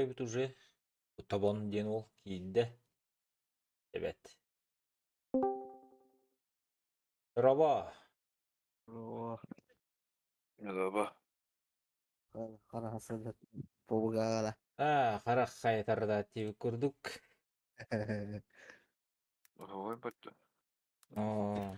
эбит уже. Тобон диэн уол киирдэ. Эбэт. Роба. О, Роба. Харахасыда побугала. Аа, харах хайатарда тиби курдук. Ой, бат. Оо,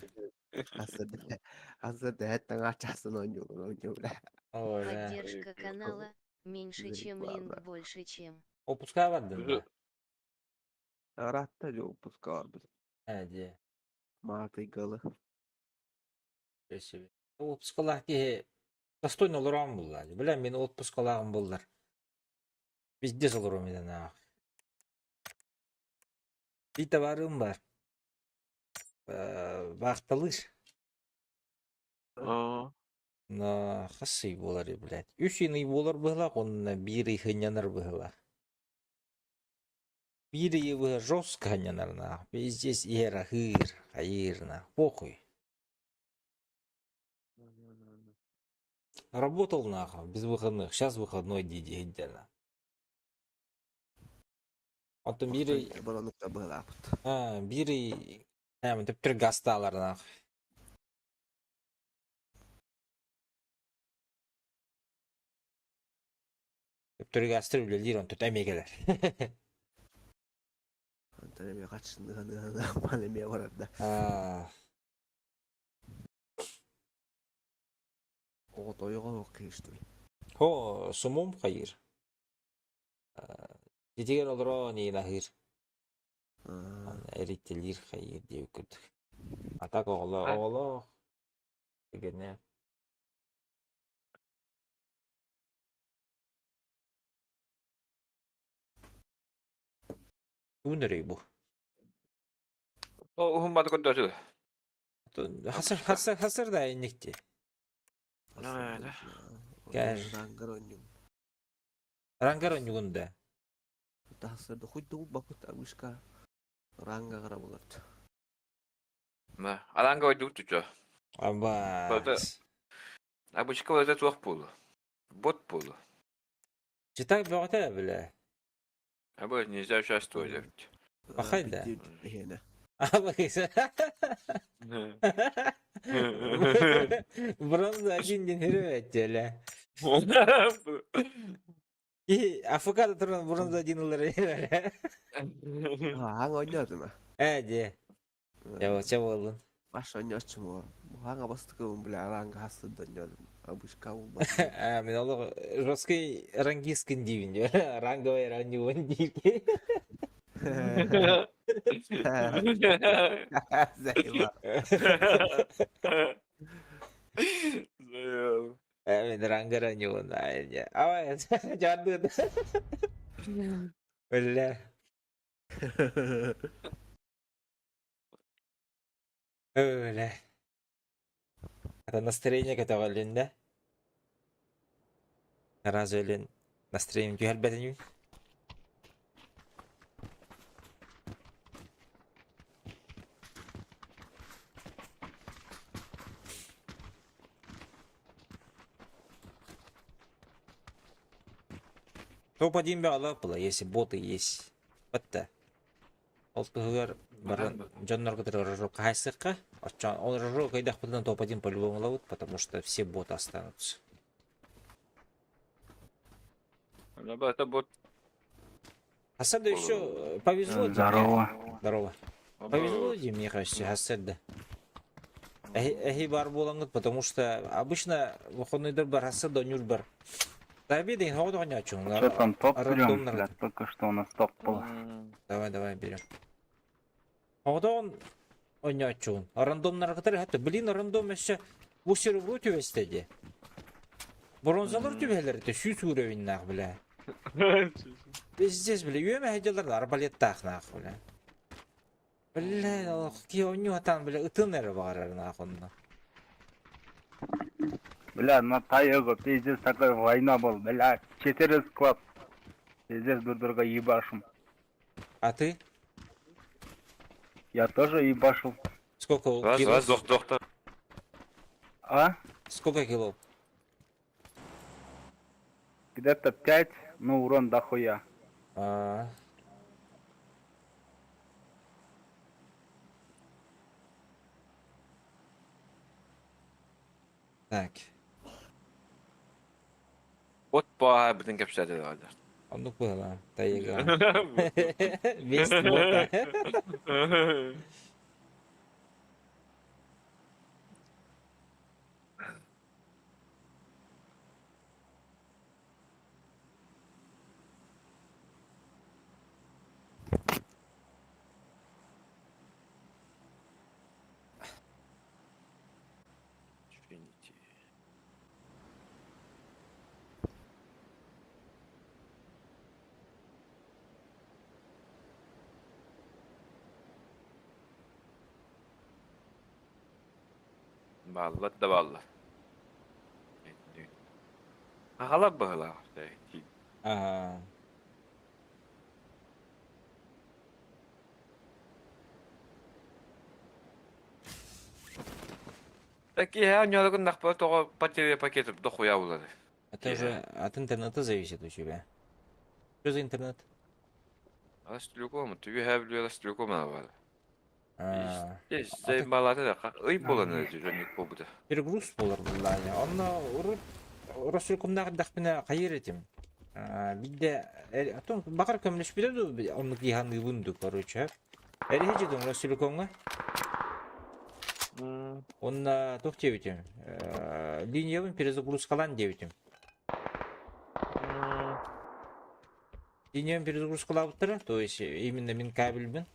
Асыда таҥа часын оонньуур оонньуура. ой, да. Поддержка канала меньше, чем линк больше, чем. Опускаа бардын да? Ыраатта дьэ выпуска барбыт. Ээ, дьэ. Маатыйгалы. Спасибо. Отпускалаах киһи достойно олороон булла. Бля, мин отпускалааҕым буллар. Везде олоруом этэн аах. Биир табаарым бар. Баахталыыр. Аа. Но хас ый буолар, блядь. Үс ый буолар быһылаах, уонна биир ый сынньанар быһылаах. Биир ыйы быһа жестко сынньанар наах. Пиздец иһэр аһыыр, хайыыр наах. Похуй. Работал нахуй, без выходных. Сейчас выходной дии дии Оттон биир ый Боронукта быһылаабыт. биир ый төптөр гастаалар нах. Төптөр гастар үлэлиир онтон эмиэ кэлэр. Онтон эмиэ хаччыныһан эмиэ барар да. Оҕо тойоҕо кыыстый. Хо сумум хайыр. Итигэр олорон иин аһыыр. Эриттэлиир хайыыр диэбит курдук. А так оҕолоох оҕолоох Түгэнэ. Тугун өрөй бу? Ол уһун баты көрдөөтү. Хасыр хасыр хасыр да инникти. Кэр. Рангар онньум. Рангар онньугун да. Тахсырды хуй бапыт абышка ранга гара булат. Да. Аранга ойдук түчө. Аба. Абышка это туох буолу. Бот буолу. Читай бөҕөтө бile. Абы нельзя участвовать эбит. Пахай да. Бронза один день хөрөттеле. И АФК туран бронза один ылар. Хаҥ ойнодума. Э, де. Я ча болдун. Баш ойноччум Хаҥа бастыкыбын бля ранга хассын донньодум. Абышка булбат. А, мен олох жесткий рангискин диибин Ранговый раннюван диир. Заебал. Э, мен ранга раннюван. Ай, жардын. Бля. Öyle. Это настроение көтөҕөлүннэ. Раз өлүн настроением түһэрбэтин Топ-1 бөҕөлөөх была, если боты есть. Батта. Ол туһугар баран дьоннорго рожок хаайсыахха. Оччоон ол рожок кыйдахпытына топ-1 по-любому ылабыт, потому что все боты останутся. Это бот. Хасарда еще повезло. Здорово. Здорово. Повезло тебе, мне кажется, Хасарда. Эһи бар буолаҥҥыт, потому что обычно выходной бар Хасарда онньуур бар. До обеда Что там, топ берем? Бля, только что у нас топ был. Давай, давай, берем. Оҕотоҕун онньооччугун. Рандомнары кытары хатта. Блин, рандом өссө бу серебро түбэстэ дии. Бронзалар түбэһэлэр этэ сүүс уровеннаах, бля. Пиздец, бля, үөмэ сылдьаллар арбалеттаах наах, бля. Бля, олох киһи онньуу сатаан, бля, ытын эрэ баҕарар наах онно. Бля, на Тайого пиздец такой война был, бля. Четыре склад. Пиздец друг друга ебашим. А ты? Я тоже ебашил. Сколько Раз, кило? раз, доктор. А? Сколько кило? Где-то 5, ну урон дохуя. Аа. Так. От бааһа бүтүн кэпсээтэ даҕаны. Оннук быһалаан, тайыга. Весь бота. Trinity. Бааллар да бааллар. Аҕалар быһыылаах Аа. Такие оонньоолоргун тоҕо потеря пакетов дохуя булары. Это же от интернета зависит у тебя. Что за интернет? Ростелеком, түбү билбэ Ростелеком бар. Аа. Сен балата да ый буолан дьонник буолбута. Перегруз буолар булланя. Онно урут Ростелекомнаах эрдэхпинэ хайыр этим. Биирдэ атын баҕар көмөлөспүтэ дуу оннук дии ду короче. Эриһи дьудун Ростелекомҥа. Онно туох диэбитим? Линиябын перезагрузкалаан диэбитим. Линиябын перезагрузкалаабыттара, то есть именно мин кабельбин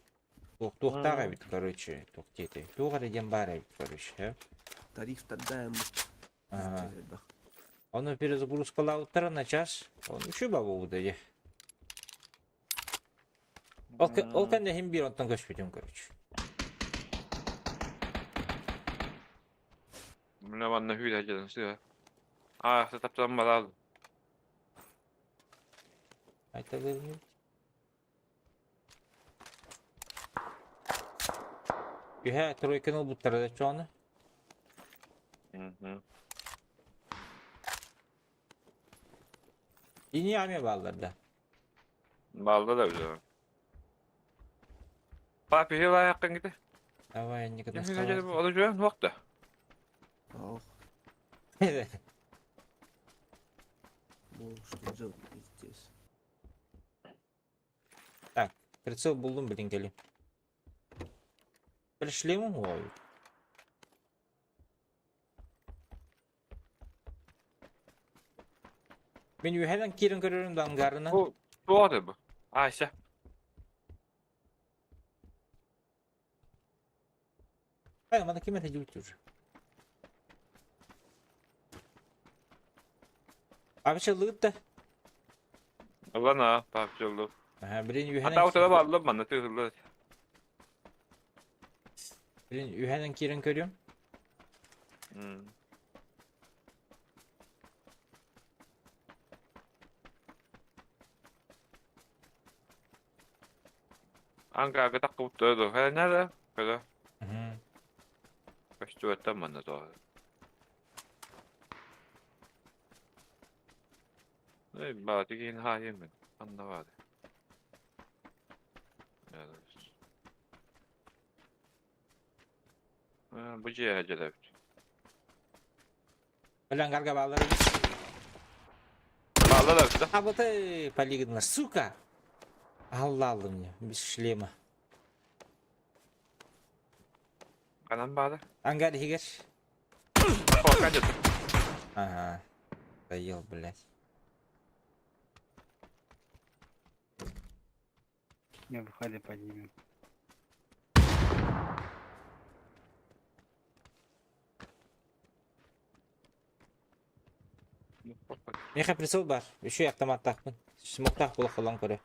Туохтаах эбит, короче, туох диэтэй. Туох эрэ диэн баар эбит, короче. Тариф тардаем. Ага. Ону перезагрузкалаабыттара на час. Он үчү бабууда дии. Ол, ол кэннэ иһин биир онтон көспүтүм, короче. Мына манна хүйдэ дьадын сыа. Аа, таптан балал. Айталыыр Үһэ тройканы ылбыттара да чоону. Ини ами бааллар да. Баалла да билэр. Папа хила ките. Давай никогда Олужуан вакта. Ох, ну что делать пиздец. Так, прицел булдум билин кели. Пришли ой. Мен үһэнэн киирэн көрөрүм да ангарынан. Бу туох бу? Айша. Ай, мана ким это делать уже? А вообще лыт-то? Ылана, папчылы. Ага, блин, Ата үһэнэн утара баалла манна тыһыллар. Блин, үһэнэн киирэн көрүм. Анга таккыбыттар да. Хэ нада? Када. Көстүөттэн манна тоо. Эй, баа тигин хаайым. Анна баар. Бу дьиэ дьэлэбит. Бля, ангарга бааллар. Баалла да да. А вот и полигонна, сука! Алла мне, без шлема. Канан баада. Ангар хигер. Хока дьэ. Ага. Доел, блядь. Не, выходи, поднимем. Меха прицел бар. Еще и автомат такпын. Смоктах була холон көрө.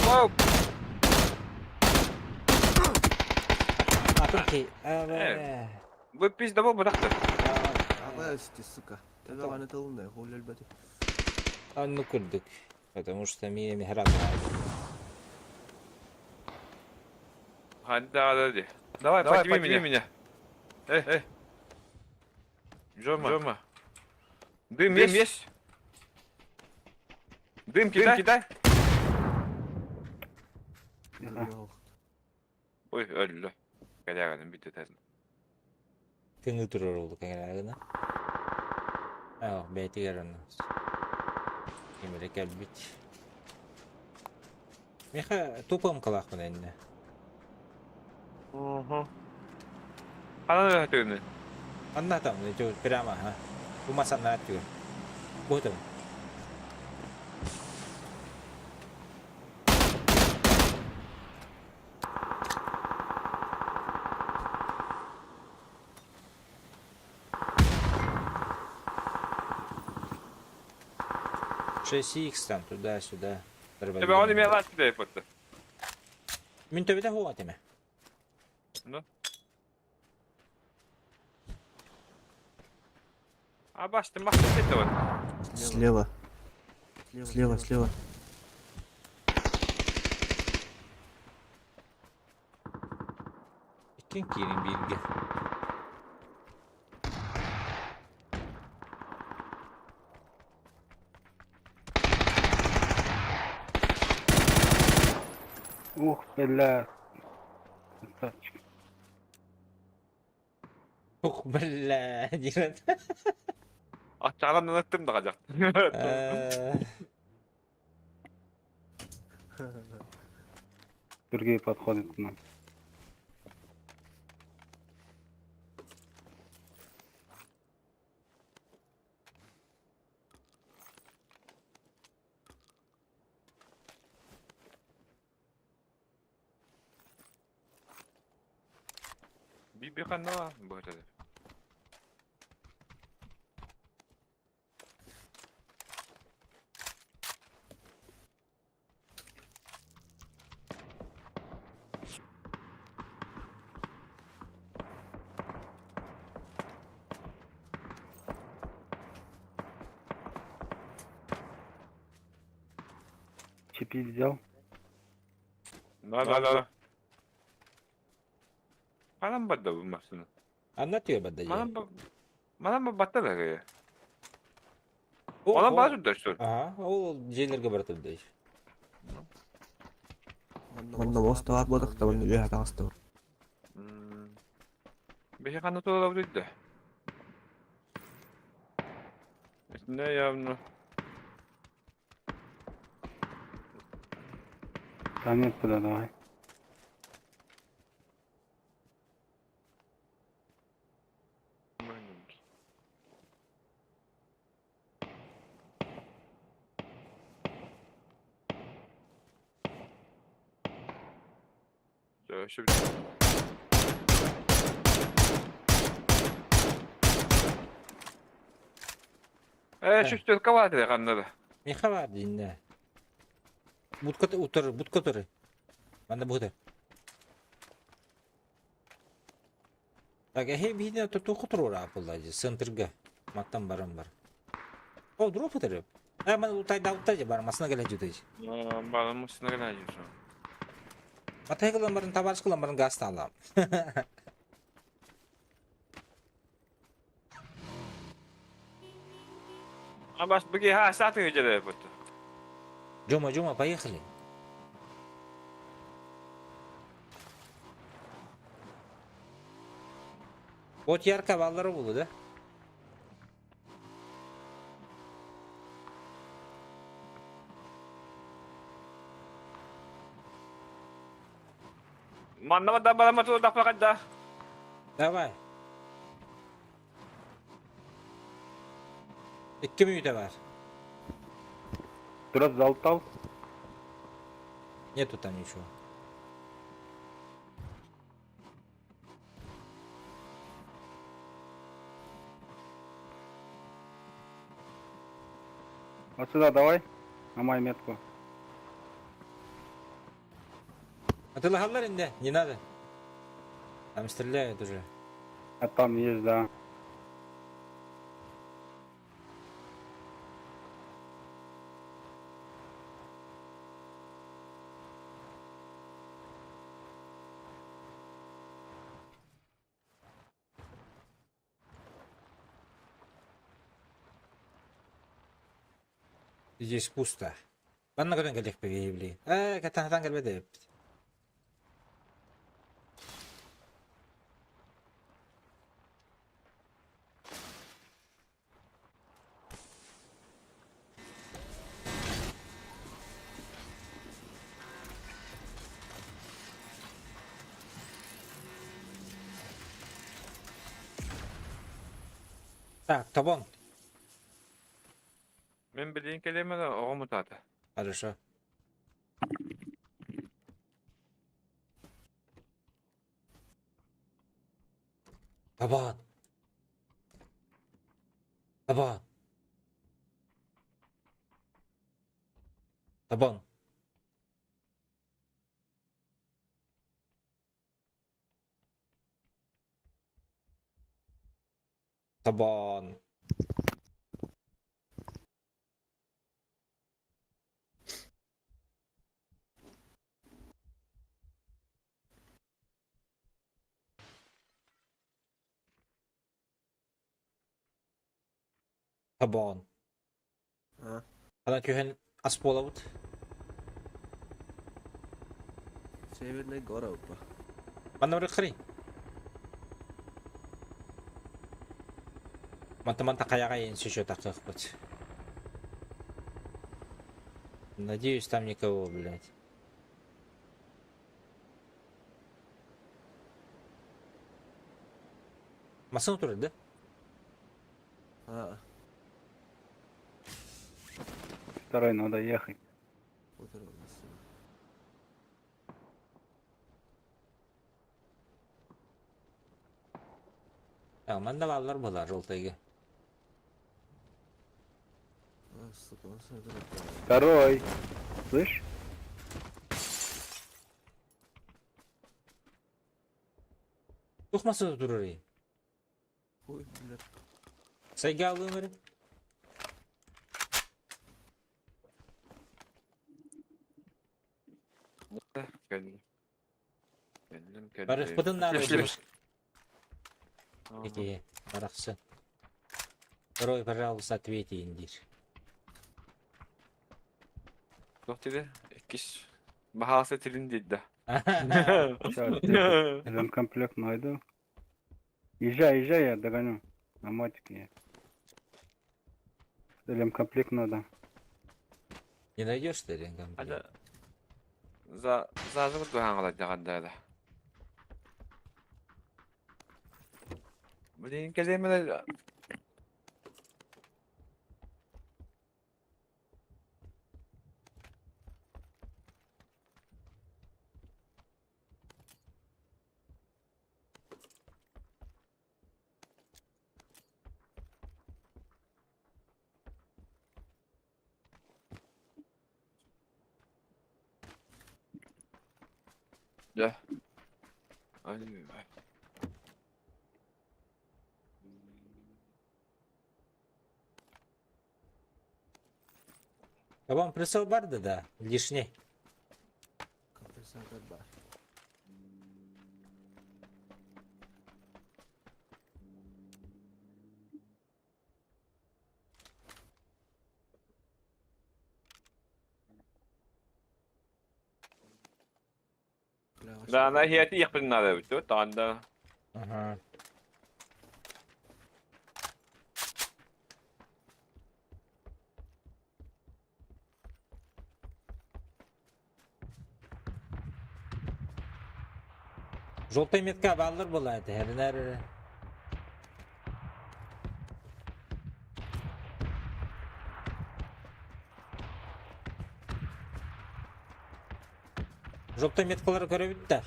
Оу! Атын ки. Э, Бу пизда бу бырахты. Абасти, сука. Тебя вана тылында, хули өлбөтү. Ну курдук. Потому что ми михраб. Да, да, да. Давай, Давай, подними подними меня. Эй, эй. Джома. Джома. Дым, Дым есть? есть? Дым Дым кидай. кидай. Тихо. Ой, өллө. Кэлэҕинин бүтүтэн. Кыҥыы турар ол кэҥэрээҕинэ. Аа, бэйэтигэр онно. Ким эрэ кэлбит. Миэхэ тупомкалаахпын иннэ. Угу. Ханан өтүгүнүй? Анна там, ити прямо, ага. Ума санаа түгэн. Бу там. Шесть икс там туда-сюда. Тебе он имел ласки дэйпотта. Мин төбөтө хуа теме. Ну. А башты махты сете вот. Слева. Слева, слева. Иккин киирин бииргэ. Ух, бля. Красавчик. Ух, бля, диэн. Аттаҕынан ыттым да хадьах. Другие подходят к нам. Биби ханна быһыта. Чипи взял. Да, да, да. Ханан бадда бу машина. Анна түгэ бадда Манан дии. ба манан ба батта да гая. О, Онан о. баа жүрдө что? Ага, ол дьиэлэргэ барытын дии. Манна мостовар бодох табан үөһэ таҕыстыбыт. Бихи ханна тула бу да. Не явно. Там нет куда, давай. Еще Э, чувствую, кого-то ханна да. Миэхэ баар дииннэ. Будка утары, будка утары. Манна бу Так, эһи биһине туту туруора буолла дии, центрга. Маттан баран бар. О, дроп утары. Э, мана утайда утай бар, масына кэлэ жүтэй. Балым машина гына жүрсүн. Матай кылан барын, табарыс кылан барын газ таалам. А баш буги ха саты жере бут. Джома, Джома, поехали. Вот ярко баллары булу, да? Манна да балама ту да да. Давай. 2 минута бар. Дроп залутал. Нету там ничего. Вот сюда давай. На мою метку. А ты лагаллар инде, не надо. Там стреляют уже. А там есть, да. Здесь пусто. Манна көрөн кэлиэхпит блин. Ээ, кэтэн кэлбэт эбиппит. Так, Тобон. Мин билигин кэлиэм эрэ оҕом утаата. Хорошо. Тобон. Тобон. Тобон. Тобон. Тобон. А? Ана түһэн ас буолабыт. Северная гора упа. Манна барыаххарый. Манта-манта хайаҕа иһин сүчө тахсыахпыт. Надеюсь, там никого, блядь. Массыына турар да? А, Второй надо ехать. утро у нас. А, манна бааллар буолар желтыйга. А, сука, он сюда. Второй. Слышь? Туох массыына турарый? Ой, блядь. Сайга алыым эрэ. Кэллим. Кэллим, кэллим. Барыахпытын наада Кэллим. дуу. Ити барахсан. Второй, пожалуйста, ответьте, диир. Туох диде? Иккис. Баһаалыста тилин диэдэ. Сейчас, ремкомплект найду. Езжай, езжай, я догоню. На мотике я. Ремкомплект надо. Не найдешь ты ремкомплект? Ада за зазыбыт быһааҥалайдаҕан да. Блин, кэлиэм эрэ. Дьэ. Ай. А вам прицел барды, да? Лишний. Компенсатор бар. Да, она иһиэхпин наада эбит дуо? Таҕанда Ага. Желтый метка бааллар буолла этэ, эрэнэр эрэ. Желтый меткалары көрөбүт да.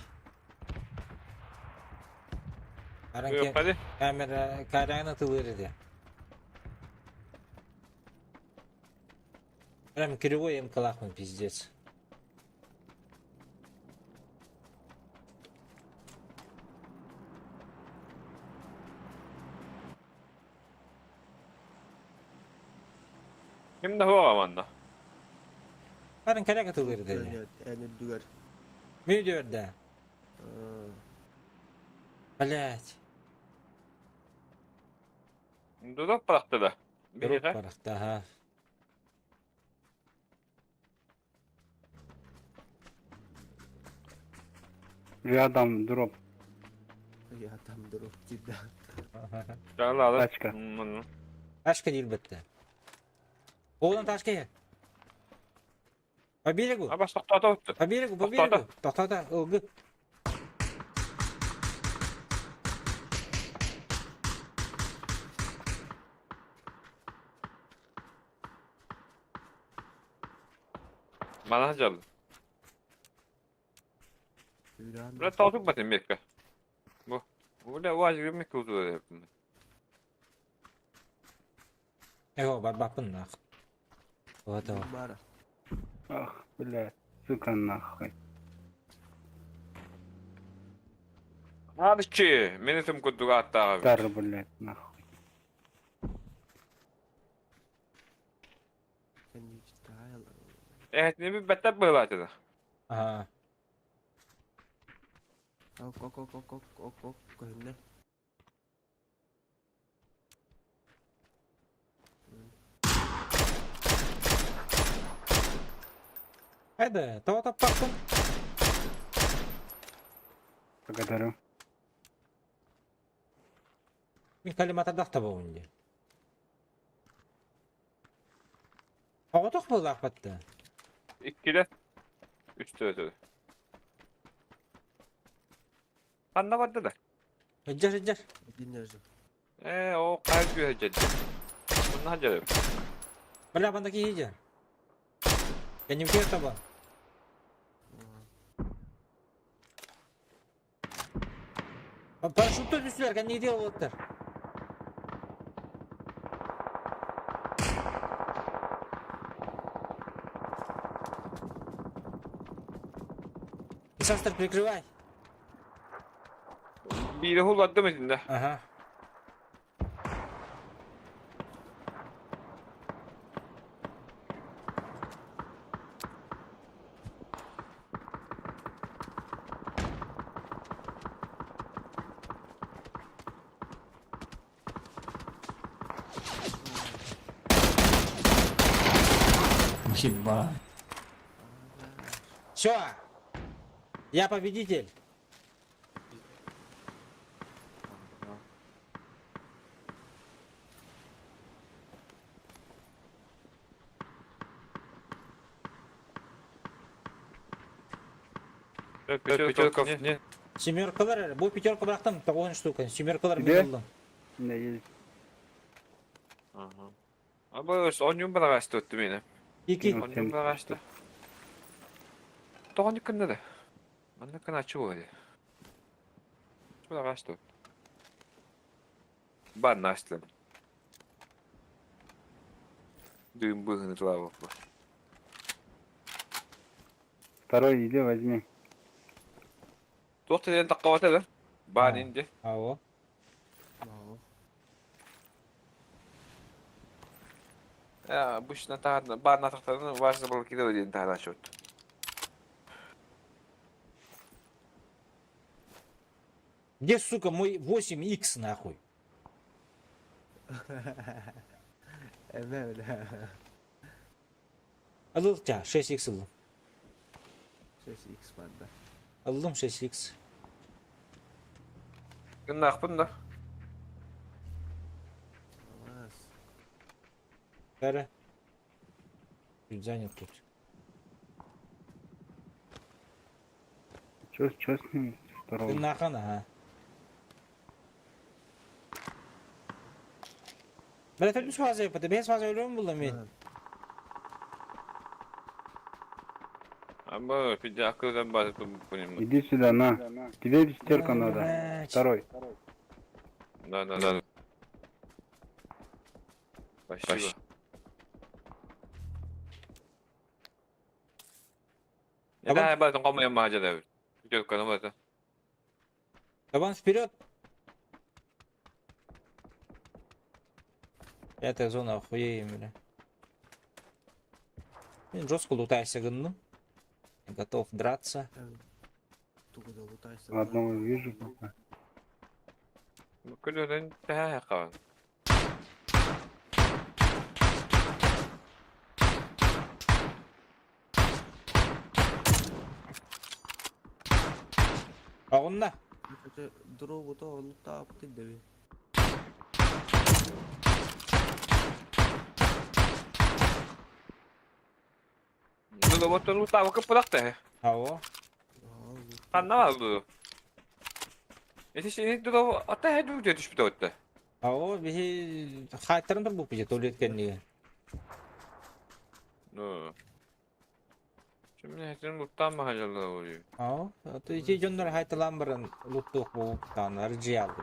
Аран Үөхпэди. камера камераны тылыр этэ. Прям кривой МК-лахмын пиздец. Ким да хуоҕа манна. Барын кэлэ кытылыр dedi. Эн үрдүгэр. Видео да. Блять. Дудок барахта да. Дурак Биһиэхэ. барахта, ага. Рядом дроп. Я там дроп тебя. Ала Тачка. Тачка диир бэтте. Оҕунан тачка иһэр. По берегу. Абас тохтоото. По берегу, по Тохтоото. берегу. Тохтоото, ылгы. Мана дьал. Бля, толтук батын мекка. Бу. Бля, уаз мекка узу. Эго, барбаппын нах. Вот ол. Бара. Ах, блядь, сука нахуй. Хадычы, мени тым курдук ааттааҕа. Тар, блядь, нахуй. Эһэтини билбэттэр быһылаатына. Ага. Ок, ок, ок, ок, ок, ок, ок, көһүннэ. Хайда, тоҕо таппаппын? Благодарю. Мин коллиматордаах табабын дии. Оҕотох буолаахпатта. Иккилэ. Үстэ өтө. Ханна барда да? Сылдьар, сылдьар. Динержи. Ээ, оо, хайа күүһэ дьэлдьэ. Мунна дьэлэм. Бля, банда киһи дьэ. Кэннибитигэр таба. Парашютта түстүлэр, кэннигитигэр уолаттар. Састар, прикрывай. Биири хуллардым итиннэ. Ага. Хиба. Все. Я победитель. Пятерков не. Семеркалар эрэ. Бу пятерка бырахтым, тоҕуһун штука. Семеркалар Где? мин ыллым. У меня есть. Ага. А бу онньуун бараҕаста өттү миэнэ. Ики. Ну, Онньуун бараҕаста. Тоҕо кынна да? Манна кынааччы буолуо. Бараҕаста. Бар наастым. Дыым быһыны тылаабаппа. Второй иди возьми. Туох тилэн таххабата да? Баан инди. Ао. Обычно таһаарна баан атахтарын важно было кидала диэн таһарааччыбыт. Где, сука, мой 8х нахуй? Эмэ бля. Ылыл тя, 6х ыллым. 6x барда. Ыллым 6х. Гыннаахпын да. Алмаз. Бәрі. Чуть занят тут. Чё, чё с ним? Второго. Гыннаахан, ага. Бля, төрдүс фаза yapады. Бес фаза өлүөм булла мен. Аба пидя акылдан базы понимаю. Иди сюда, на. Тебе пятерка надо. Блядь. Второй. Да, да, да. Спасибо. Давай. Это базы комая мажа Пятерка, ну это. Кабан вперед. Пятая зона охуеем, бля. Блин, жестко лутайся, гынным. Готов драться. Тугу да лутайся. Одного вижу пока. Күлүрэн тэһэ хаан. Оҕунна. Дробу то лутааппыт дэби. Дулуботтон лутаабакка пылахта. Ао. Ханна бар дулу? Ити сини дулу ата хэдүү дэ түспүт отта. Ао биһи хаайтарын да буппут туалет кэннигэр. Ну. Şimdi хэтин луттаан бахалалла oluyor. Ао. Ото ити дьоннор хаайталаан баран луттуох буолуктаан аржиалды.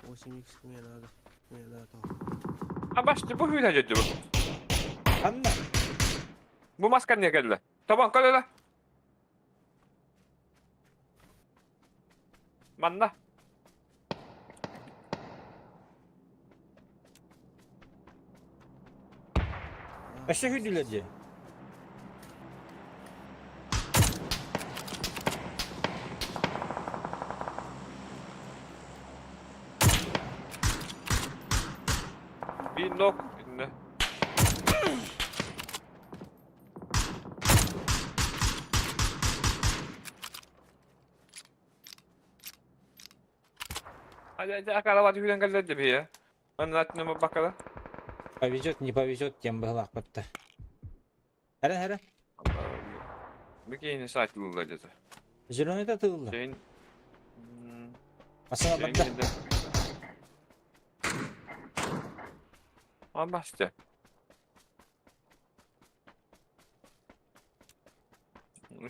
8 икс мне надо. Мне надо. А башты bu hüyne ciddi bu. Ханна. Bu maska niye geldi? Tamam kal öyle. Manna. Өссө хүдүлэр дии. Bir nok. Ne? Hadi hadi akara var hüyden geldi bir ya. Ben zaten bakalım. Повезет, не повезет, тем было батта. Хара хара. Bir keyini saat buldu dedi. Зеленый да тылла. Şeyin Масана şeyin батта. de. Ama işte.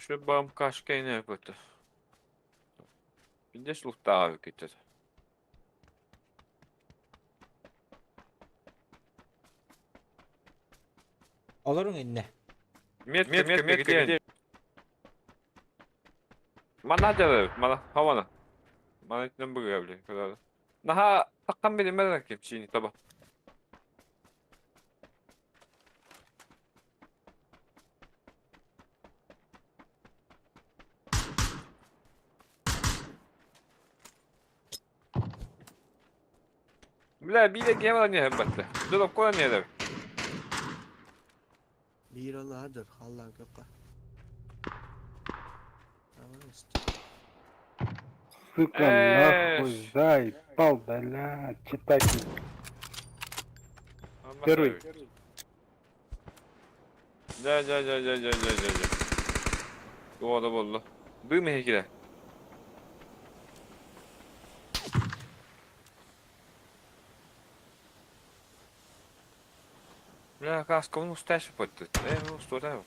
Şu bağım kaşka yine yaptı. Bir de şulukta abi gitti. Олорун инне. Метка, метка, метка, где? Мана делают, мана, хавана. Мана не бугавли, когда. Наха, таккан били мена кепчини таба. Бля, биде гевала не хеббетте. Дулап кола не деб. Биир оны адыр, халлан көпка. Tamam işte. Сука, Эш. нахуй, заебал, бля, читатель. Первый. Да, да, да, да, да, да, да, да. Doğada boldu. Duyma hekile. Бля, каска, он устаешь подты. Э, что там?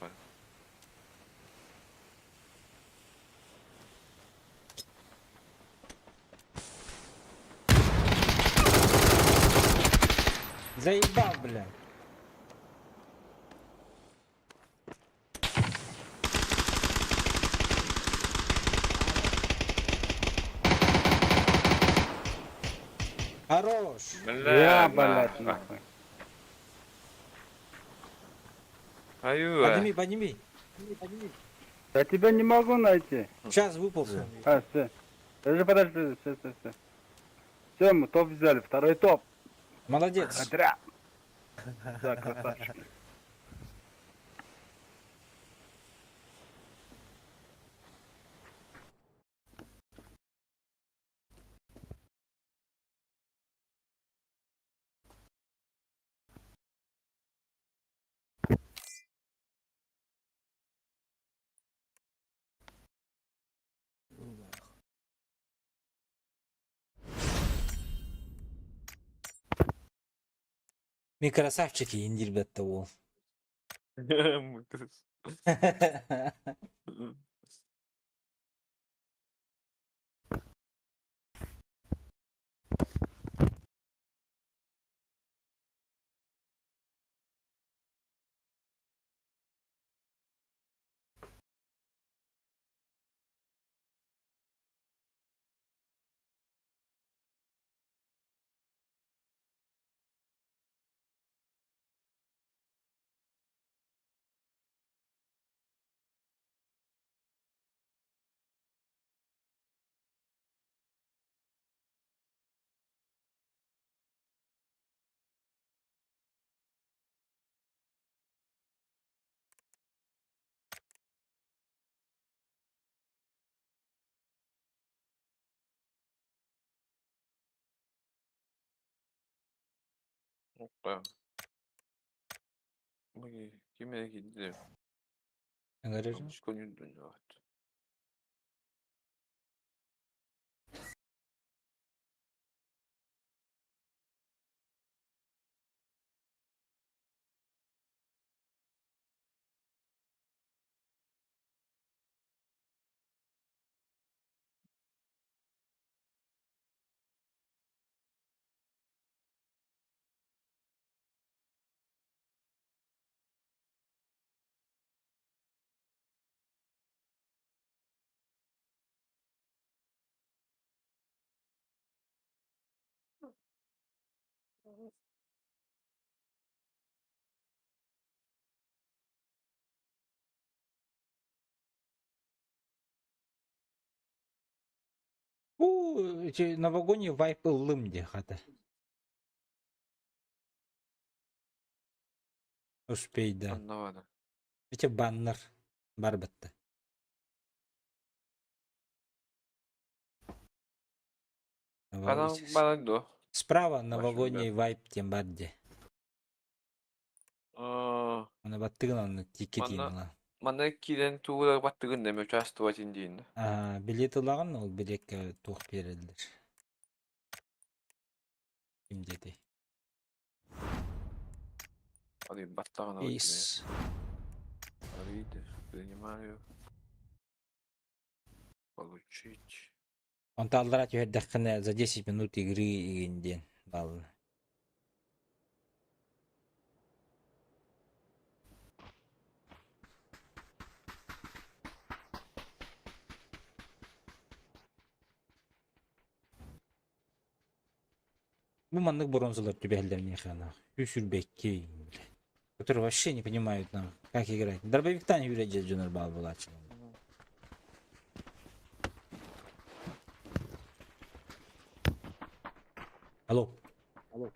Заебал, бля. Хорош. Я, блядь, нахуй. Аю. Подними, подними. Я тебя не могу найти. Сейчас выползу. А, все. Подожди, подожди, все, все, все. Все, мы топ взяли, второй топ. Молодец. Отряд. Да, красавчик. Ми красавчики, индирбетте ол. Опа. Ким эрэ киирдэ. Ыҥырыр. Көмүс Уу, ити новогодний вайп ыллым дии хата. Успей да. Онно баар. Ити баннер бар бытта. Ханан баран дуо? Справа новогодний вайп диэн бар дии. Аа, Оны баттыгын онно тиикке Манна- тиийэн ылан. Манна киирэн туура баттыгын да участвовать диин. Аа, билет ылаҕын, ол билиэккэ туох биэрэллэр. Ким диэтэй? Аны баттаҕына Ис. Арыйды. Принимаю. Получить. Онто аллара түһэрдэххинэ за 10 минут игры игин диэн бааллар. Бу маннык бронзалар түбэһэллэр миэхэ нах. Үс үрбэкки которые вообще не понимают, нах, как играть. Дробовиктан юрэ дьонор баал буолааччылар. Алло. Алло.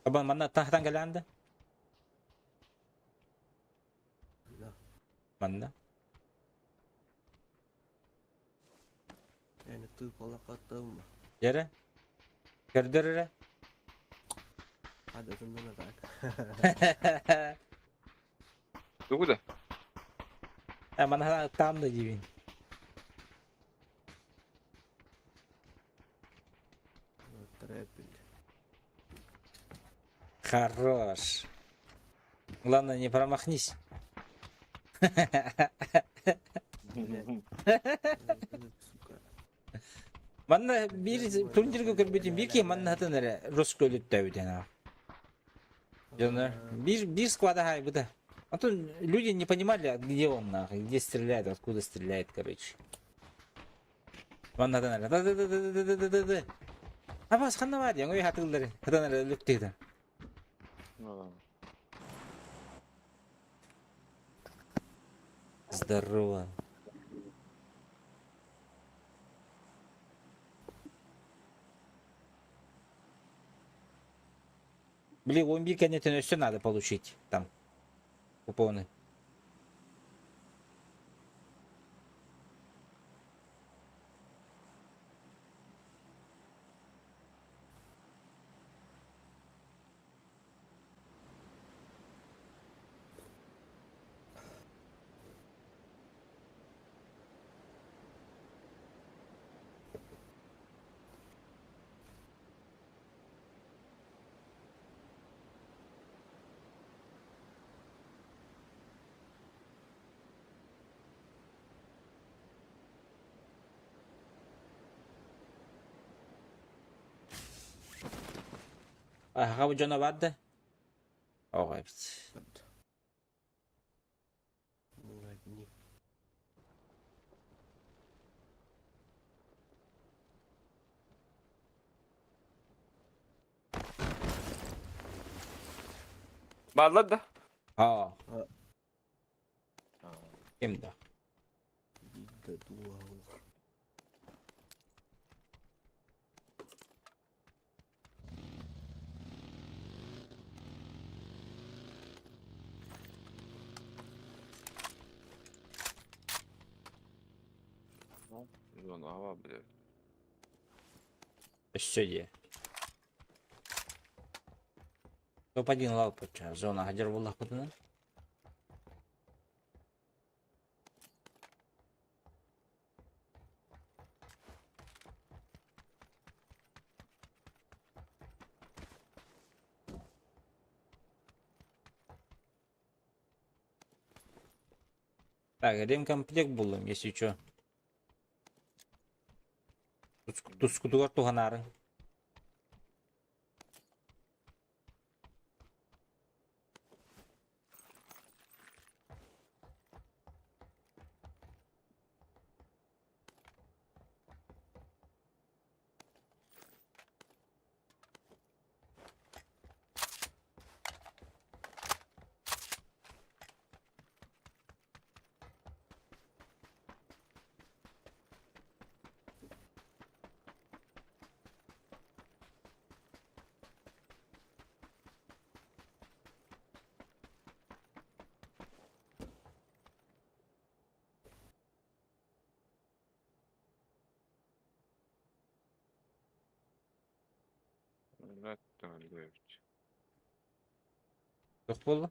Абан манна тахтан кэлээнде? Да. Манна. Эн тыыпалакаттым. Дьэрэ. Көрдөр эрэ. Адатыннан так. Тугу да? Э, манна там да диибин. Трэппинг. Хорош. Главное, не промахнись. Блядь. Сука. Манна биир турнирга көрбүтүм биир киһи манна хатын эрэ Роско өлүттөөбүтэн Дьоннор биир биир склада хаайбыта. А то люди не понимали, где он нахуй, где стреляет, откуда стреляет, короче. Манна хатын эрэ да-да-да-да-да-да-да. Абас ханна баар диэн ой хатыллары хатан эрэ өлүктүгүтэ. Здорово. Блин, 11 кэнниттэн өссө надо получить там купоны. Аһаҕа дьоно бар да? Оҕо эбит. Одни. Бааллар да? Аа. Ким да? Биирдэ дуо. Зона ава, блядь. Өссө дии. Топ-1 лалпыча. Зона хадьар буоллахпытына. Так, ремкомплект буллум, если чё. Тускутугар туһанаарыҥ. Туох буолла?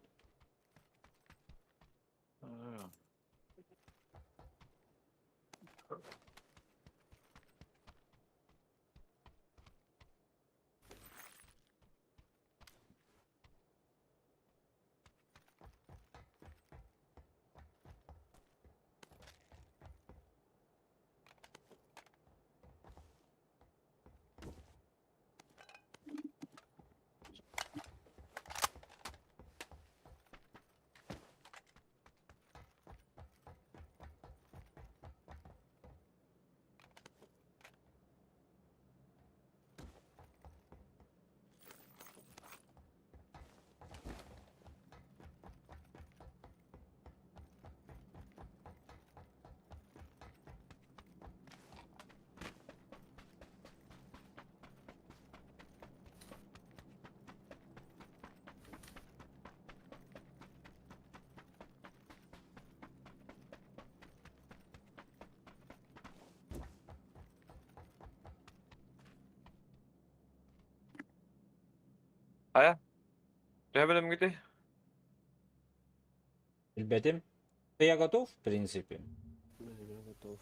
Хайа? Төһө бэлэмҥитий? Билбэтим. Я готов, в принципе. Я готов.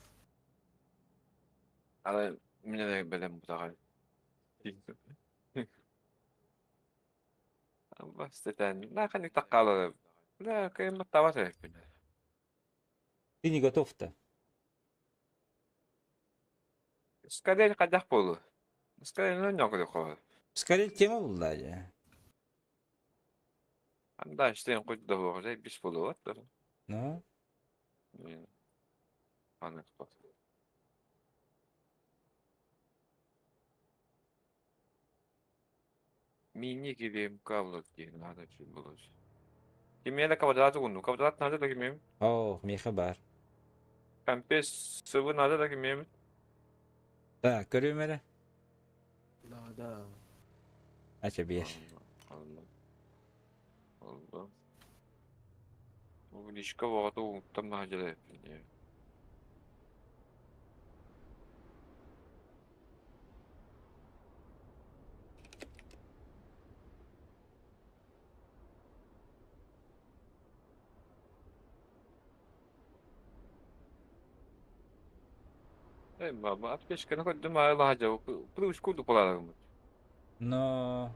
Арай мин эрэ бэлэм бутаҕай. Бастатан, наханнык таккаалары. Бля, кыйматтаабат эбиппин. Ты не готов-то. Скорее хайдах буолуо? Скорее ньоҥкуйдук Скорее тема булла дии. Анда иштен куйду да буолуо, бис буолуо Ну, Аны Мини килиэм каблык диэн наада буолуо. Кимиэнэ квадрат угунну. Квадрат наада да кимиэм. О, миэхэ баар. Компес сыбы наада да кимиэм. Так, көрүөм эрэ. Да, да. Ача биэр. Алла. Алла. Личка боҕото угуттан наадьалай. Эй, баба, аптечканы көрдүм аайы лаһадьа, плюс курдук булаарым. Но...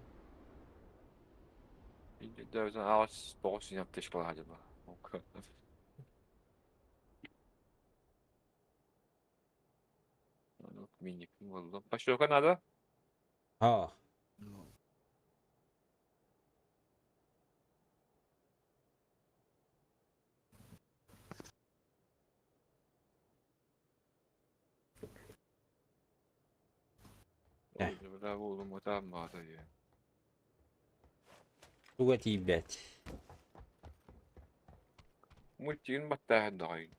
Аҕыс тоҕус син аптечка лаһадьа Миник буоллум. Пошёлка надо? А. Туга тиийбэт. Мультигин баттааһын даҕай.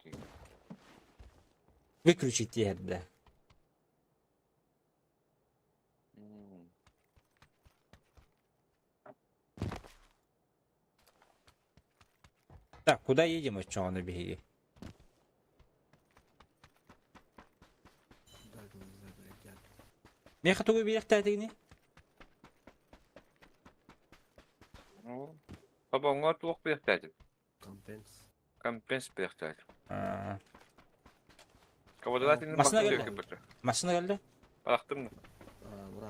Выключить диэһэрдэ. Так, куда едем оччоҕуна биһиги? Миэхэ тугу биэриэхтээтигиний? Хобоҥҥо туох биэхтээтим? Компенс. Компенс биэхтээтим. Аа. Кабадалаатин Массыына кэллэ. Массыына кэллэ. Барахтым.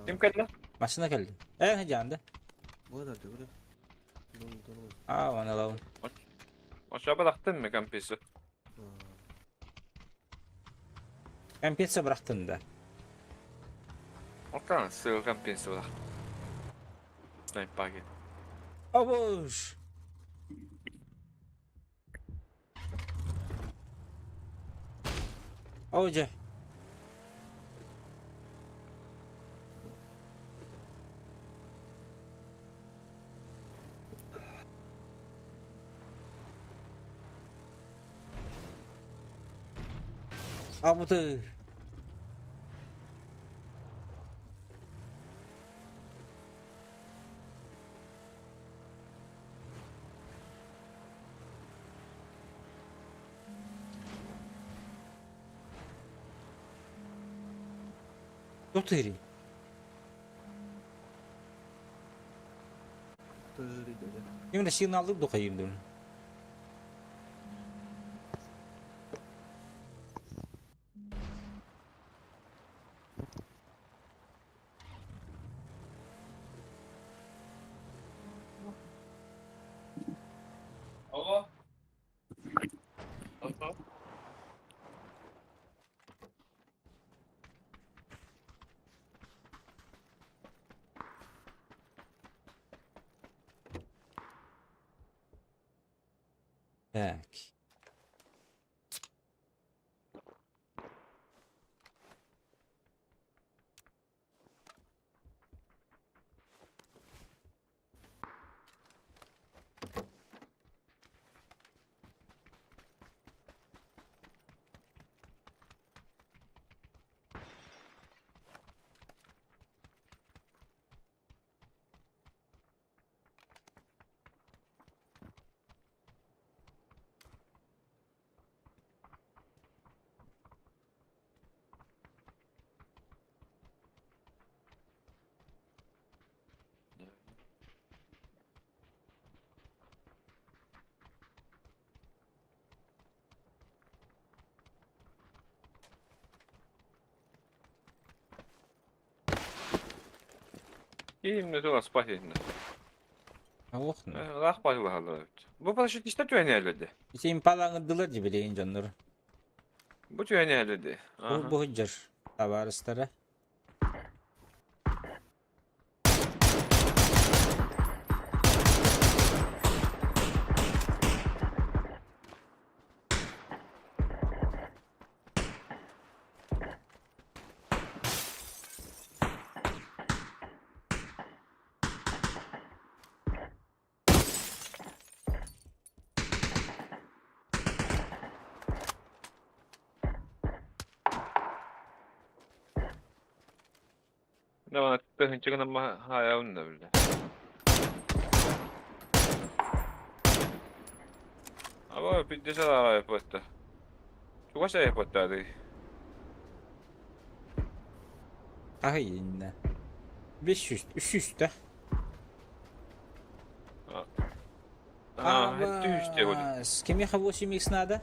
Ким кэллэ? Массыына кэллэ. Ээ, дьаанда. Буола түгүрү. Аа, оны алабын. Ошо барахтым ми компенсы. Компенса бырахтын да. Оттон сыл компенса бырахтым. Снайпаги. Обуш! Оо дьэ. Абыты. Туох тыырый? Именно сигналдык духайым дун. Алло. Так. Киимне тула спать Олох ну. Ыраах баһылаһаллар эбит. Бу парашютистар түһэн иһэллэр Ити импалаҥырдылар дии билигин дьоннор. Бу түһэн иһэллэр дии. Бу бу сылдьар табаарыстара. Да, тыһынчыгынан хаайабын да билэ. Аба пиздец аэропорта. Чугас аэропорта Аһый иннэ. 500, 300 да. А, это үсте Кимиэхэ 8 надо?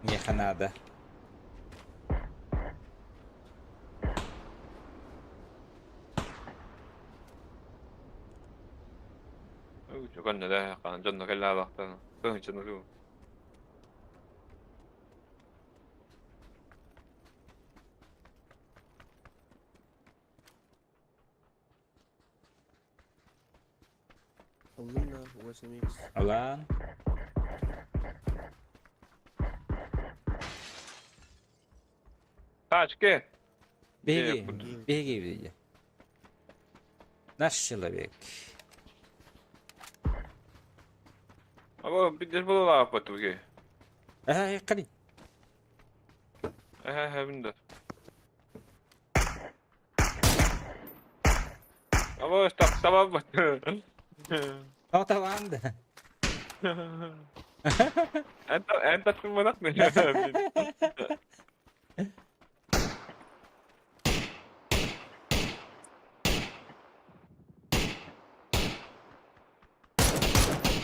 Миэхэ надо. Дьонно дьонно кэллаабахтан тыһынчыны Ыллым да, 8x. Алан. Тачки! Беги, беги, беги. Наш человек. Аба бидес буолааппат туги. Ага, қали. Эһэ бинде. Аба тахсабабат. Оталанды. Энtä энtä kummanak.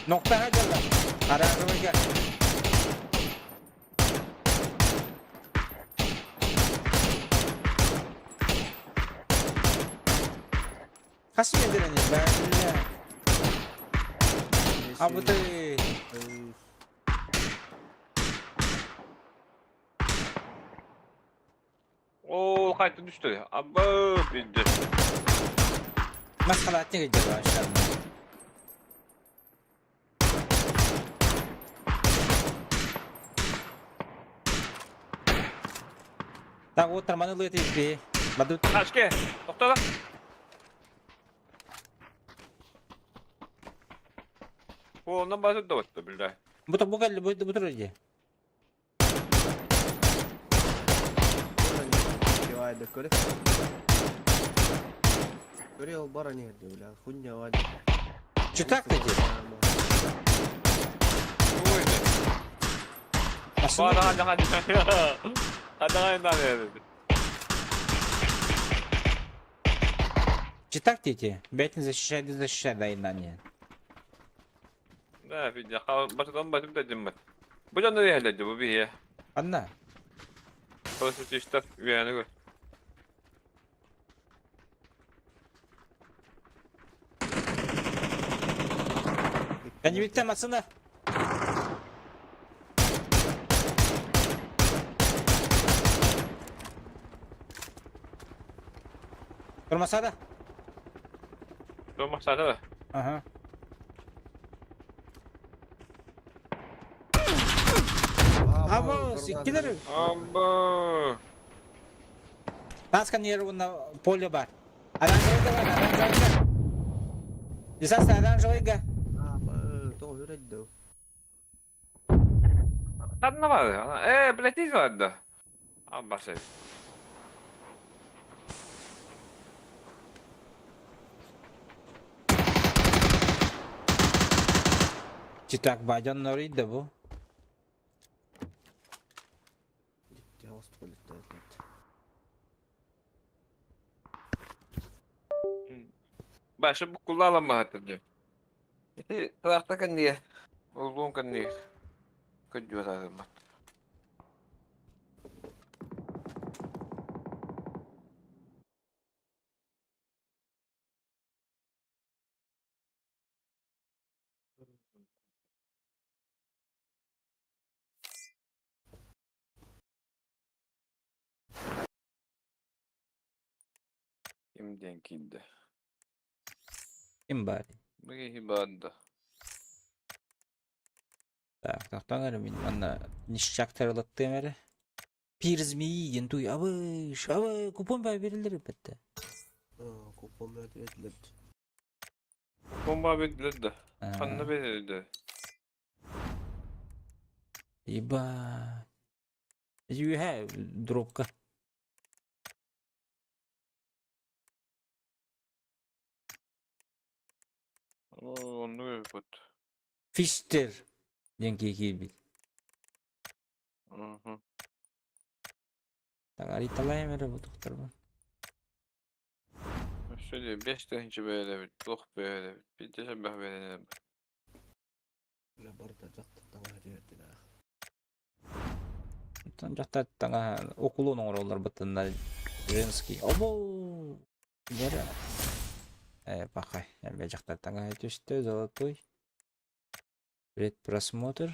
Nokta hadi Оранжевый. Хас метрени? Бля. А вот и... Оо, хайта түстэ. Абы, пиздец. Масхалатник идет вообще. Так, вот нормально лыт и Баду. Тачки, тоқтала. О, оннан базы да батты, бля. Бу бу кэлли бу бу турар Көрө ол бар ани эрде, бля, хуйня вади. Чутак ты Ой, Машина. Бара, хада, хада. Хада, хада, Читак дети. Бять не защищай, не защищай, дай на не. Да, пиздец. Башыдан басып да диммет. Бу жанда диярлерди, бу бие. Анна. Просто тиштер, үйәні көр. Я не видите машина. Тормозада? Тормозада да. Ага. Аба, иккилер. Аба. Таска нервы на поле бар. Оранжевый бар, оранжевый. Десанс оранжевый га. Аба, то үрәдде. Хадна бар. Э, блядь, тиз бар. Аба сей. Читак баден норид да бу. Башы бу куллалам баһатыр. Ити тарахта кэнниэ. Олуун кэнниэ. Көддүө Кимден киинде? Ким бар? Бу баанда. Так, тохтоҥ эрэ мин манна ништяк тарылаттыам эрэ. Пирз миигин туй абыш, абы купон баа берилер бетте. Купон берилер. Купон баа берилер да. Ханна берилер. Еба. Юһэ дропка. Оо, онну бут. Фиштер диэн киирбит. Мгм. Так, ариталайым эрэ бу тухтарбын. Şöyle 5 tane böyle bir, 9 böyle bir, bir de böyle Бля, барда жакты таңа бердин. Оттон дьахтар таҥаһа окулуон оҥороллор баттанна женский. Обо! Нера. Э, пахай. Эмэ дьахтар таҥаһа түстэ, золотой. Предпросмотр.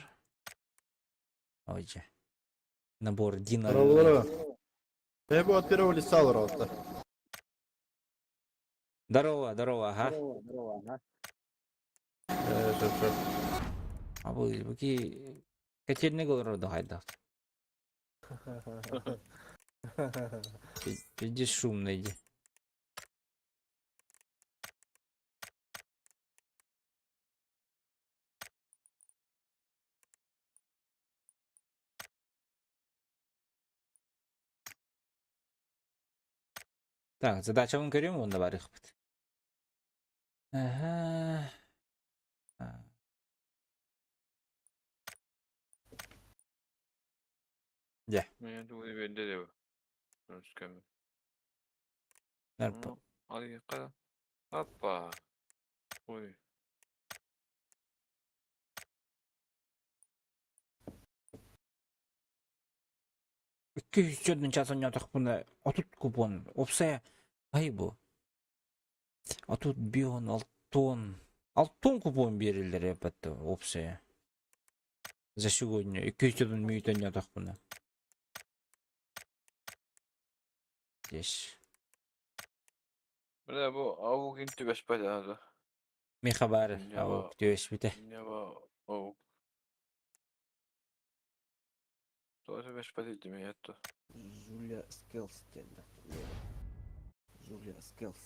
Ой, же. Набор Дина. Здорово, Я бы от первого лица лорал-то. Здорово, здорово, ага. Э, жеп, жеп. А бу буки котельный голородо хайда. Пиздец шумно иди. Так, задачабын көрөм онда барыхпыт. Ага. А. Мен тугу берди деп. Өскөм. Нарпа. Ал кара. Апа. Ой. 200 час онньоотохпуна 30 купон. Уопсайа ай бу. 35 алтон. Алтон купон биэрэллэр эбэтэ уопсайа. За сегодня 200 мүнүүтэ онньоотохпуна. Здесь. Бля, бу аугин түбэспэт аата. Миха баар Ньаба. түбэспитэ. Ньаба ауг. Тоҕо түбэспэт илдьимэ ятта. Жулия Скелс диэн да. Жулия Скелс.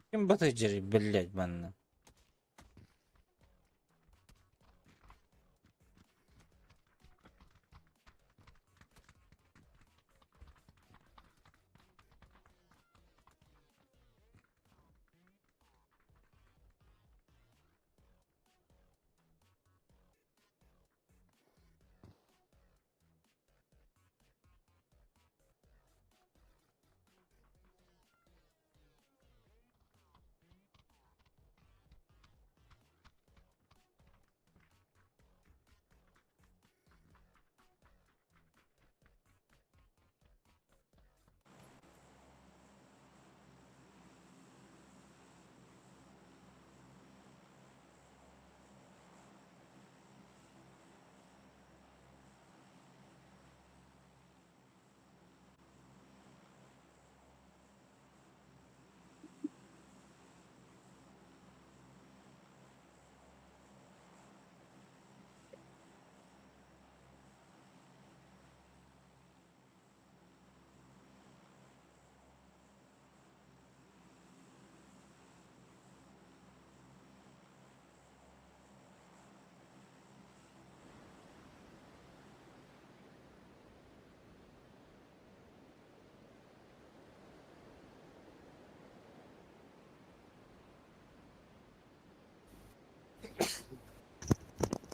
Ким батыдьыр, блядь, манна?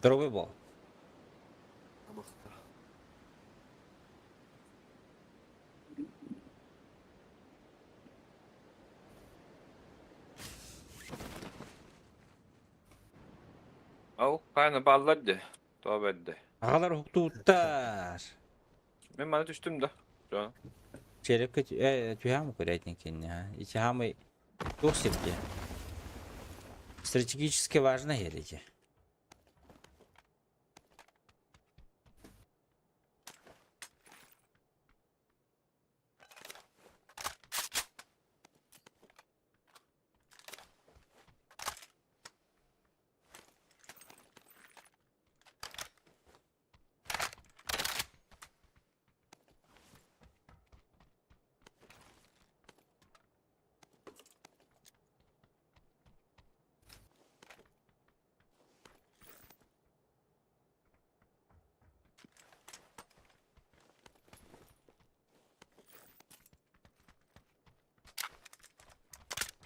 Здоровый был. Ол хайаны бааллар дии. Тоҕо бэрдэ. Аҕалар уһуктубуттар. Мин маны түстүм да. Дьон. Черепкэ түһэм көрөйтин кинни ha. Ити хамый туох сирде. Стратегически важно ити.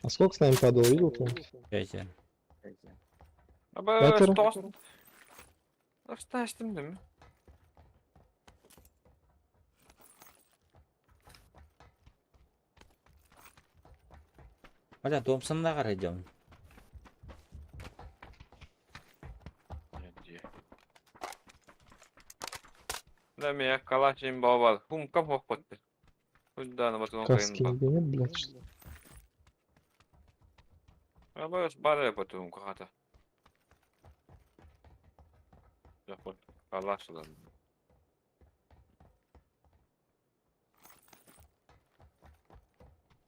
А сколько с нами падало, видел ты? Пятеро. Аба, Пятеро? тост. Осташтым değil mi? Бля, Томпсоннаҕар идем. Нет, дии. Да меня калашин бабал. Хумкам хохпотты. Куда на батон Каски кайын ба. нигде нет, блядь? Что ли? А бас бара батон кахата. Япон. Калаш lan.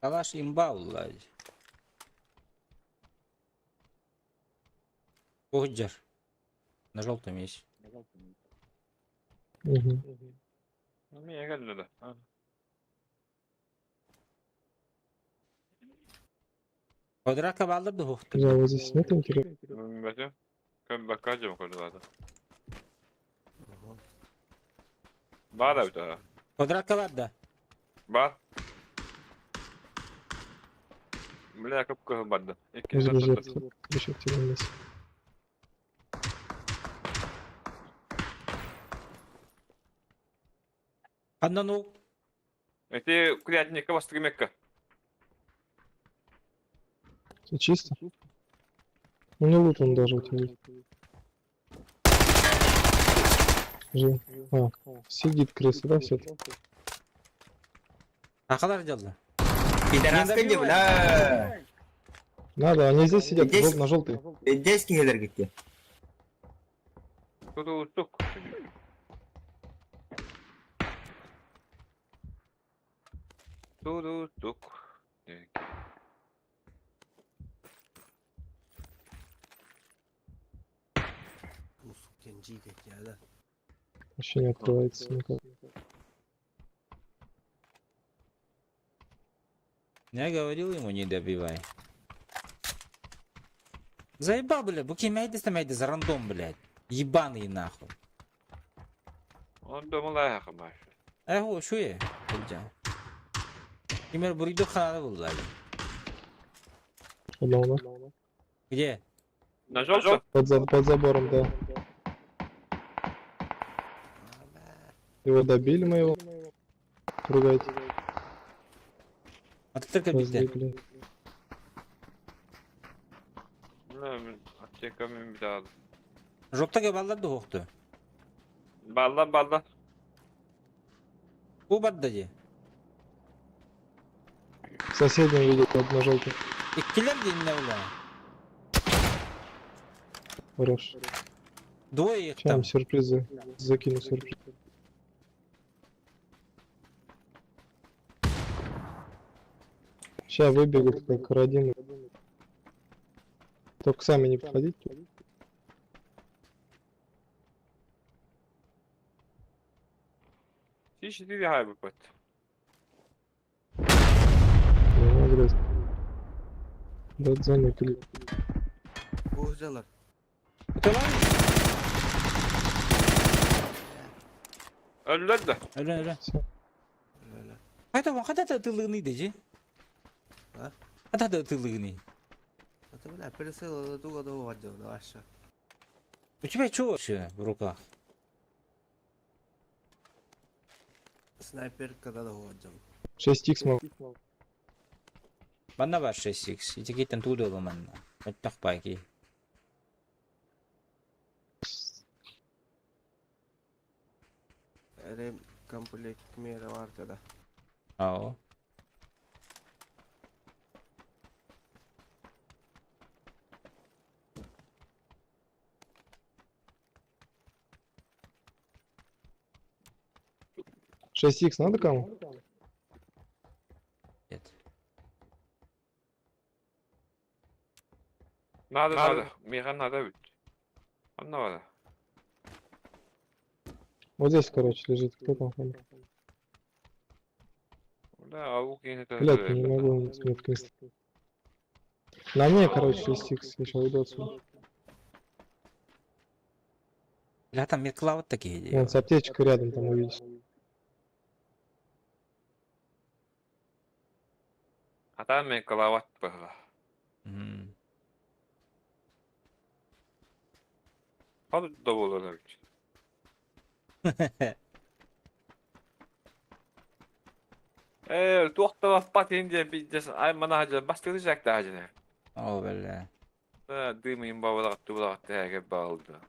Калаш имба улладь. Угджер. На желтом есть. Мгм. Меня geldi de. Квадратка балдыр да Бля, вот здесь нет интереса. Бәте. Köm bakacağım kodularda. Бар abi daha. Квадратка бар да. Бар. Бля, как көхө барды. Икки Возле Короче, к тебе вниз. Анна ну. Эти курятника бастыры мекка. Все чисто? Ну не лут он даже у тебя есть. Жи. А, сидит крыса, да, все-таки? Акалар делді. Пидораска не, бля. Надо, они здесь сидят, Здесь- на желтый. Здесь кихелер gitti. Tuttuk. Tuttuk. Усук жиге да. Вообще не открывается никак. Я говорил ему, не добивай. Заебал, бля, буки мәйдес та мәйдес рандом, блядь. Ебаный нахуй. Он думал, я хамаш. Э, шо е? Кимер буридо ханада булдылар. Одного, да? Где? На желтом? Под забором, да. Его добили мы его. Ругайте. А ты только Козлы, битте. блин. Аптека мен bir daha. Жоптага балдар да хоқты. Balla balla. У бадда же. В соседнем видит на желтый. Иккилер дейін не бля. Хорош. Двое их Сейчас там. им сюрпризы. Закину сюрприз. Сейчас выбегут как родимые. Только сами не подходите. Şişli bir hayır bu pat. Ну, блядь. Да, зону пили. Бухжалар. Өте Öldüler de. Öyle öyle. Всё. Öyle. Қайта вон қайда тылығыны дежі? А? Қайда тылығыны? Это бля, пересыл туга до вадил, вообще. У тебя что вообще в руках? Снайперка да вадил. 6х могу. Манна бар 6х. Итекеттен туды ола манна. Өттақ байки. Рем комплект мера варта да. Ау. Шесть х надо кому? Нет. Надо надо. Михан надо бит. Anlamadı. Вот здесь, короче, лежит. Кто там ходит? Бля, avuk yine de. Блядь, не могу с меткой. На мне, короче, 6х. Я сейчас уйду отсюда. Бля, там метклават такие. Вон, с аптечкой рядом там увидишь. Ата мен калават бахла. М. Hadi da olur bit. Eee tuhta patin diye bir des ay mana hacı bastıracak da hacı. О, бля. Ha dıymayın babalar attı bulak attı herkes bağıldı.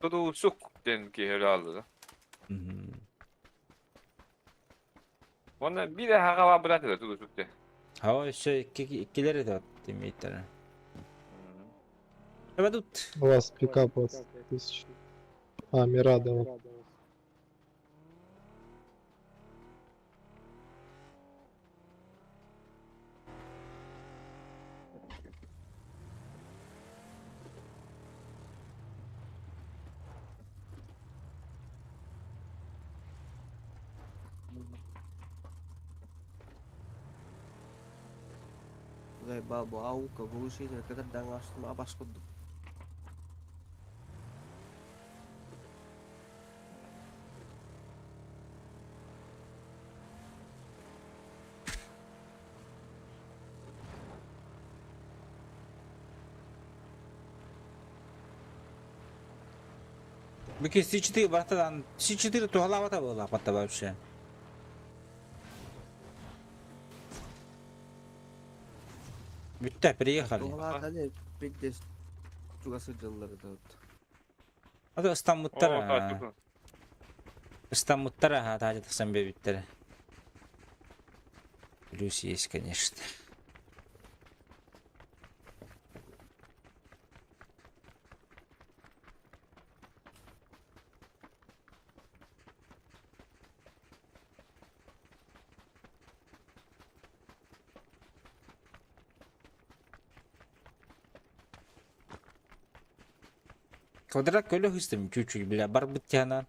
Тудуусук диэн киһи өлө хаалла. Уонна биир аһаҕа баар этэ тудуусук диэн. Ха, өссө икки иккилэр этэ тиммиттэрэ. Тут. У вас пикап 20 тысяч. А, Мирада. Вот. Заебал бу аука глушитель, когда абаш курдук. Бүки С4 братан, С4 туһалаабата буоллаахпатта вообще. Бүттэ, приехали. Туһалаатаны пиздец чугас сылдьаллар тут. Ата ыстаммыттар. Ыстаммыттар аха таажа тахсан бэбиттэр. Плюс есть, конечно. Квадрат көлө хыстым чуть-чуть, бля, барбыт тянан.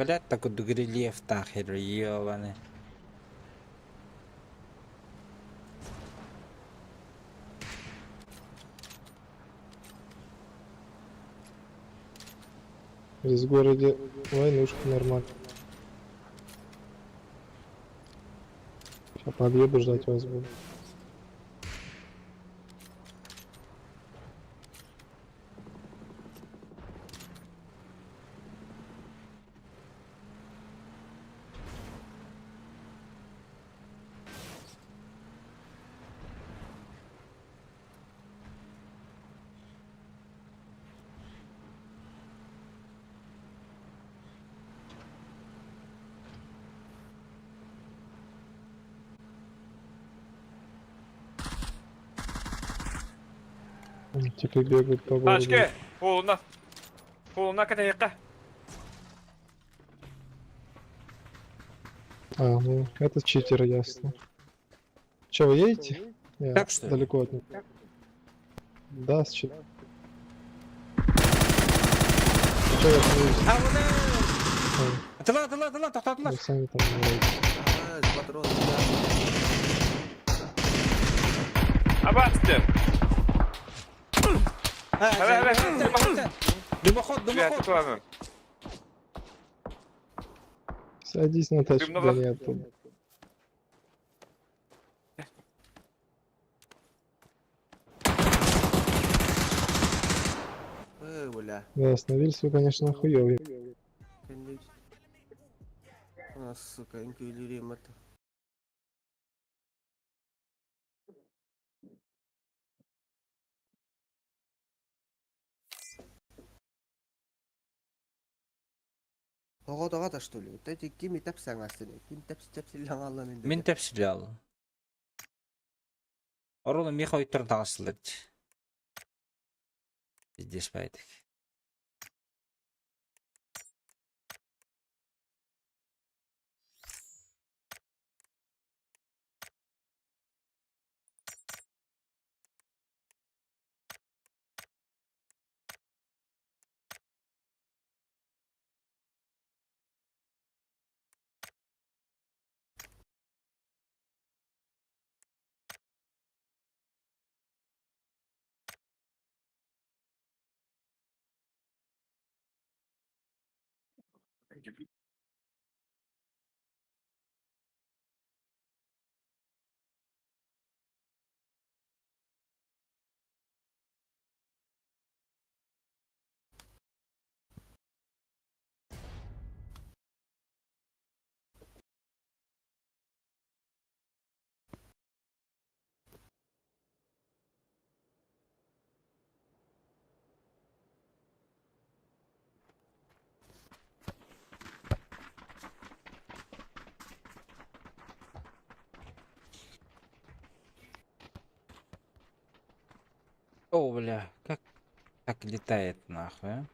Блядь, такой рельеф нахер, ёбаный. Здесь в городе войнушка нормально. Сейчас подъеду, ждать вас буду. Типа бегают по городу. Тачки! Холуна! Холуна катайка! А, ну это читер, ясно. Че, вы едете? Я Так, что ли? далеко от них. Да, с чит. Че, я остановился? А, вона! А, Тыла, тыла, тыла, тоқтатылар. Вы сами там играете. А, патрон, да. Абасты! А, Дымоход, дымоход. Садись на тачку, Дымного. да нет, оттуда. Бля. Да, остановился, вы, конечно, хуёвый. А, сука, инквилирим это. Оҕо что ли? Эти ким тәпсәң астыны? Ким тәпс тәпсиләң алланы инде. Мин тәпсиле ал. Оролу миха ойттор тағасылыр. Пиздец байдык. О, бля, как так летает нахуй, а?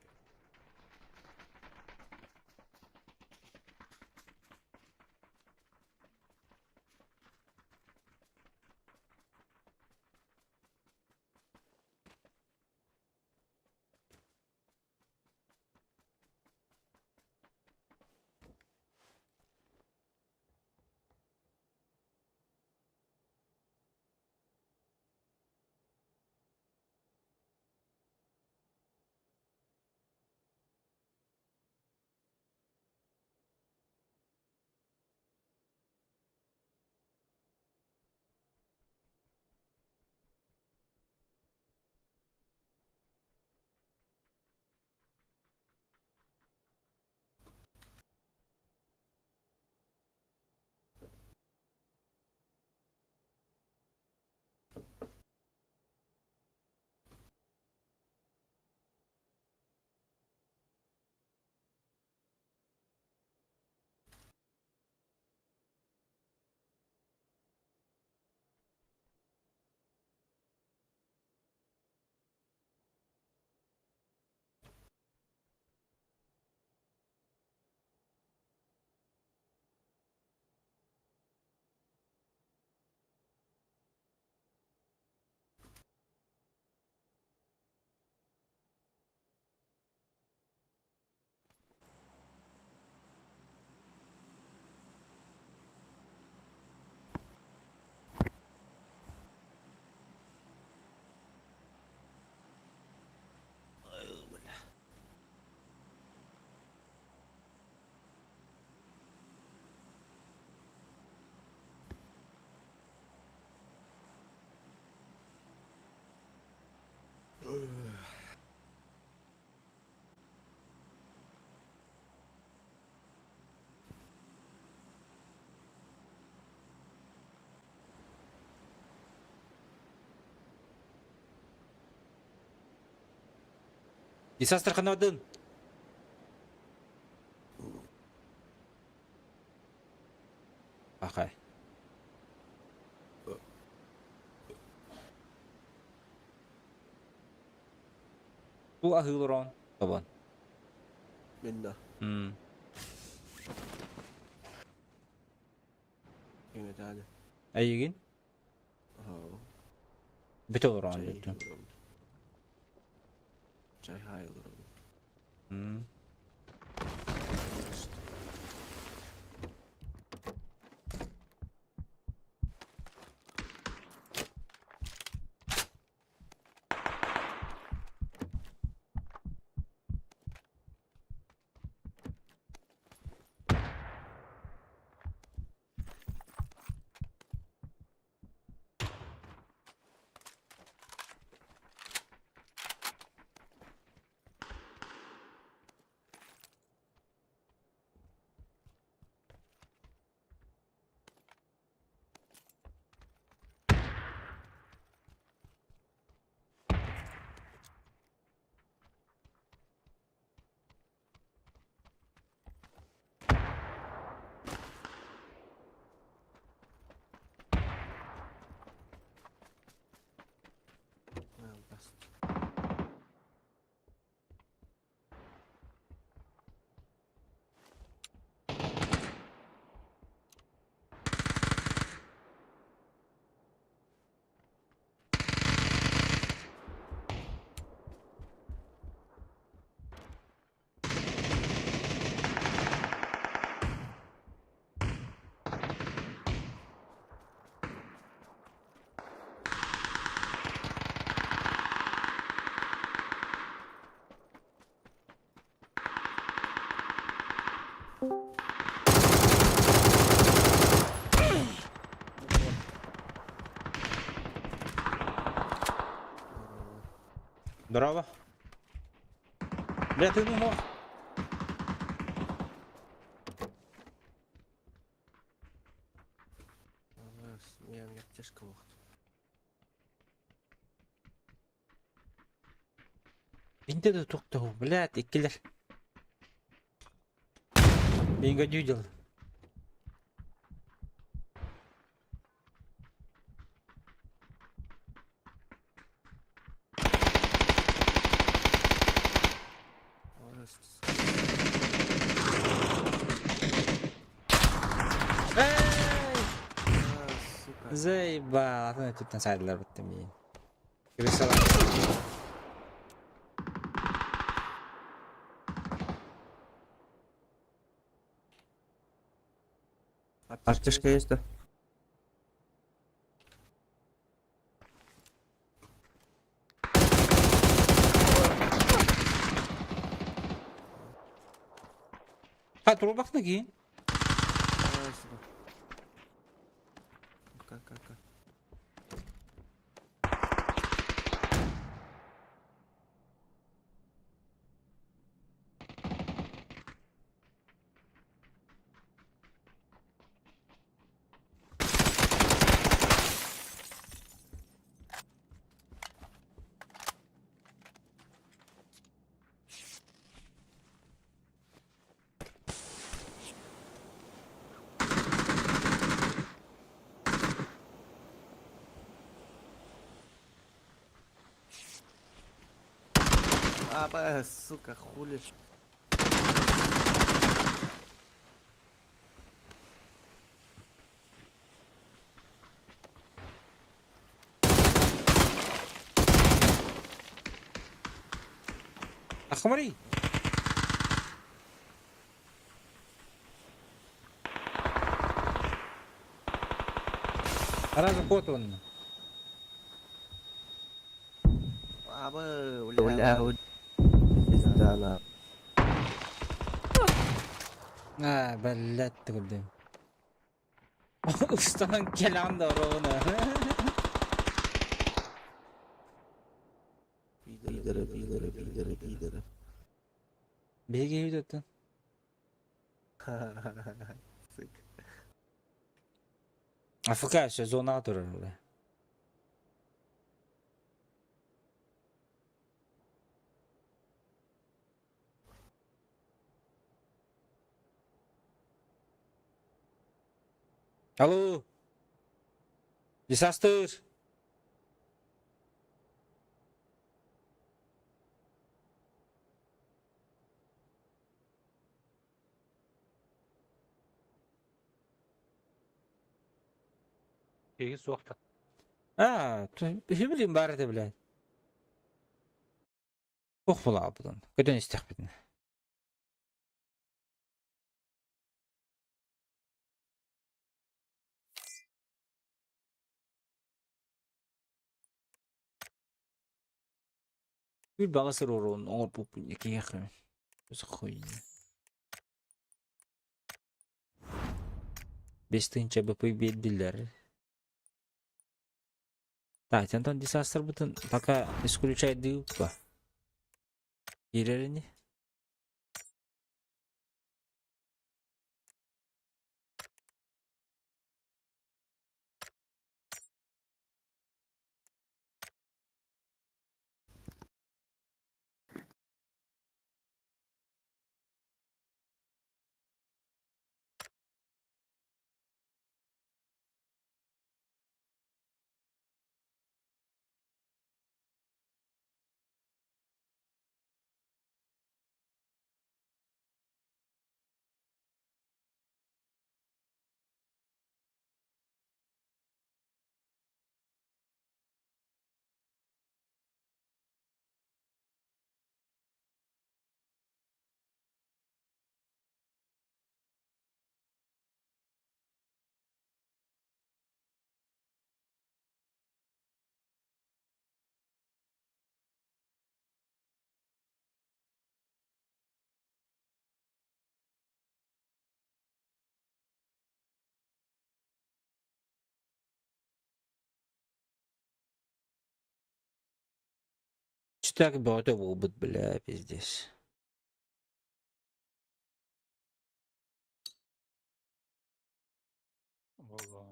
Из Астрахана один. Ахай. Бу аһыылырон тобон. Минна. Киҥэтааны. Эйигин? Оо. Бүтэ олорон Чай бүтүн. олорон. Чай хай олорон. Здорово. Бля, ты не мог. Не, мне аптечка мог. Бинте да туктау, блядь, иккилер. Бинго дюдел. Эй! Сука. Заебал, атын өттүттэн сайдылар быттым миин. Крысалар. Аптечка есть, да? Ха, турбахна кийин. Ай, сука. Как, как, как. А, бля, сука, хули. Ахмари. Аразы кот он. А, бля, Бля, вот пизда на. А, блядь, ты куда? Устанан келан да ровно. Пидоры, пидоры, пидоры, пидоры. Беги үйдөттөн. Сука. АФК все зона турар, бля. Алло. Десастыр. Киһи суохта. А, билим бар это, блядь. Ох, була бұдан. Көден истех бітін. Bir бағасыр орын, оңыр бұп, екі яқы. Өз хуйня. Бестинче БП бердилер. Так, Антон Дисастер бутын пока исключай дыпа. Ирерини. Читак бөҕөтө буолбут, бля, пиздец. Буолла.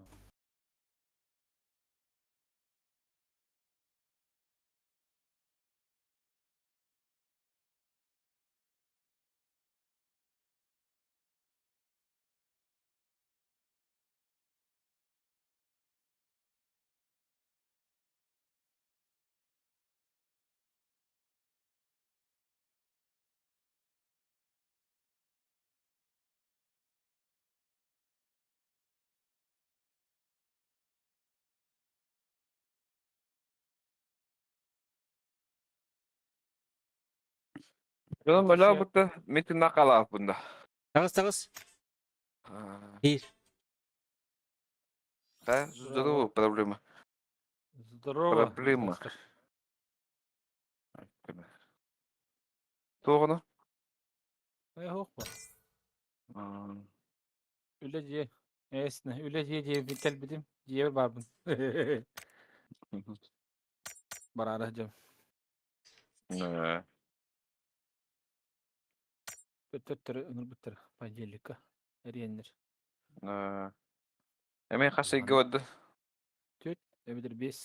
Дьонум өлөө бутта митинна халааппын да. Таҕыс таҕыс. Биир. Да, здорово, проблема. Здорово. Проблема. Туох ону? Э, суох Үлэ дьиэ. Эсне, үлэ дьиэ диэбин кэлбитим. Дьиэбэр баарбын. Бараара дьом. Төттөрү ыҥырбыттар понедельникка эриэннэр. Эмиэ хас ыйга барда? Түөрт эбэтэр биэс.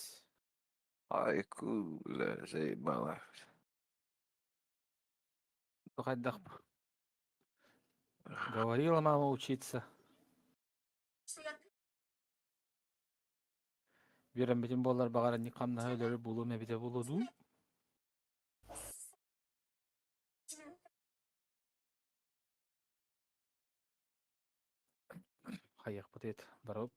Ай, кула, заебала. Хайдах Говорила мама учиться. Үөрэммитим буоллар баҕар инник хамнаһы өлөрү булуом эбитэ буолуо дуу? Хайыахпыт эт барып.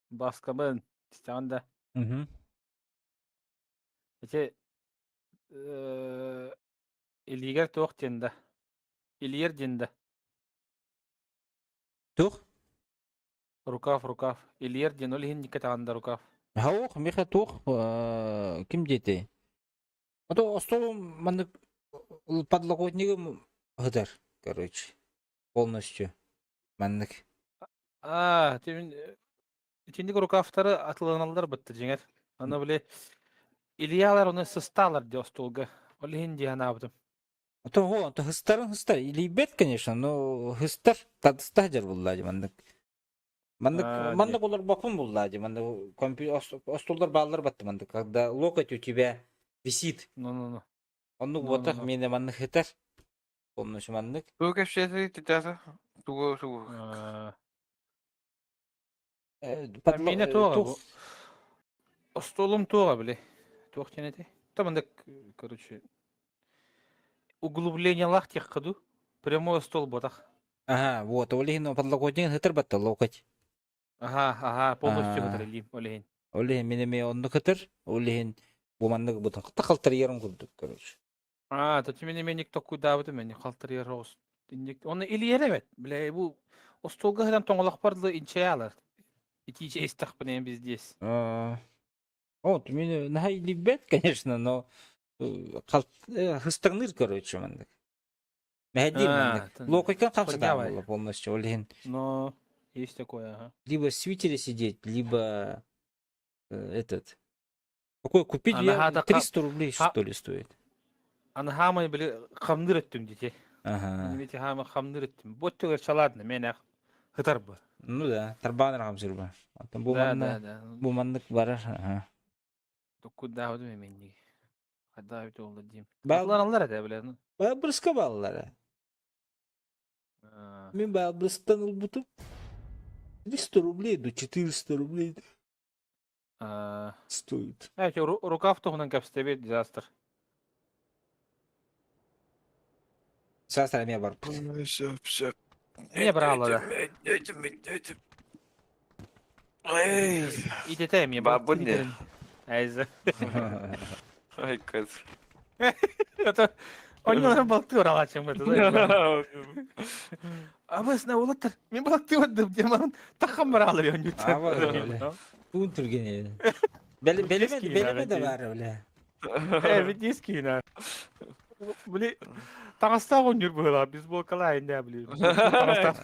Баскабын, истэҕин да? Мгм. Ити э, илиигэр туох диэн да? Илиэр диэн да? Туох? Рукав, рукав. Илиэр диэн, ол иһин кэтэҕин да рукав. Хаух, миэхэ туох э, ким диэтэй? А то остуолум маннык подлокотнигым ыһытар, короче, полностью. Маннык. Аа, тимин итинник рукавтары атыланаллар бытты дьиҥэр. Аны били Ильялар ону сыстаалар дии остуолга. Ол иһин дии санаабытым. А то хо, то хыстарын хыстар. Илийбэт, конечно, но хыстар, тадыста дьар булла дии маннык. Маннык Аа, маннык дии. олорбоппун булла дии. Маннык компью остуоллар бааллар батты маннык. Когда локоть у тебя висит. Ну-ну-ну. Оннук буотах Ну-ну-ну. миэнэ маннык хытар. Полностью маннык. Тугу кэпсиэтий титята? Тугу тугу? Аа, Э, а миэнэ подло- э, туоҕа бу. туох Остуолум туоҕа били. Туох диэн этэй? Та маннык, короче, углублениелаах диэххэ дуу. Прямой остуол буотах. Ага, вот, ол иһин подлокотник хытар батта локоть. Аха, аха, полностью Аа. хытар илиим, ол иһин. Ол иһин мин эмиэ оннук хытар, ол иһин бу маннык бутун халтарыйарым курдук, короче. Аа, то мин эмиэ ник токкуйдаабытым ини халтарыйар оҕус. Инник оны илиэр эбит. Бile бу остуолга сытан тоҥолохпор дылы инчэйэ Итии чэй истэхпинэ биздиэс. Аа. Вот, мин наһаа илийбэт, конечно, но хыстаҥныыр, короче, маннык. Мэһэйдиир маннык. Локотькан хамсатаан буолла полностью, ол иһин. Но есть такое, ага. Либо в свитере сидеть, либо этот Какой купить я 300 рублей, что ли, стоит? Аны хаамай били хамныр өттүм дите. Ага. Ведь хаама хамныр өттүм. Бот төгөр чаладны мен ах хытар бы. Ну да, тарбааныр хамсыр ба. Антон бу Да, манна да, да. бу маннык барар. Ага. Токкуда бу менни. Хада бит олду дим. Бал Атланалар эте биле. Балбырска баллара. Мен Балбырстан ылбытым. 300 рублей до 400 рублей стоит. Эти рукав туһунан кэпсэтэбит дизастер. Саастар эмиэ барбыт. Все, все. Эмиэ бырааллара. Итите эмиэ Бабын не. Айза. Ай, кыз. Это Оннолор балтыы уралаачым это. Абысна улаттар. Мен балактыы бардым диэн таххан бараалар Аба, Туун түргэн Бэлэмэ бэлэмэ да баар бля. Э, видишь киина. Били таҥастаах оонньуур быһыылаах бейсболкалаах иннэ били. Таҥастаах.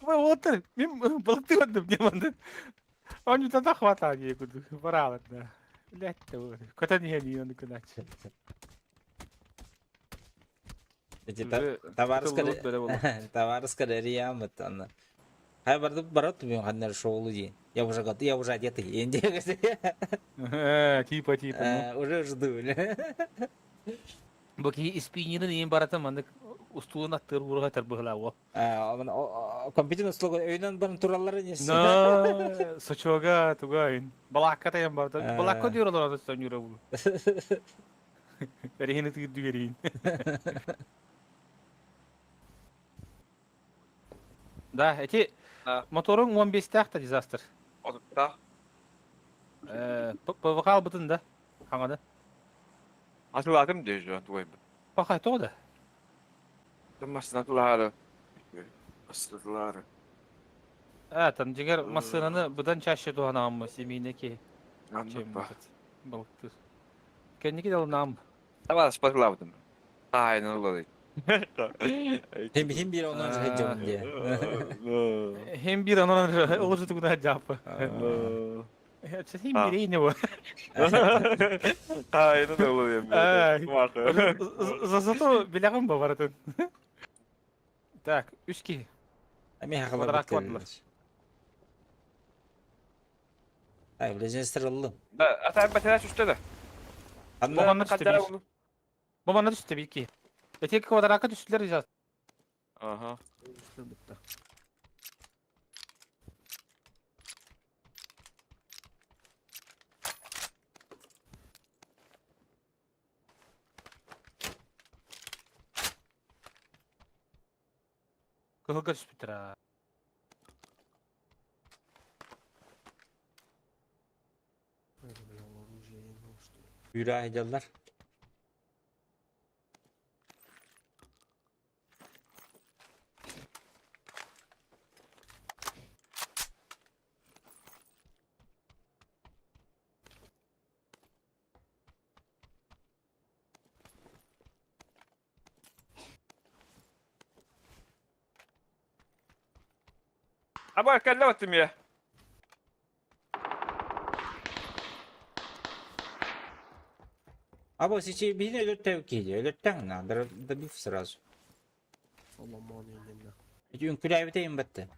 Ой, уолаттар, мин балыктыы бардым диэн манна. Оонньуутан хватаа дии курдук. Бараалар да. Блядь, көтөн иһэн иһэн ону гынааччы. Эти товарыска реямыт анна. Хай барды барат мен ханнар шоулу дии. Я уже готов, я уже одетый. Типа, типа. Уже жду. Бу киһи испиининин иин барата маннык устуулун аттыыр ууруга тарбыһылаа уол. Компьютер услуга өйүнэн баран тураллар инес. Но сочуга туга ин. Балаакка тайан барда. Балаакка диир олорор сонюра бу. Эрихини тыырды берейин. Да, эти моторуң 15-тээх да дизастер. Отуттаах. ПВК албытын да, хаҥаны. Атылаатым дии жон тугайбын. Пахай тоҕо да? Массыына Массыналаары. А, там дьиҥэр массыынаны быдан чаще туһанаҕым семейный киһи. Балыктыыр. Кэнники далынаам. Табаас патылаабытым. Таайын ыллалый. Хим бир онон жахыджамын дии. Хим бир онон олоржу тугуна жааппы. Хим бир не бу. Таайын ыллалый. Зато билэҕин бу барытын. Так, үс киһи. Эми хахалар Ай, близнецтер ыллым. Да, ата бэтэрэ түстэ да. Бу манна түстэ биир. Бу манна түстэ биир киһи. Эти квадратка түстүлэр сейчас. Ага. Кыһылга түспүттэр аа. Үүрэ айдаллар. Аба кэллэ баттым я. Аба сичи биһини өлөртөв киһи өлөртөҥ на добив сразу. Соломон именно. Эти үҥкүлээбитейин батты.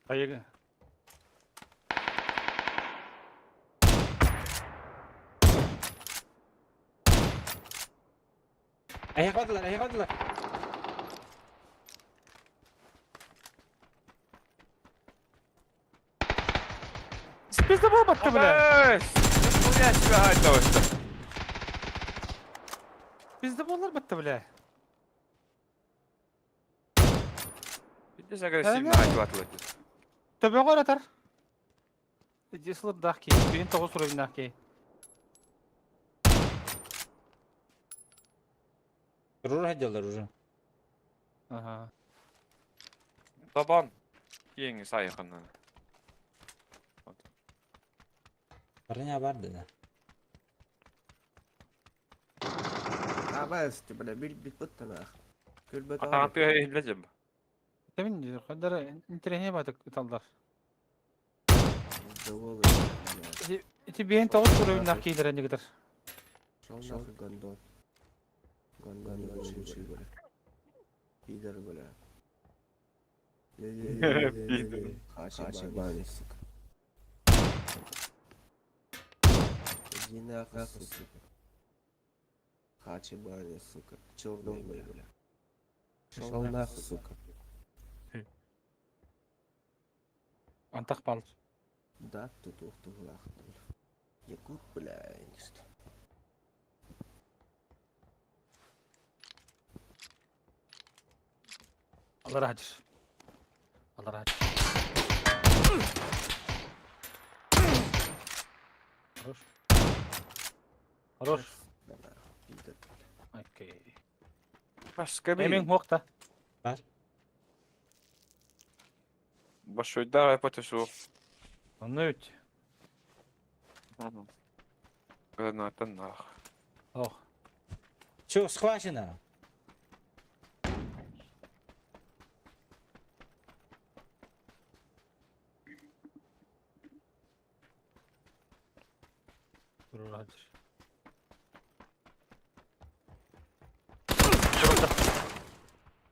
Айыга. Эһэ қадылар, эһэ қадылар. Пизда буолбатта бля. Пизда буолар батта бля. Пиздец агрессивно айтылатылар. Төбөҕөр атар. Дислырдаах киһи, биһин тоҕус уровеннаах киһи. Турур сылдьаллар уже. Ага. Табан. Киэҥи сайханна. Барыня барды да. Абас, бля, бил бит быттанах. Күлбөт Атаҕын тыаһа иһиллэ дьэ. Тэмин хандар интэриэһинэй баатык ыталлар. Ити биһин тоҕус уровеннаах киһилэр эннигитэр. Шел нахуй, гондон. Гондон ебучий, бля. Пидор, бля. Пидор. Хачи бани, сука. Иди нахуй, сука. Хачи бани, сука. Черный, бля. Шел нахуй, сука. Антах бал. Да, тут ух ты, Якут, бля, не что. Алар хадыр. Алар хадыр. Хорош. Хорош. Окей. Başka Эмиң bir хуохта. Большой айпаты суох. Онно үт. Гранатан нах. Ох. Все, схвачено.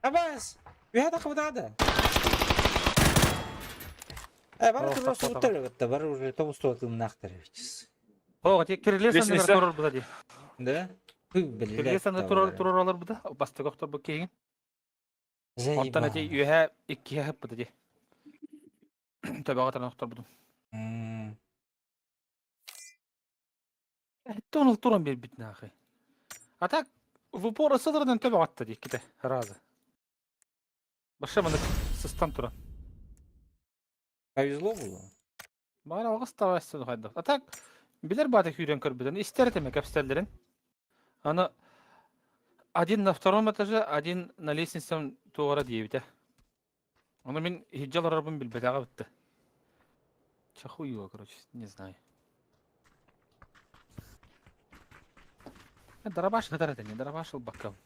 Абас! Үһэ тахыбытаада. Э, бары турар суттар кытта, бары уже тобус туотууннаахтар эбит. О, ти кирилес анныгар турар буда ди. Да? Хы, блядь. Кирилес анны турар турар буда. Бастык охтор бу кейин. Онтон эти үөһэ иккиһэ хыппыта ди. Төбөҕө таран охторбутум. Тонул туран биэрбит нахуй. А так в упор ысылырынан төбөҕө атта ди иккитэ раза. Баша маны сыстан туран. Повезло было. Маған алғыс табайсың хайдах. А так билер баата күүрэн көрбүтэн истэр этеме кэпсэллэрин. Аны один на втором этаже, один на лестнице туора диэбитэ. Ону мин иһирдьэ олорорбун билбэтэҕэ бытты. Ча хуй короче, не знаю. Дарабаш хатар этэ, дарабаш ылбаккам.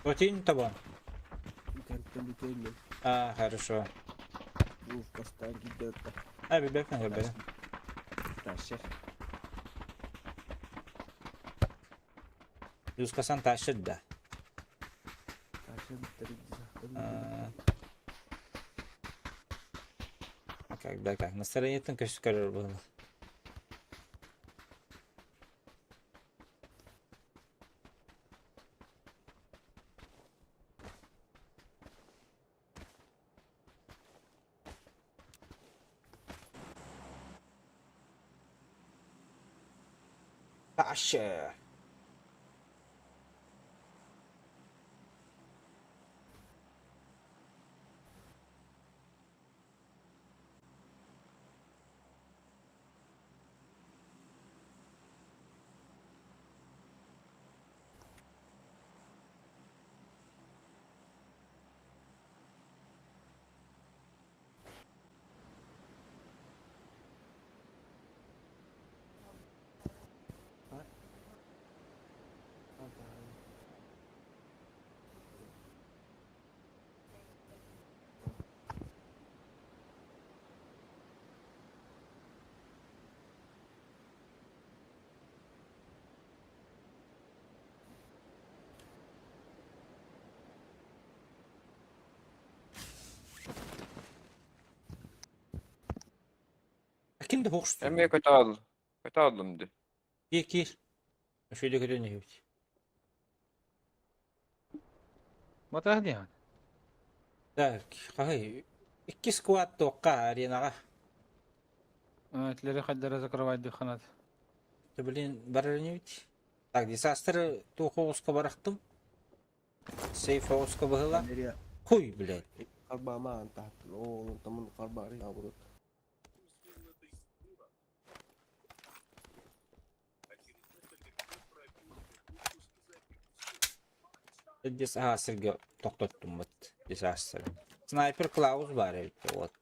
Протеин таба. А, хорошо. А, бибекна хабер. Юскасан тащит, да. А когда как? Настроение көстө көрөр было. Таша. Ким да хоқшты? Эмиэ көтө Көтө алдым ди. Кир, кир. Şöyle көтөн эбит. Матах диэн. Так, хай. Икки сквад тоққа аренаға. Этлери хайдара закрывать дыханат. Ты, блин, барар не бит. Так, дизастер туохоҕуска барахтым. Сейф оҕуска быһыла. Хуй, блядь. Карбамаан тахтын, оолун тамын карбаары абырыт. Дизастерге тоқтоттум бит. Дизастер. Снайпер Клаус бар эбит вот.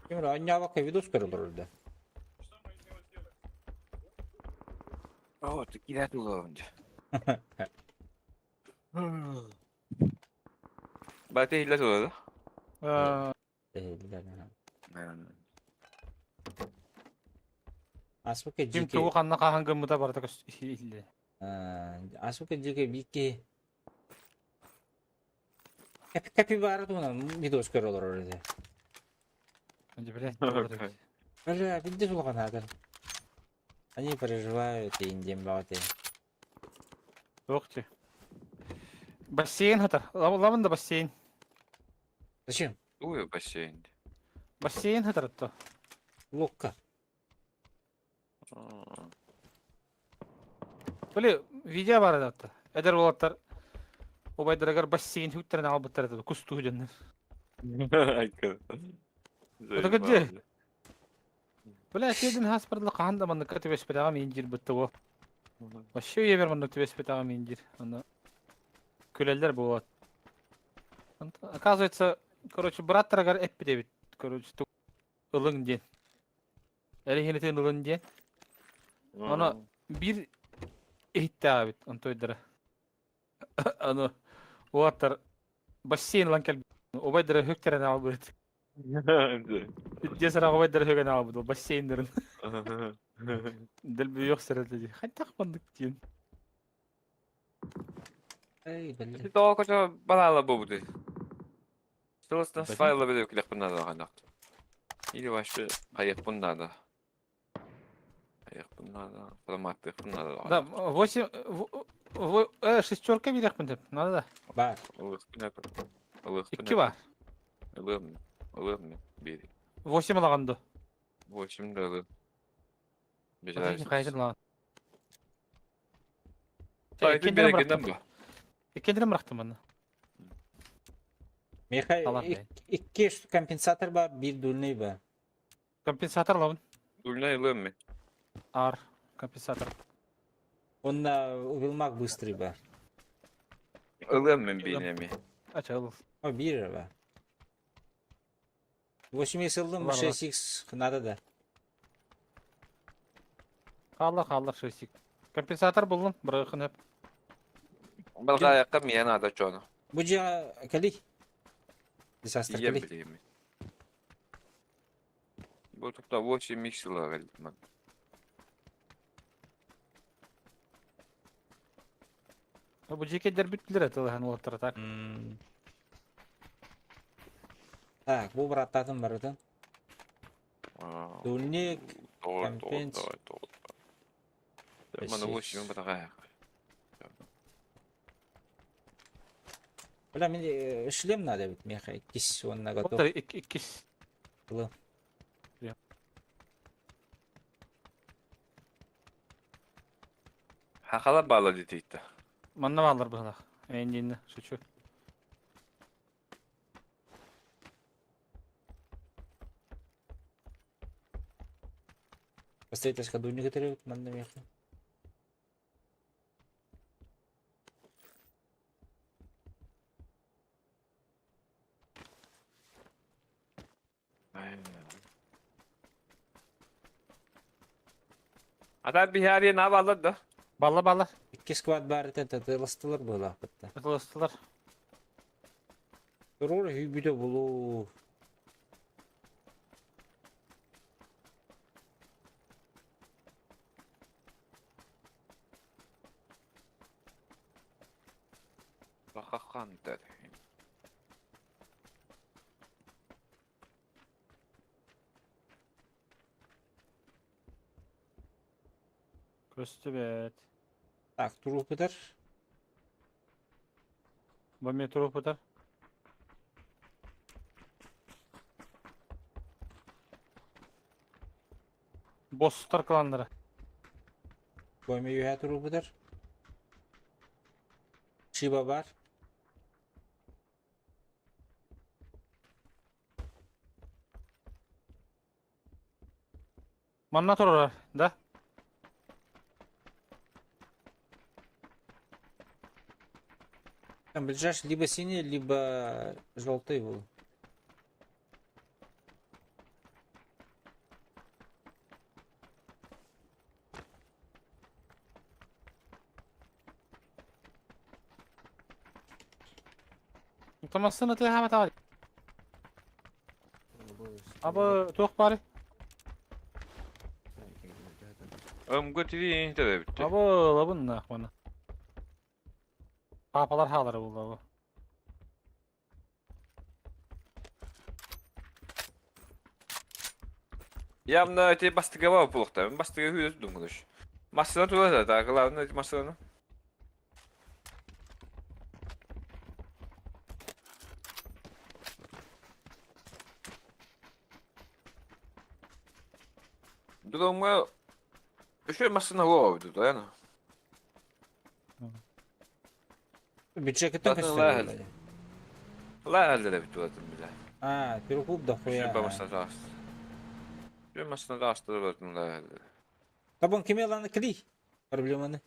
Ким аннябакка видос көрөлөр orada. О, ты кидать уловын. Баты хилле тулады. Асука Ким жеке тугу ханна хаһан гыммыта барыта көс иһиллэ. Асука жеке бики Капи капибара туһунан видос көрөлөр orada. Блядь, Бля, видишь, улахан Они переживают и индем баты. Туох ти. Бассейн хатар. Лабын да бассейн. Зачем? Уй, бассейн. Бассейн хатаратто. Лукка. Били видео бар это. Эдэр уолаттар убайдарыгар бассейн хүттэрин аҕалбыттар этэ кустуу дьоннор. Это где? Бля, сиэдин хаспардла хаһан да манныкка түбэспэтэҕим иин диир бытта уол. Вообще үйэбэр маннык түбэспэтэҕим иин диир. Аны күлэллэр буолуот. Оказывается, короче, бырааттарыгар эппит эбит. Короче, ылыҥ диэн. Эрэһиинэтин ылын диэн. Ону биир иһиттээх эбит онтуйдара. Аны уолаттар бассейн ылан кэлбит. Убайдара үктэрэн аҕалбыт. Дьиэ сараҕа убайдара үгэн аҕалбыт бассейннарын. Дэлби үөхсэр этэ дии. Хайдах маннык диэн. Эй, бэллэ. Тоҕо көтө балаала буолбутуй? Сылыстан файла билиэхпин наада хайдах. Или вообще хайыахпын наада. Хайыахпын наада, проматтыахпын наада. Да, восемь, шестерка биэриэхпин деп, надо да. Бар. Ылыахпын эп. Ылыахпын Икки бар. Ылыам, ылыам биэри. Восемь ылаҕын ду. Восемь да ылыам. Хайдын ылаҕын. Иккиндерин Иккиндерин бу. Иккиндерин бырахтым манна. Миха Алар бэй. икки компенсатор бар, биир дульный бар. Компенсатор ылабын. Дульнай ылыам мен. Ар. Компенсатор. Он на Вилмак быстрый бар. Ылыам мен биир эми. Ача ыл. О, биир бар. 8 ылдым, Бар, бар. 6х надо да. Хаалла хаалла шестик. Компенсатор буллум. Бырахын эп. Балга аякка мия надо чону. Бу жа кали. Дизастер Ием кали. билейм. Бу тупта 8 миксила галитман. Бу жекедер бүттүлөр этилген уолаттар так. Так, бу браттатын барытын. Дульник, компенс. Мана 8 батага. Бля, мне шлем надо ведь, меха, кис он на готов. Уолаттар иккис. Ылы. Хахала бала дитейті. Манна баалар быһылах. Эндинне, шучу. Поставить дульник это манна меха. Ата бихари на бала да. Балла балла. Икки сквад бар это татыластылар была бытта. Ытылыстылар. Турur hübüde bulu. Бахахан деді. Көстүбэт. Так, туру бытар. Бу метро бутар. Босстар кланнары. Бойма юха туру бытар. Шиба бар. Манна турар, да? Там ближайший либо синий, либо желтый был. Томасын ытыһа батаҕа. Абы туох бары? МГ ТВ де бітті. Абы лабын нахмана. Папалар хаалары булла бу. Явно эти бастыгава пулықта. Мен бастыга хүйөс думгыныш. Массана тула да, главное эти массана. Дромҥа үчүгэй массыына суох эбит дуо? Бюджекеттен Атын көстөр лааһыл. буолла. Лааһыллар эбит дуо бile. А, перекуп да Үчүгэй хуя. массыына таҕыста. Үчүгэй массыына таҕыста да лааһыллар. Табон кими ыланы кли? Проблеманы.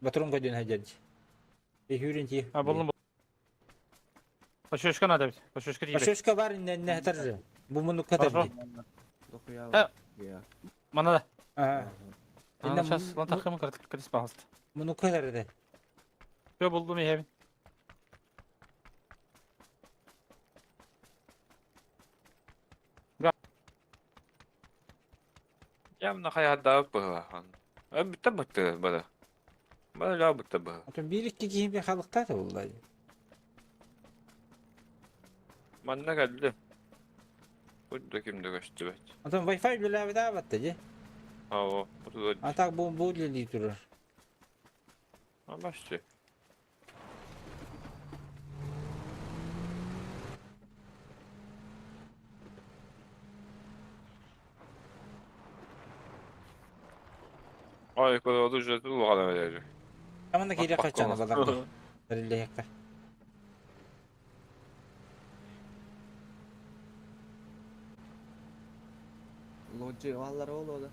Батрон көдөн хадьадь. Эхүүрін ти. А булдум. Пашешка надо бит. Пашешка тиийбэт. Пашешка бар инне хатар. Бу муну Хорошо. катар. Дохуя. Э. Я. Мана да. Ага. Ана сейчас лан тахым кыртыс пожалуйста. Муну катар да. Все булдум иһэбин. Явно хайаһардаабыт быһыылаах. Бүттэ быттыы бары. Бары дьаа бүттэ быһыы. Отон бир икки киһи би халыктаата булла. Манна кэллим. Бу да ким да көстүбэт. Отон Wi-Fi үлэлээбит аабатта дии. Оо, бу А так бу бу үлэлии турар. Абасты. Ой, куда уже улахан эбэлэр. Аманда киирэ каччана баларга. Тэриллиэххэ. Лоджи аллар ол ода.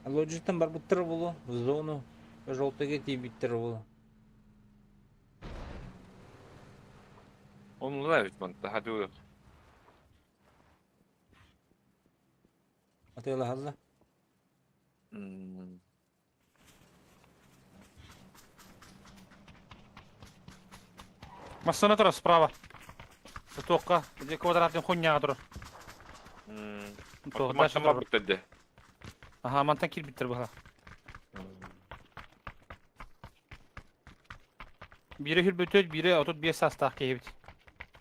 Лоджиттан барбыттар булу, в зону желтыйга тиийбиттэр булу. Оннулар эбит манта хадуу. Атыылаһалла. Массыына турар справа. Туохха, где квадратный хуйня турар. Туох, дальше Мантан турар. барбыттар дии. Ага, мантан киирбиттэр быһа. Биирэ хүрбүтүт, биирэ 35 саастаах киһибит.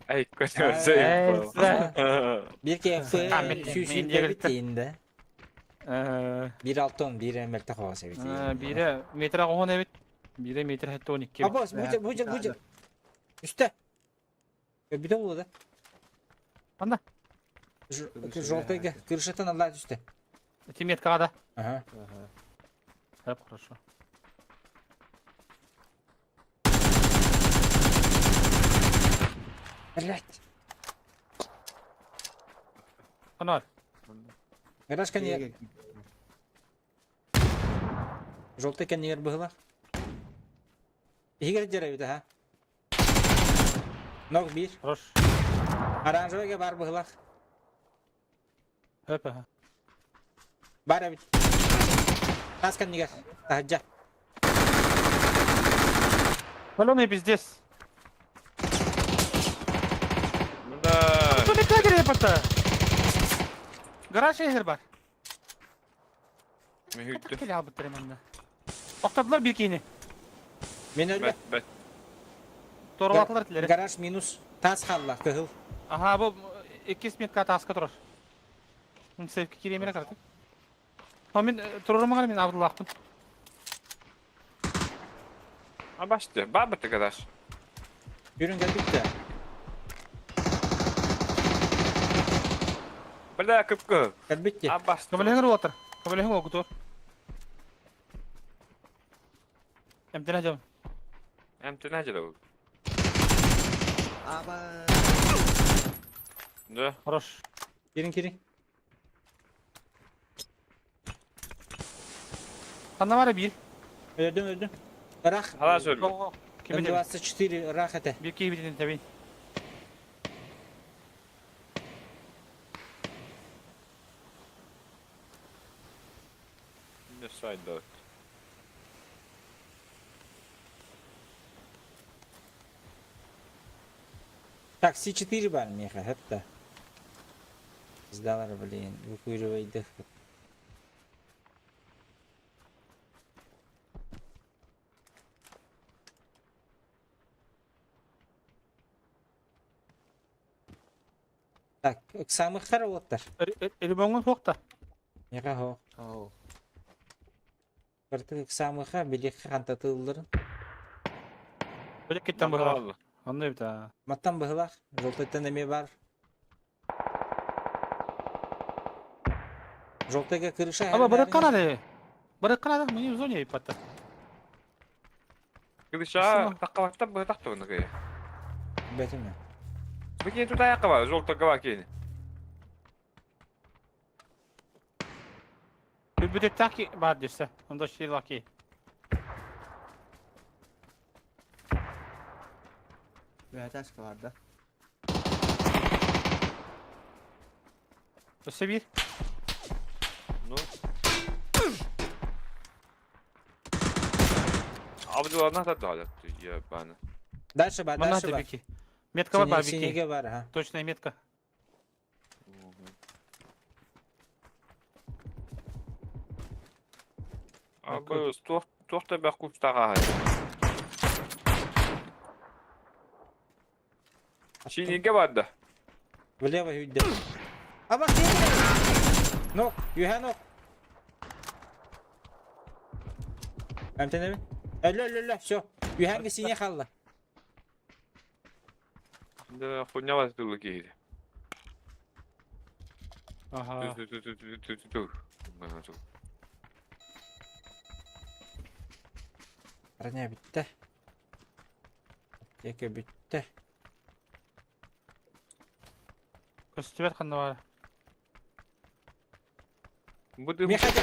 Эй, Эй, көтөр. Бир кф А, мен- сүүс мен бит диэбиттэр. инде. Бир алтон, бир мэлтэх оҕос эбит. Биирэ метр оҕон эбит. Биирэ метр хэтте 12 эбит. Абос, бу бу бу Үстэ. Бүтэ буолла да. Анда. Желтыйга крышатан алла түстэ. Эти меткаға да. Ага. Ага. Так, хорошо. Блять. Анар. Гараж коньяк. Желтый коньяк быһыла. Игорь дьэрэ эбит, аха. Ног бир. Хорош. Оранжевыйга бар быһылах. Хөп, аха. Бар эбит. Тас коньяк. Таһырдьа. Паленый пиздец. Да. Что не кагре Гараж ехер бар. Мүһүттү. Кele албыттар манна. Оқтадылар бир киини. Мен өллө. Бэт, бэт. Торолатылар тилери. Гараж минус. Тас халла. Кыһыл. Аха, бу иккис метка таска турар. Мен сейфке киремере картым. А мен турарым мен абдыллаахпын. Абасты. Бабыты гараж. Yürün gel bitti. Бля, кыпкы. Gel bitti. Абасты. Көмөлөһүҥ уотар. Көмөлөһүҥ огутур. Эмтенэ дьон. Эмтенә җирә ул. Аба. Да. Хорош. Girin girin. Ханна бара бир. Öldüm öldüm. Ырах. Hala söyle. Кими тебин? М24 ырах этэ. Бир киһи битин тебин. Не сайда. Так, С4 бар меха, хепта. Сдалар, блин, выкуривай дых. Так, самых хороших. Элбоңун хуакта. Меха хо. Ау. Картык самых билик хантатылларын. Бөлек кеттен быһа. Онно бит. Маттан быһылах, желтыйтан эме бар. Желтыйга крыша Аба барыкка надо. Барыкка надо, мы не в зоне иппата. Крыша таққабаттан быһытах туһуна кыйа. Бэтиме. Бу киин тутаайахха бар, желтыйга киин. Бүбүтүттаки бар десе. Онда шилаки. Бэтэшка бар да. Өссө биир. Ну. Абдулла надо ебано. Дальше бар, Манна дальше бар. бики. Метка бар бики. Синеге бар, ага. Точная метка. Абы туох та кустаға. Синеге барды. Влево үйдө. Аба Нок, юһэ нок. Эмтенеби? Өлө, өлө, өлө, все. Юһэнге сине халла. Да, хуйня вас было кейде. Ага. Броня битте. Аптека битте. Көстүбэт ханна бар. Буду Мехатер.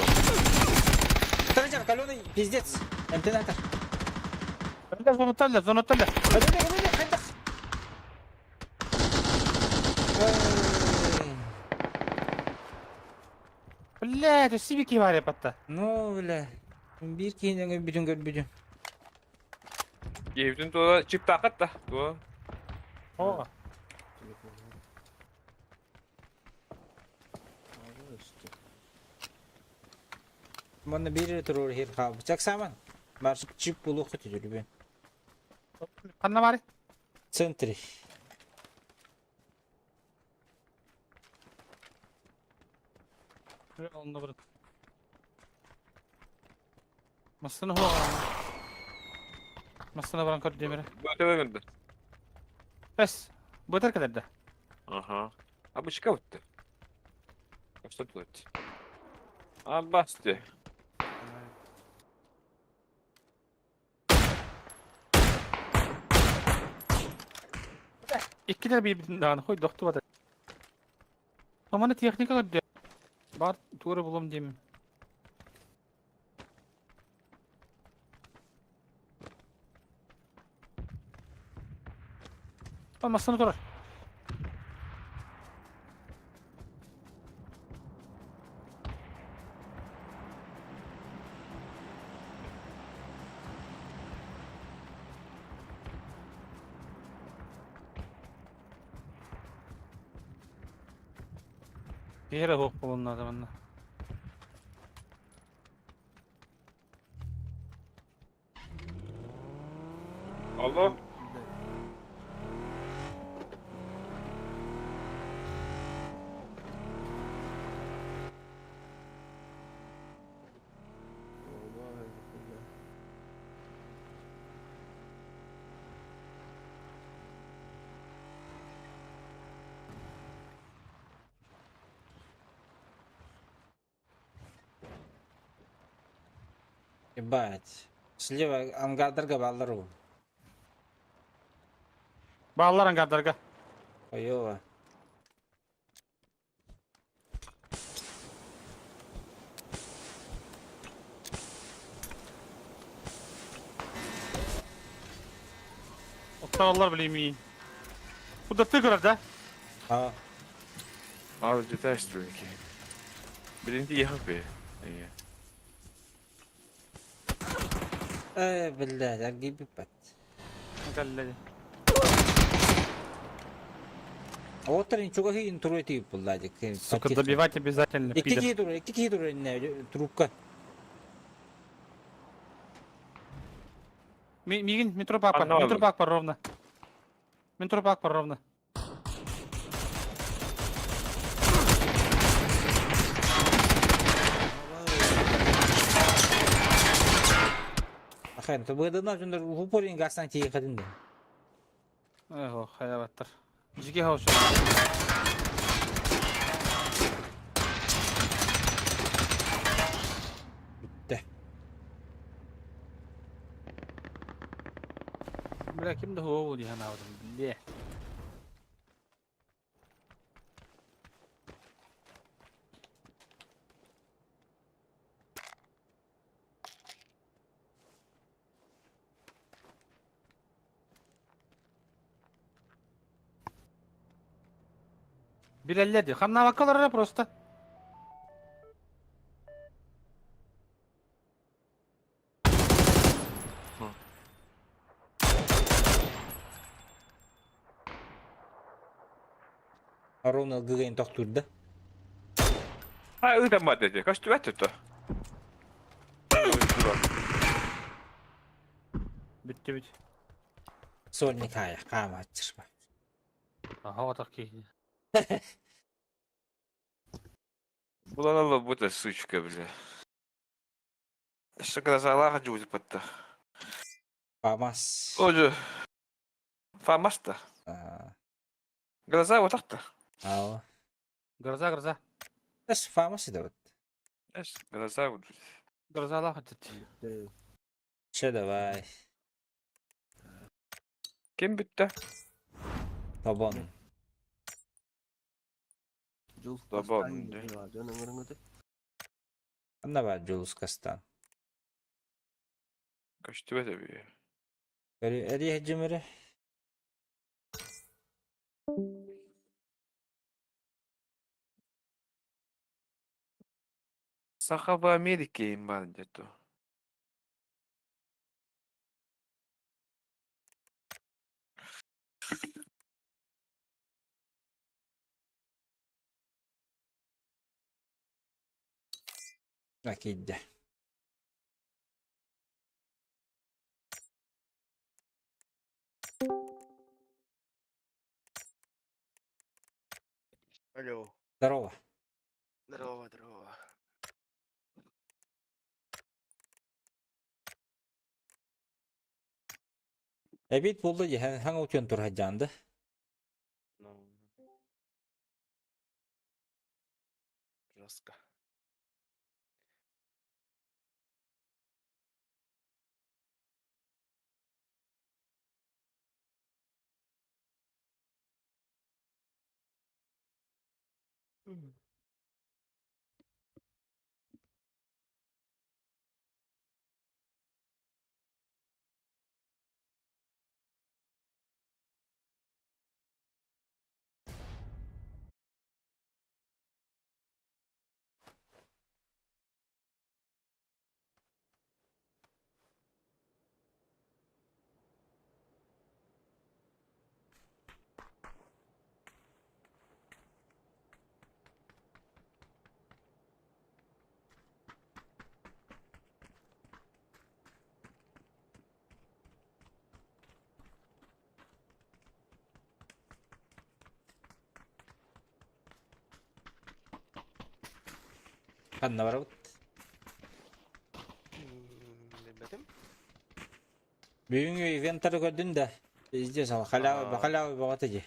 Транжар, каленый, пиздец. Эмтенатор. Өлө зонутталла, зонутталла. Өлө, өлө, өлө, хайдах. Ой. Блядь, өссө бики бар иппата. Ну, бля. Бир кейинен бүтүн көрбүтүм. Кейбитин тула чип тақат та. Тула. О. Манна бир турur хир хаб. Чаксаман. Бар чип булу хөтү Ханна бар. Центре. Онда бар. Масына хуа. Масына баран көр демире. Бөтө Бес. Бөтөр кедерде. Ага. А бычка өттү. Что тут? А басты. Иккилер бир дааны хой докту бата. Аманы техника көрдө. Бар тууру булум дейм. Масына турар. Киһи хуох булуннаада манна. Алло. Ебать. Слева ангардарга баллар у. Баалар ангардарга. Ойова. Отталар билеймин. Бу да ты көрөр да? А, А, где стройки. Блин, ехал бы. Блядь, аргибипат. Калле. Оттар ничего хин туруйти булладик. Сука, добивать обязательно, пидор. Икки турур, икки турур не трубка. Мигин, метро пак бар, метро пак бар ровно. Метро пак бар ровно. Ахайын, то быдына жондар упорин гасан тии хадинде. Эх, хаябаттар. Жиге хауш. Бля, ким да хуо дии санаабытым, бля. Билэллэр дии. Хамнаабакка олорор просто. Арон ылгыгайын тохтуурда. Ha ыытан барды дии. Көстүбэт тута. Бүттүбүт. Сольник хаайа, хаамааччырба. Аха отох киһи. Булан алла сучка, бля. Что когда Аллаха дьуути патта. Фамас. Ожу. Фамаста. Глаза вот так-то. Ау. Гроза, гроза. Эс фамас идет. Эс, глаза вот. Грозалаах ыччат. Че давай. Ким бүттэ? Тобон. Жул Добон, да. Дьон ыҥырыҥыты. Анна бар Джулус Кастан. Көстүбэт эбии. Эри хеджимере. Саха в Америке им бар где-то. Акидде. Алло. Здорово. Здорово, здорово. Эбит булды же хаң утен тур хаджанды. Ну, жестко. Ханна бар бут. Билбэтим. Бүгүнгү ивенттары көрдүн да. Пиздец ал халява халява багаты же.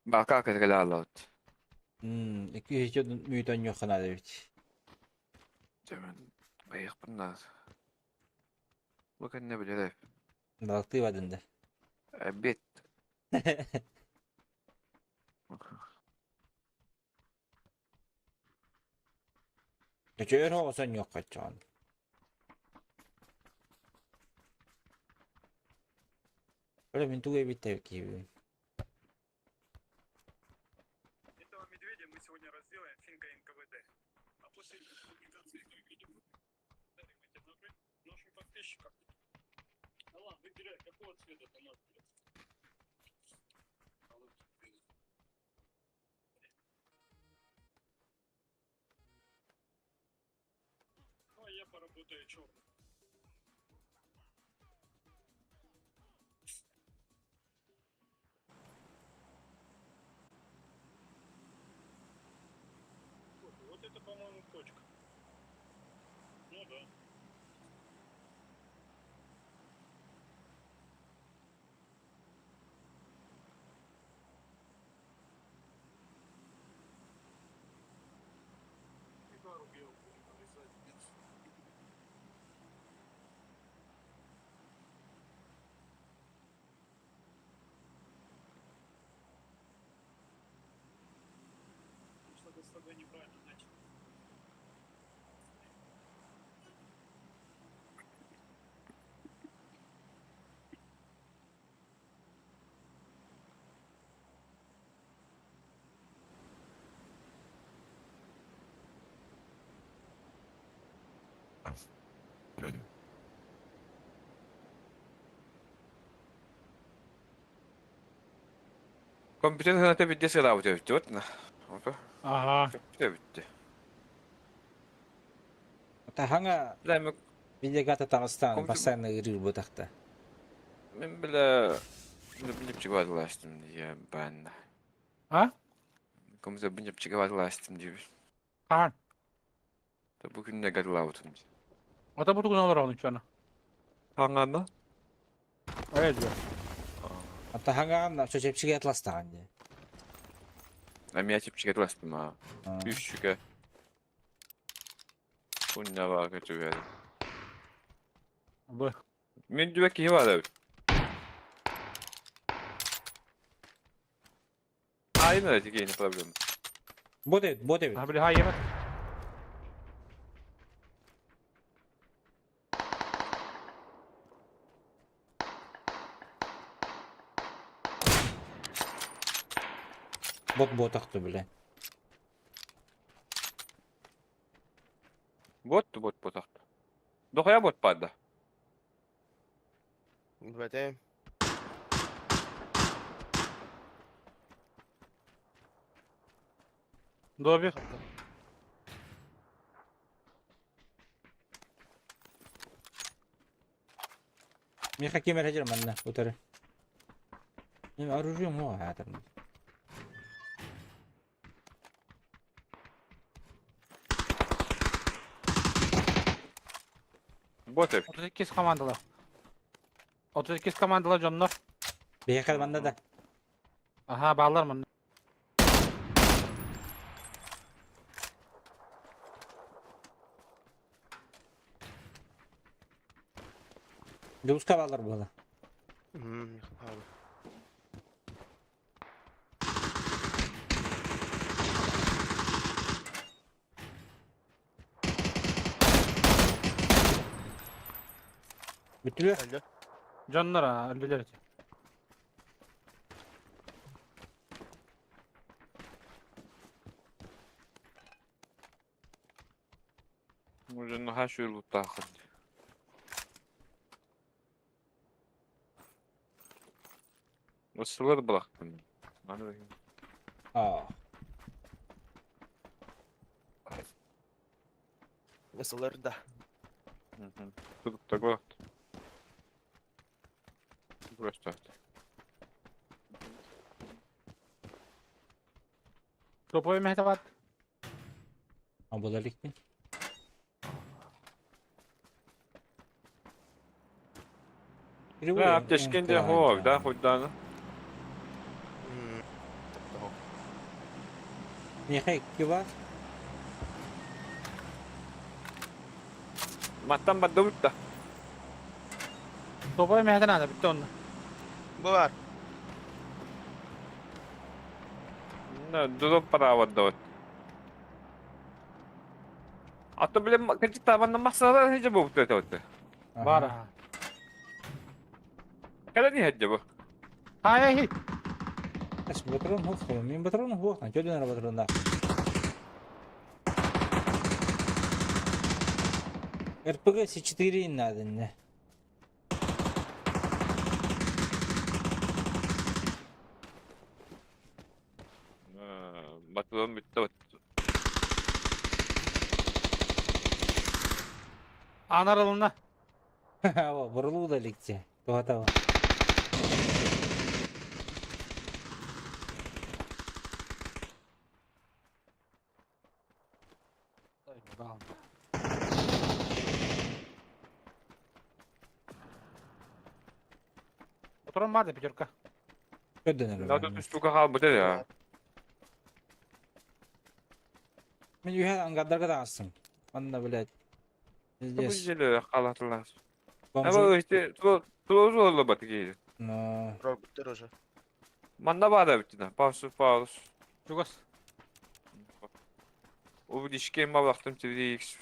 Бака кэтгэл аллаут. Iki hiç müytön yok kana dedik. Демен байык буннар. Бу кэннэ билэр. Балыкты бадында. Обед. Көчөр хоғосон yok качан. Öyle min тугай битте ки. Этого медведя мы сегодня разделаем финкой НКВД. А после публикации этого видео дарим эти ножи нашим подписчикам. Алан, выбирай, какого цвета ты нож, блядь. Ну, а я поработаю черным. Вот это, по-моему, точка. Ну да. Сигару белую будем нарезать. с тобой неправильно начали. Компьютер сыаната биирдэ сыалаабыт эбит вот на. Опа. Ага. Эбитти. Таһаҥа Бля, видеогата таҕыстаан постоянно ырыыр бутахта. Мен бля бинепчик вадластым я бан. А? Кому-то бинепчик вадластым диибин. Хаан. Бу күннэ гадлаабытым. Ата бу тугун олороҕун чуона. Хаҥана? Öyle diyor. Таһаҥаҕын чөчөпчигэ атластаҕын дии. Эмиэ чэпчигэ атластым аа. Үс сүгэ. Унньабаа көтүгэр. Бу. Мин дүбэ киһи баар эбит. Айын эрэ тикиини проблема. Бот эбит, бот эбит. Ha били хайымат. Бот ботахты бile. Бот бот ботахты. Дохуя бот падда. Билбэтим. Добир. Миха кемер хажыр манна утары. Мен оружием о хатыр. Бот эбит. 32 командалар. 32 командалар дьоннор. Бейхал манна да. Аха баалар манна. Дулуска балар буола. Хаалы. Бүтүлү. Өлдө. Дьоннор а өлдүлэр эти. Может, наха шүр луттаахын. Ысылар былахтым. Аны Аа. Ысылар да. Туттак былахты. Просто. Топовой мехтават. А була ликпин. Да, аптечкен де хоог, да, хоть да. Михай, кива? Маттан бадда да. Топовой мехтанада бүтті онна. Бу бар. На, дуру парават да. А то, блин, кредит табанна масала хеже бу бут это. Бар аха. Когда не хеже бу? Хай хай. Эс батрон хух, мен батрон хух, на чөдөн батрон да. РПГ С4 надо, не. Батрон битте вот. Анарылына. Ава, бұрылу да лекте. Туғатава. Патрон бар да пятерка. Чөдөн Надо ту штука хал бут я. Мен үйе ангардарға да астым. Анна, блядь. Бу Здесь. желе халатлар. Бомжу. Аба işte ту ту золо бат ки. Но. Ролбуттар уже. Манна бада бит на. Паус паус. Чугас. Увелички малахтым 3x.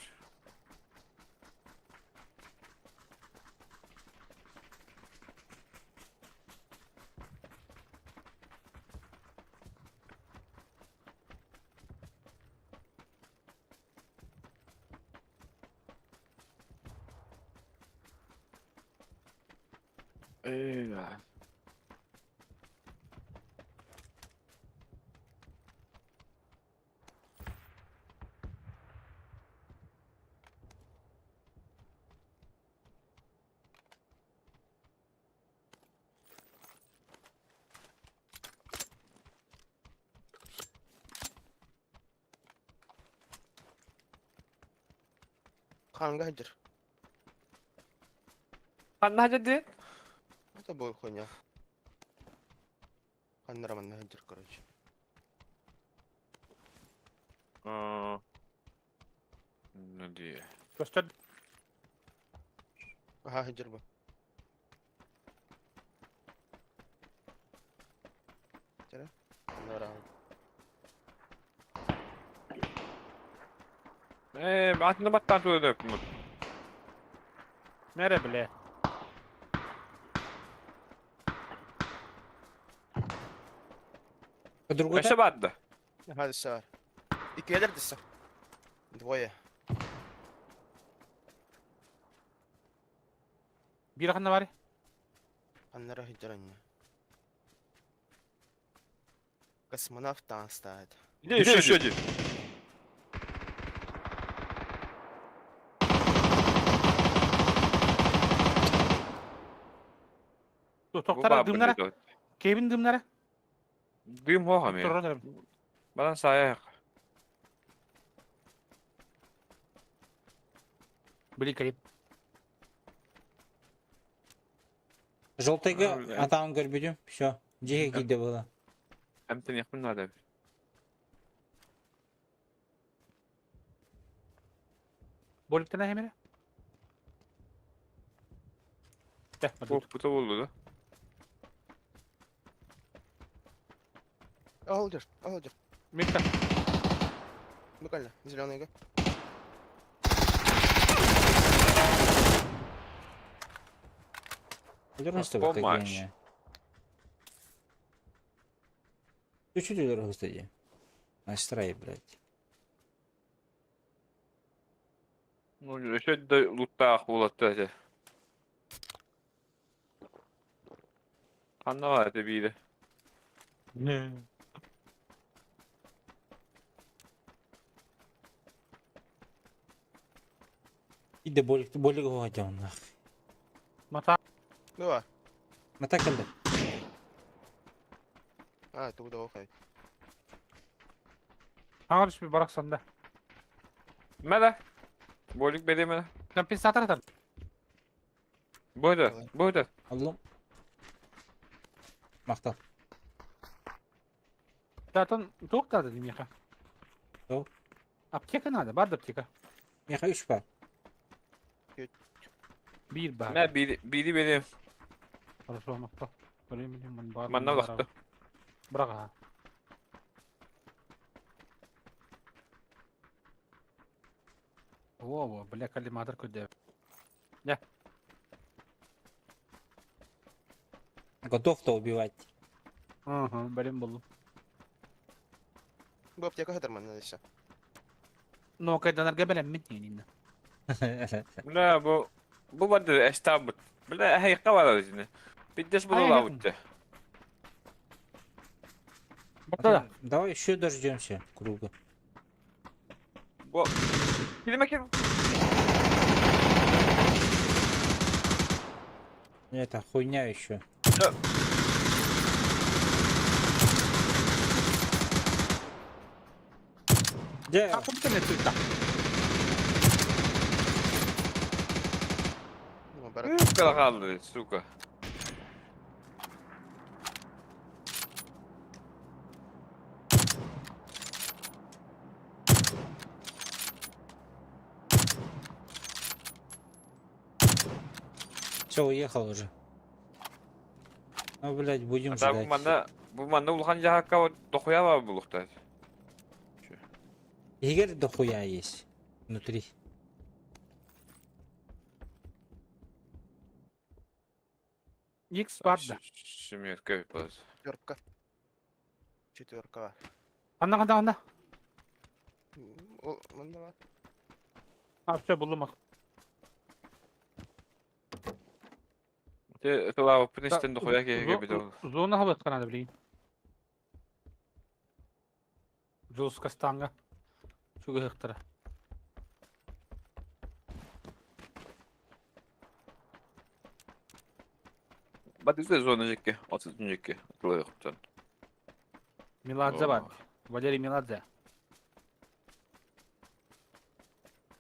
Э, Ханга хадыр. Ханна хадыр? Это будет хуйня. Ханна роман хадыр, короче. Ну дии. Көстөр. Ага, хадыр бу. Ханна роман. Ээ, атына баттаан туйда өппүт. Мере биле. Другой Өссө баатда. Ага, сар. Иккилер дессе. Двое. Биир ханна баар. Ханна хадыр анна. Космонавт там стоит. Где еще еще один? Тоқтара дымнара. Кебин дымнара. Дым хоха мен. Турар. Балан саяқ. Били калип. Желтыйга А, бля. атаҕын көрбүтүм. Все. Дьиэ киирдэ буола. Әмтен яқпын надо. Боликтена хемере. Тeh, Бу бута болду да. Алдыр, алдыр. Микка. Буквально, зеленый га. Помощь. Чуть-чуть господи. Настрой, блядь. Ну, еще да луттаах буолатта этэ. Ханна бар этэ биирэ. Иде болик болик оҕотоҥнох. Мата. Давай. Мата кэллэ. А, это куда уходит? Аңар bir барак санда. Мэлэ. Болик беремэ. Компенсатор атар. Бойда, бойда. Аллом. Махтал. Zaten туох да дедим яха. Туох? Аптека надо, бар да аптека. Миэхэ үс бар. Биир бар. Мэ биири биири берем. Хорошо, махтал. Времени бар. Манна улахта. Браға. Во-во, бля, коллиматор көдө. Готов-то убивать. Ага, блин булдум. Бу аптека хадыр манна десе. Но кайданарга белем мен нинна. Бля, бу бу барды эстабыт. Бля, хайка бар өзүнө. Биддес Ай, булалабытты. Да. Давай еще дождемся круга. Бу Килме кил. Это хуйня еще. Да. Где? А компьютер туйта. Ну, барак. Кала калды, сука. Все, уехал уже. Ну, блядь, будем Ата бу ждать. манна бу манна улахан жаакка дохуя бар булукта. Иһигэр дохуя есть. Внутри. Икс бар да. Семерка выпала. Четверка. Четверка. Анна ханна ханна. Ол манна бар. А, все, буллум. Те тылаабыппын истэн дохуя киһигэ билэ. Зона хабат канада блин. Жулскастанга. Чугыһыктара. Батыса зона жекке, 30 жекке тылайыктан. Меладзе бар. Валерий Меладзе.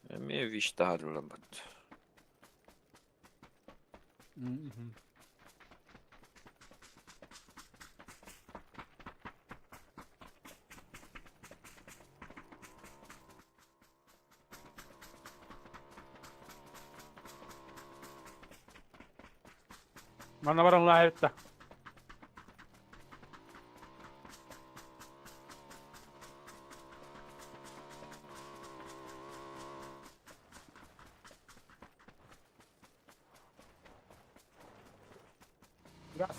Эми виш тахарылан бат. Манна баран лаайытта. Газ.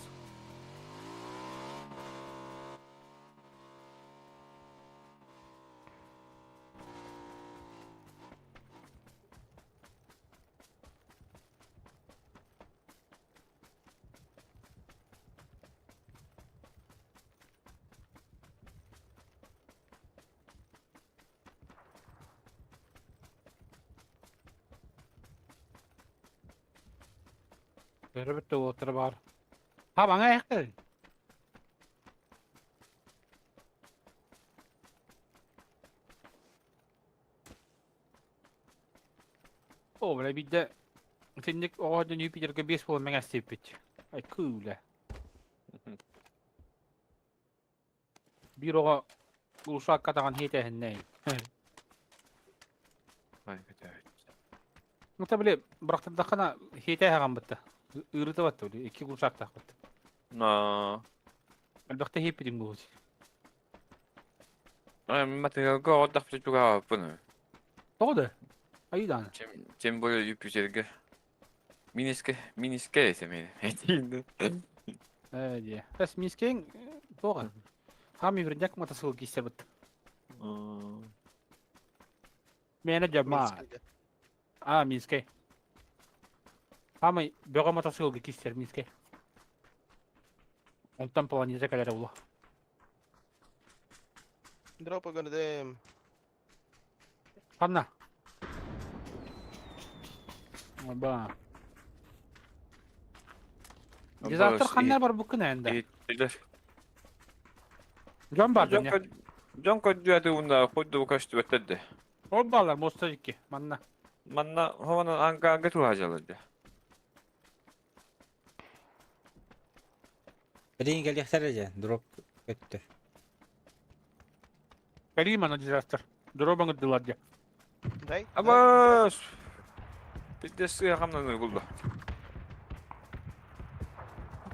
Көрөбүт уоттара бар. Ha bana ayakta. О, бля, бидде синник оҕо Юпитерга бес буолан мэҥэстиэппит. Ай күүлэ. Биир оҕо улушаакка таҕан хиэтэһиннэй. Ай көтөөт. Ну та били бырахтардаххына хиэтэһэҕэн бытта. Ыырыта батта били икки улушаактаахпыт. На. Элбэхтэ хиэппитин буолуут. Ай материалга отдах чугааппын. Тоҕо да? Айдаан. Чем тем более Юпитерге. Миниске, миниске эсэ мени. Этин. Ээ дии. Эс мискең тоҕо. Хам юрдяк мотосыл кисе быт. Мені жама. А, Минскэй. Хамай бөҕө мотосылга кистер Минскэй. Онтон планета кэлэрэ була. Дропа көрдüm. Ханна? Оба. Дизастер ханна бар бу күн энде. Дьон бар дьон. Дьон көддүөтү унда худду көстүбөттөдү. Ол балар моста икки манна. Манна хована анга анга туһажаларды. Билигин кэлиэхтэрэ дьэ, дроп көттө. Кэлии манна дизастер. Дробаҥ ырдылар дьэ. Дай. Абас! Бидде сыа хамнаны булду.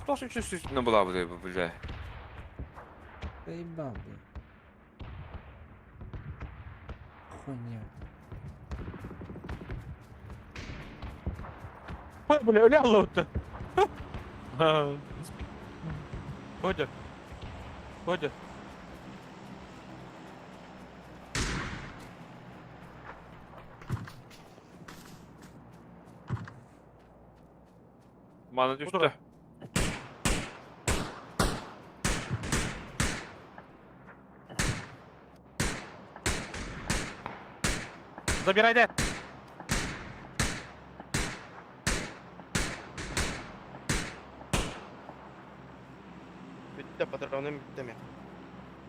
Тош үчүн сүстүнө булабы бу бля. Заебал, блин. Хуйня. Ой, бля, өлө аллоутtu. Ходи. Ходи. Мана түстү. Забирай да. Bitti patronum bitti mi?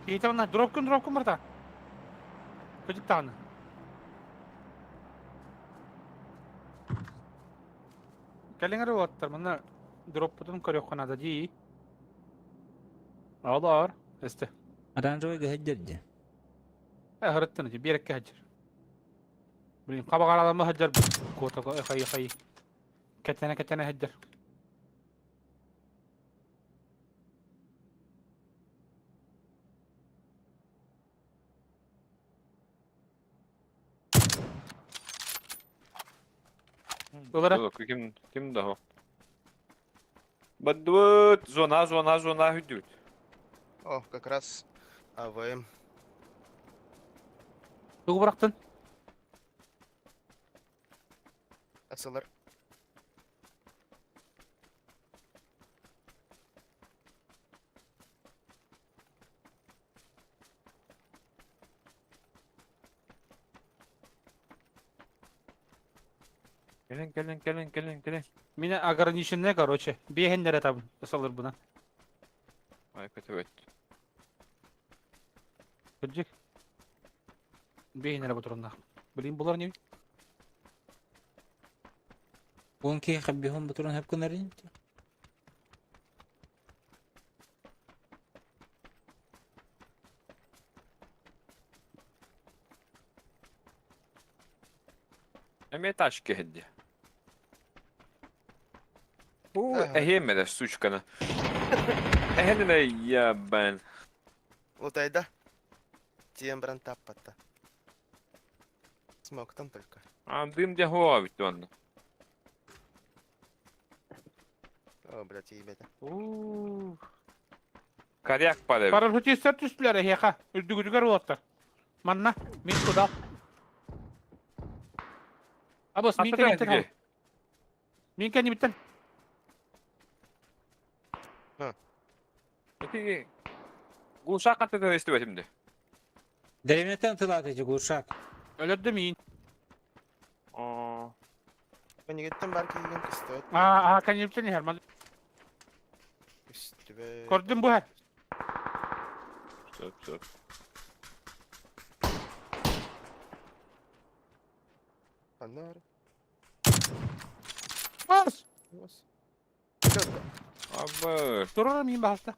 Кейте мына дропкун дропкун барда. Көтүк тағаны. Кэлиҥэр уолаттар манна дроппутун көрүөххэ наада дии. Олор. Эсте. Оранжевый гыһыддыр дьэ. Э хырыттын дии биэрэккэ хаджыр. Блин, хабаҕаралама хаджар куотаго хай хай. Кэтэнэ кэтэнэ хаджар. Ылара. Ким ким да ho. Баддыбыт зона зона зона хүдүт. О, как раз АВМ. Тугу бырахтын? СЛР. Кэлин кэлин кэлин кэлин кэлин. Меня ограниченная, короче. Биэһиннэрэ табын. Ысалыр бына. Ай көтөбөт. Кырдьык. Биэһиннэрэ бутурунна. Блин, булар не. Он киһи хаббиһон бутурун хөп гынарын. Эмиэ тачка иһирдэ. Бу Ага. эһиэмэ сучканы. Эһэнинэ ябан. Лутайда. Тиэн баран таппатта. Смог там только. А дым дьэ хуоҕа бүттэ онно. О, блядь, ебета. Уу. Коряк бар эбит. Парашютистар түстүлэр эһиэхэ. Үрдүгүтүгэр уолаттар. Манна, мин туда. Абыс, мин Аттыга кэнниттэн эһиги. Мин кэннибиттэн. Ити Гусак аттыга истибэтим де. Дэриэбинэттэн тылаата ити Гуршак. Өлөрдө миин. Оо. Кэннигиттэн бар киһигин көстүбэт. Аа, кэннибиттэн иһэр. Ман Көстүбэт. Көрдүм бу иһэр. Сөп сөп. Ханна бар? Бас! Бас. Четко. Абы. Турар миин баһаста.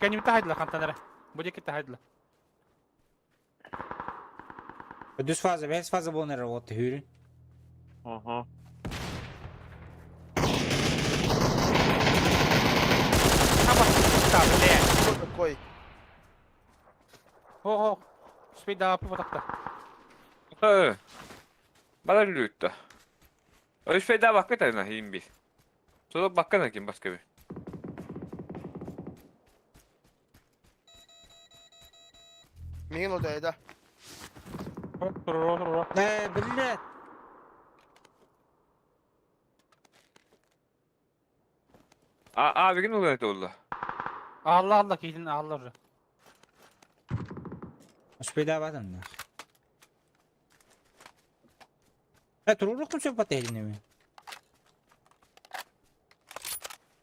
Кэннибиттэн хайдыла хантан эрэ. Бу диэки хайдыла. Үс фаза, бэс фаза буолан эрэр уот түүрүн. Аха. Аба, бля. Кто такой? Хо-хо. Спейда апы батакта. Э. Бара лүттэ. Өспейда бакка тайна хим бир. Соло бакка на ким баска би. Миигин лутайда. Турар, турар. Э, блядь. А а бигин улан толла. Алла алла киһин алла уже. Успейда батын да. Э, туруруктум сөп бат эһилинеби.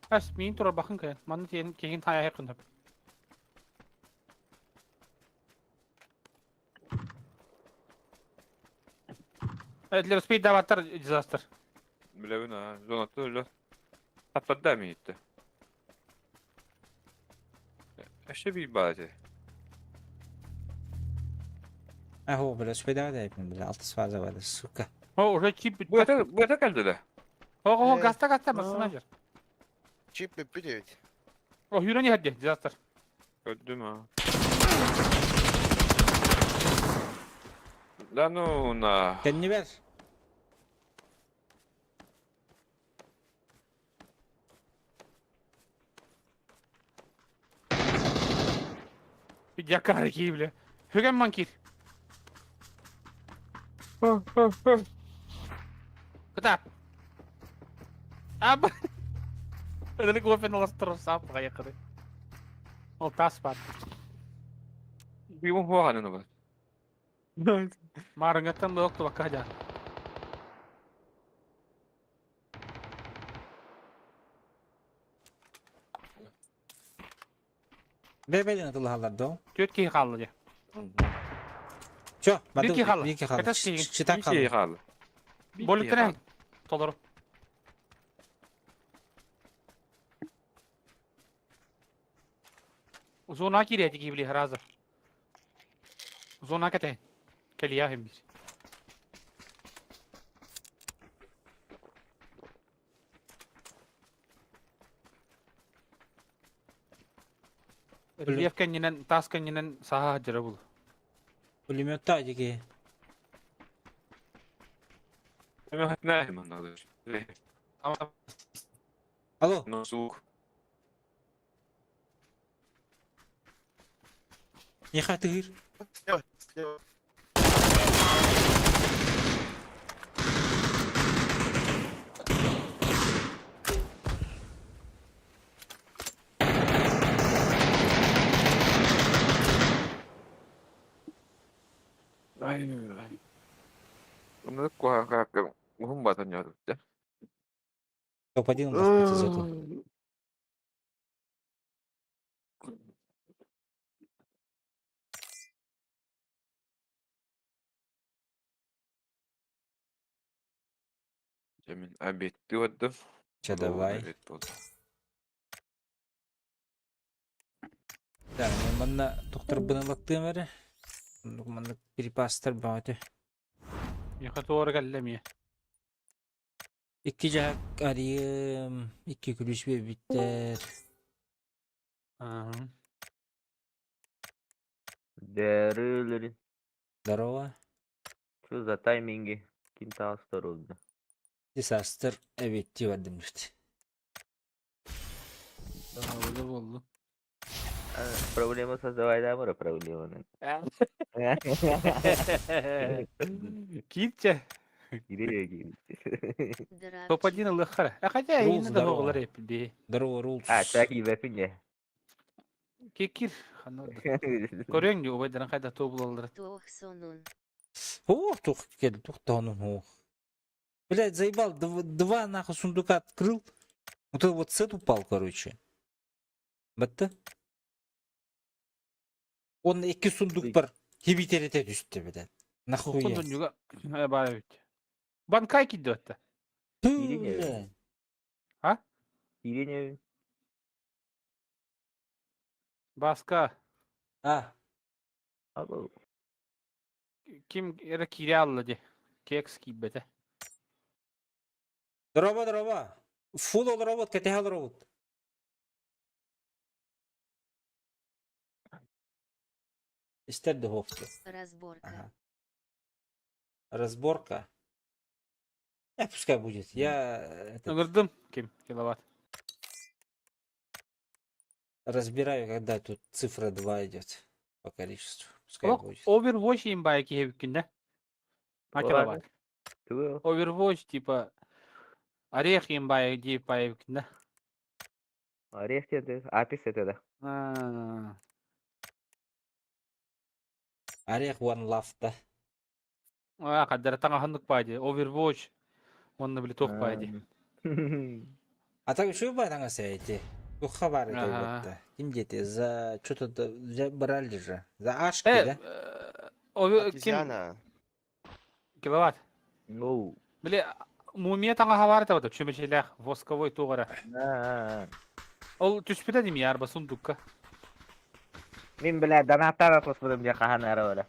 Әс, миин турар бакын кайын. Манны тиэн киһин тая хекын. Этлер спейда баттар дизастер. Билебин а зонатты өлө. Таттадда миитте. Эше би баати. Э, хо, бля, успейда бат эпин, бля, алтыс фаза бар, сука. О, уже чип Бу бүттэ. это бу это келди да. Хо, хо, Э. гаста гаста басына жер. Чип бүппүт эбит. О, хүрен иһэрде дизастер. Көрдүм а. Да ну на. Кэнни бер. Якар ки, бля. Хүген манкир. Кытап. Аб. Öyle кофе аластырып сап кайыкы. Ол тас бар. Бибун хуаганы бар. Марыңаттан бокту бакка жа. Бебелин тылахалар до. Төт ки қалды же. Чо, Бир ки халы. Бир ки халы. Это сигин. Читак Бир халы. халы. Болүктен толору. Зона кириэти кибли раза. Зона кете. Келия хем бис. Рельеф кэннинэн, тас кэннинэн саха жара бул. Пулеметта дики. Алло. Ну, звук. Не хатыр. Слева, слева. Оннук куһаҕан уһун батан дьэ. Топ-1 у нас будет из этого. Дьэ мин обедтыы бардым. Че, давай. Обед буолла. Так, мен манна тохторбун ылаттыам эрэ. Оннук маннык припастар бөҕөтө. Миэхэ туора кэллэ эмиэ. Икки дьаһак арыйым, икки күлүүс биэрбиттэр. Ааһы. Дәрілерин. Здорово. Что за тайминги? Ким таастар oldu. Disaster эбиттии бардым дит. Öyle oldu. Проблема создавай да мара проблеманы. Киирчэ. Кире кире. Топ-1 ылыххара. А хотя Рулс инна да здорово. оҕолор эппи. Здорово, Рулс. А, так и вэпине. Кекир. Көрөҥ дии убайдарын хайда тоо булаллар. Туох сонун. Ох, тух кел, тух тонун, ох. Блядь, заебал, два нахуй сундука открыл. Вот этот вот сет упал, короче. Батта. Он икки сундук бар. Хибитерете түстэ, блядь. Нахуя? Кундунньуга баар эбит. Банкай киирдэ отта. Бля. А? Кире Баска. А, Алло. Ким эрэ киирэ алла дии. Кекс киирбэтэ. здорово, здорово. Фул ол робот, кэтэх робот. Истер духовка. Разборка. Ага. Разборка. Пускай будет. Я этот, Ыҥырдым ким киловатт. разбираю, когда тут цифра 2 идет по количеству. Пускай Ох, будет. Overwatch им баайы киһи эбиккин да? А киловатт. Тугу. Overwatch типа орех им баайы дип баайы эбиккин да? Орех деді. Апис это да. А, Орех One Love, да. А, хаддара таҥаһыннык баайы дии. Overwatch онно били туох баайы дии. А так еще бы эти. Хабары Ага. Ким дети за что-то брали же. За ашки, Э, да? ким Обезьяна. киловатт. Ну. Били мумия таҥаһа баар этэ чүмэчилээх восковой туох эрэ. Ол түспүтэ дим ярба сундукка. Мин бля донаттар атылыспытым дия хаһан ара бара.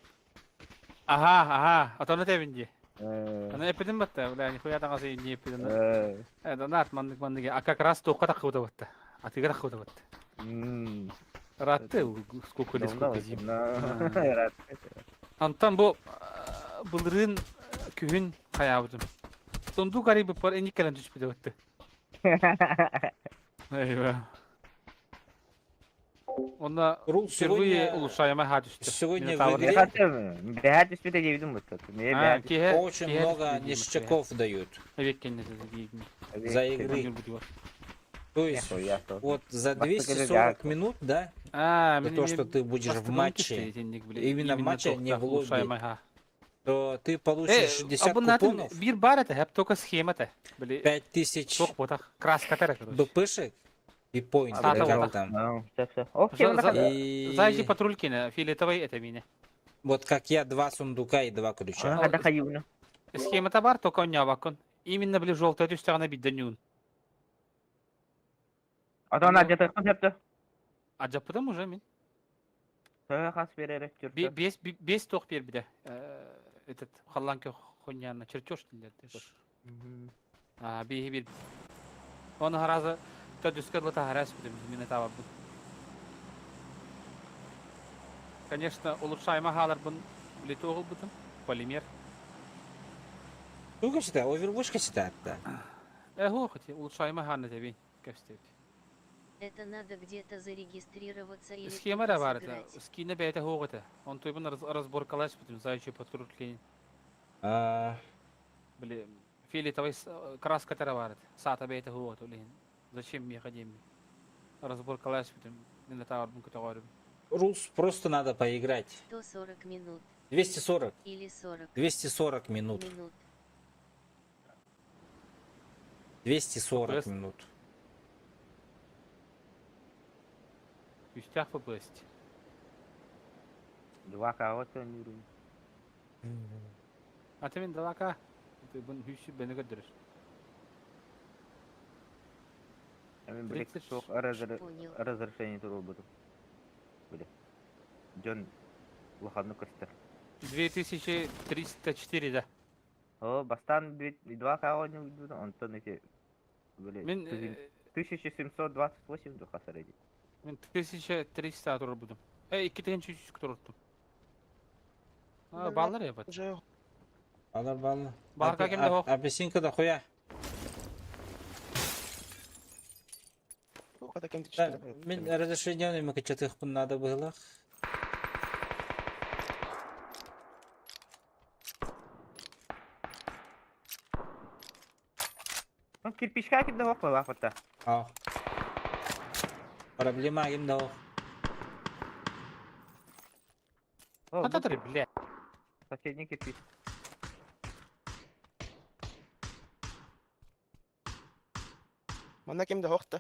Аха, аха, отону тэбин дии. Аны эппитим батта, бля, нихуя таҥасы инни эппитим. Донат маннык маннык, а как раз туохха таххыбыта батта. Атыгар таххыбыта батта. Ратты, сколько ли сколько зим. Антон бу былырыын күһүн хайаабытым. Сундук арыйбыт бар энник кэлэн түспүтэ батта. Eyvah. Онно Рул впервые сегодня, улучшаемый ха түстэ. сегодня в Минотавр. игре Бэһэ түспүтэ диэбитим бутта. А, киһи очень киһи много түспүтэ ништяков дают за игры. То есть вот за 240 минут, да, А, за то, что ты будешь в матче, именно в матче, а не в лобби, то ты получишь 60 купонов, Биир баар этэ, хэп только схемата. Били 5000 туох буотах, краската короче. БПшек и поинтов, Сата или как вот. там. За Заячий И патруль кине, фиолетовый это мине. вот как я, два сундука и два ключа. Схемата баар, только онньообоккун. Именно били желтый түстэҕинэ биирдэ ньуун. Атон адьатыхпын сөптө. Адьаппытым уже мин. Хас беререк жүрдү. Бес бес туох биэрбитэ. Этот халланка хуйняна чертеж дииллэр. А, биһи бир. Оны харазы төдүскэ дылы харас бүтүм минотаврбын. Конечно, улучшаемый хааларбын билету ылбытым. Полимер. Туга ситэ, Overwatch ситэ Э, хуох ити, улучшаемый ханна тэбин, кэпсэтибит. Это надо где-то зарегистрироваться или Схема тупо эрэ баар этэ, сыграть. скинэ бэйэтэ суох этэ. Онтуйбун разборкаласпытым, заячий патруль А, Били, фиолетовый краска эрэ баар этэ. Саата бэйэтэ суох этэ, ол иһин. Зачем миэхэ диэммин. Разборкаласпытым, мин атаҕарбын көтөҕөрүм. Рус просто надо поиграть. 140 минут. 240. Или 40 240 минут. минут. 240 FPS. минут. Үстээх FPS. Два кого-то не Аты мин далака. Бун хүсү бені көрдөрөр. Мен блек 30. суох Понял. разрешение турбутум. Били. Дьон улаханнык көстөр. 2304 да. О, бастан два кого не уйду, онтон эти били Мин 1728 духа саради. мин 1300 турбутум. Э, 2300 турбутум. А, баллар я бат. Уже Алар баллы. Барка кимде хох? Апельсинка да хуя. Когда кем-то Да, Мин разрешение мы качатых надо было. Ну, кирпичка кимде хох была фото. А. Проблема ким да О, Ата бу туры, бля. соседний кирпич. Манна кем-то хохта.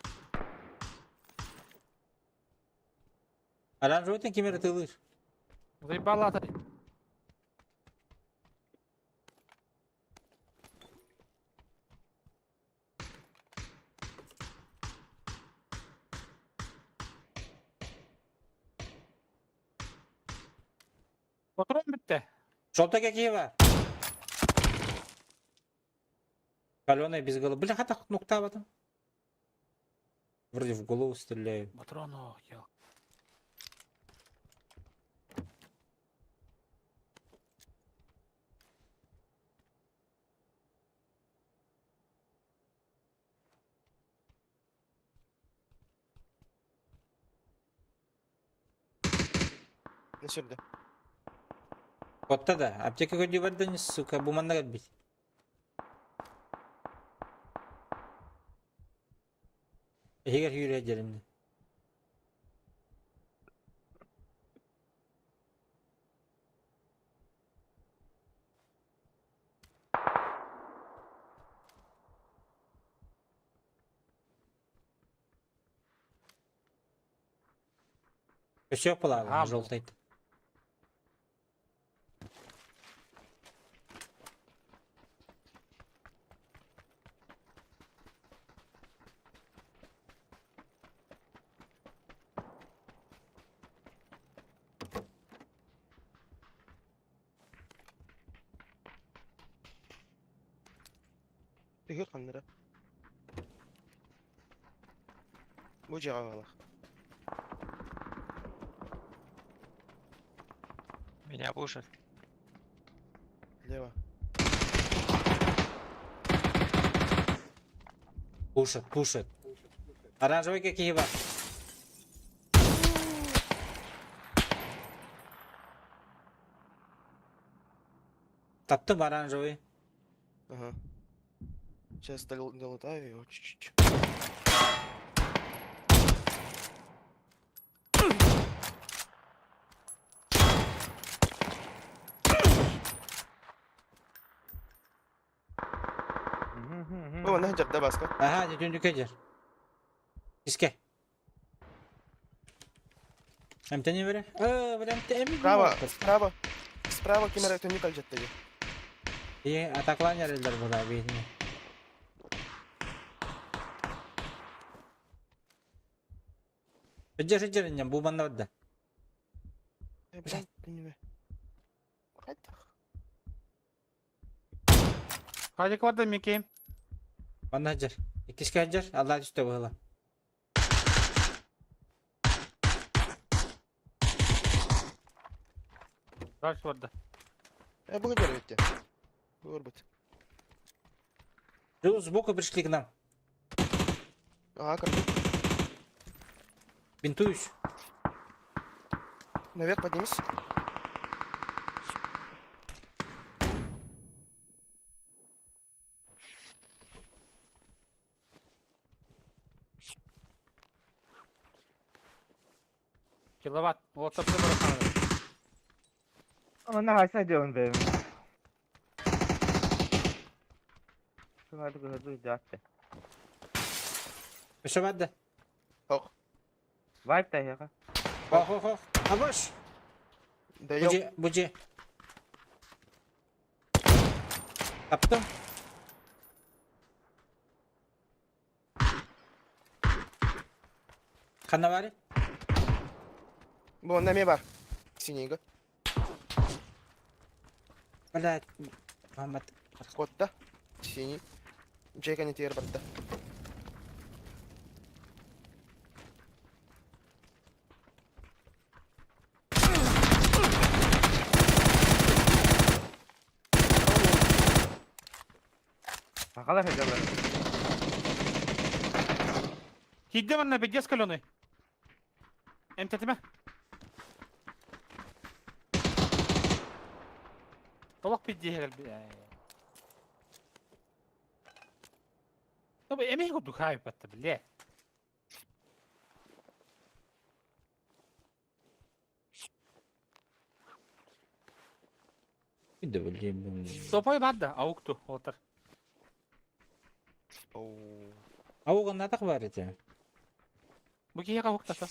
Оранжевый кемер тылыр. Заебала ата. Патрон бітті. Желтый какие бар? Каленый без головы. Бля, хата нукта в этом. Вроде в голову стреляю. Патрон, ох, я. На сюда. Котта да. Аптека көдü бар сука, бу манна бит. Егер хүрэ дерімді. Все палава, Ага. желтый. Тыгыр ханнара. Бу жагалах. Меня пушат. Лево. Пушат, пушат. Оранжевый какие бар? Таптым оранжевый. Ага. Сейчас долутаю его чуть-чуть. О, на да, баска. Ага, не түндүкө жер. Иске. Эмтени бере. Э, бля, эмте Справа, справа. Справа кемер түнүк алжатты. Е, атакланер элдер була бейни. Жер жер инем бу манна бадда. Блядь, түнүбе. Кайда? Хадик барда Микки. Манна жер. Иккиске жер, Алла түстө була. Дальше барда. Э, бүгүн жер битти. Көрбүт. Плюс сбоку пришли к нам. Ага, короче. Бинтуюсь. Наверх поднимись. Киловатт. Вот это быраханыр. Манна хайса дион бэм. Шугарды көрдү жатты. Өссө бар да. Вайп та яха. Ох, ох, ох. Абаш! Да ёп. Бу бу дьиэ. Таптым. Ханна баарый? Бу онно эмиэ бар. Синийга. Блядь. Мамат. Куотта. Синий. Дьиэ кэннитигэр барда. Сахалар хадалар. Киирдэ манна пиздец каленый. Эмтэтимэ. Толох пиздиэһэ кэлбит. Ну, эмиэ курдук хаайбатта, бля. Топой бар да, аукту, отыр. Ауганнатах бар ити. Бу киһиэхэ уктата.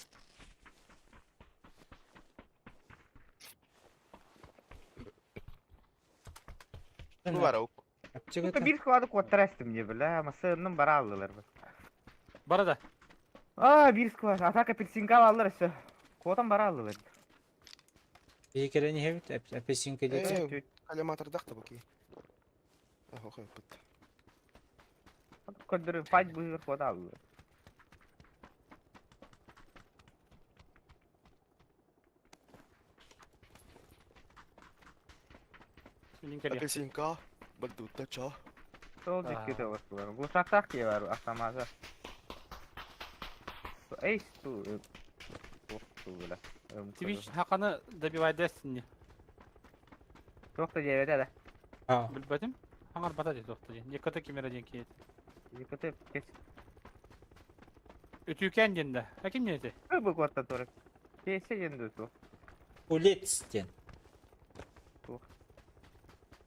Бу бар аук. Сука, биир склады куоттара эстим мне, бля, массыынным бара аллылар. Бара да. А, биир склад, атака апельсинка аллар өссө. Куотан бара аллылар. Биһи кэлэн иһэбит, апельсинка диэки. Э, коллиматордах да бу киһи. Ох, ыппыт. Көрдөрү файт быһыыр куота аллылар. Апельсинка. Багдутта чо. Сол дикки олордулар. Глушактаах киһи бар автомата. Эй, ту, ту, бля. Твич хаканы добивай Destiny. Туох да диэбэтэ да. Билбэтим. Хаҥарбата дии туохта диэн. Еката кимера диэн киһи. Еката кес. Үтүүкээн диэн да. А ким диэн этэй? Бу куотта турар. Кесе диэн дуу туох. Улец диэн. Туох.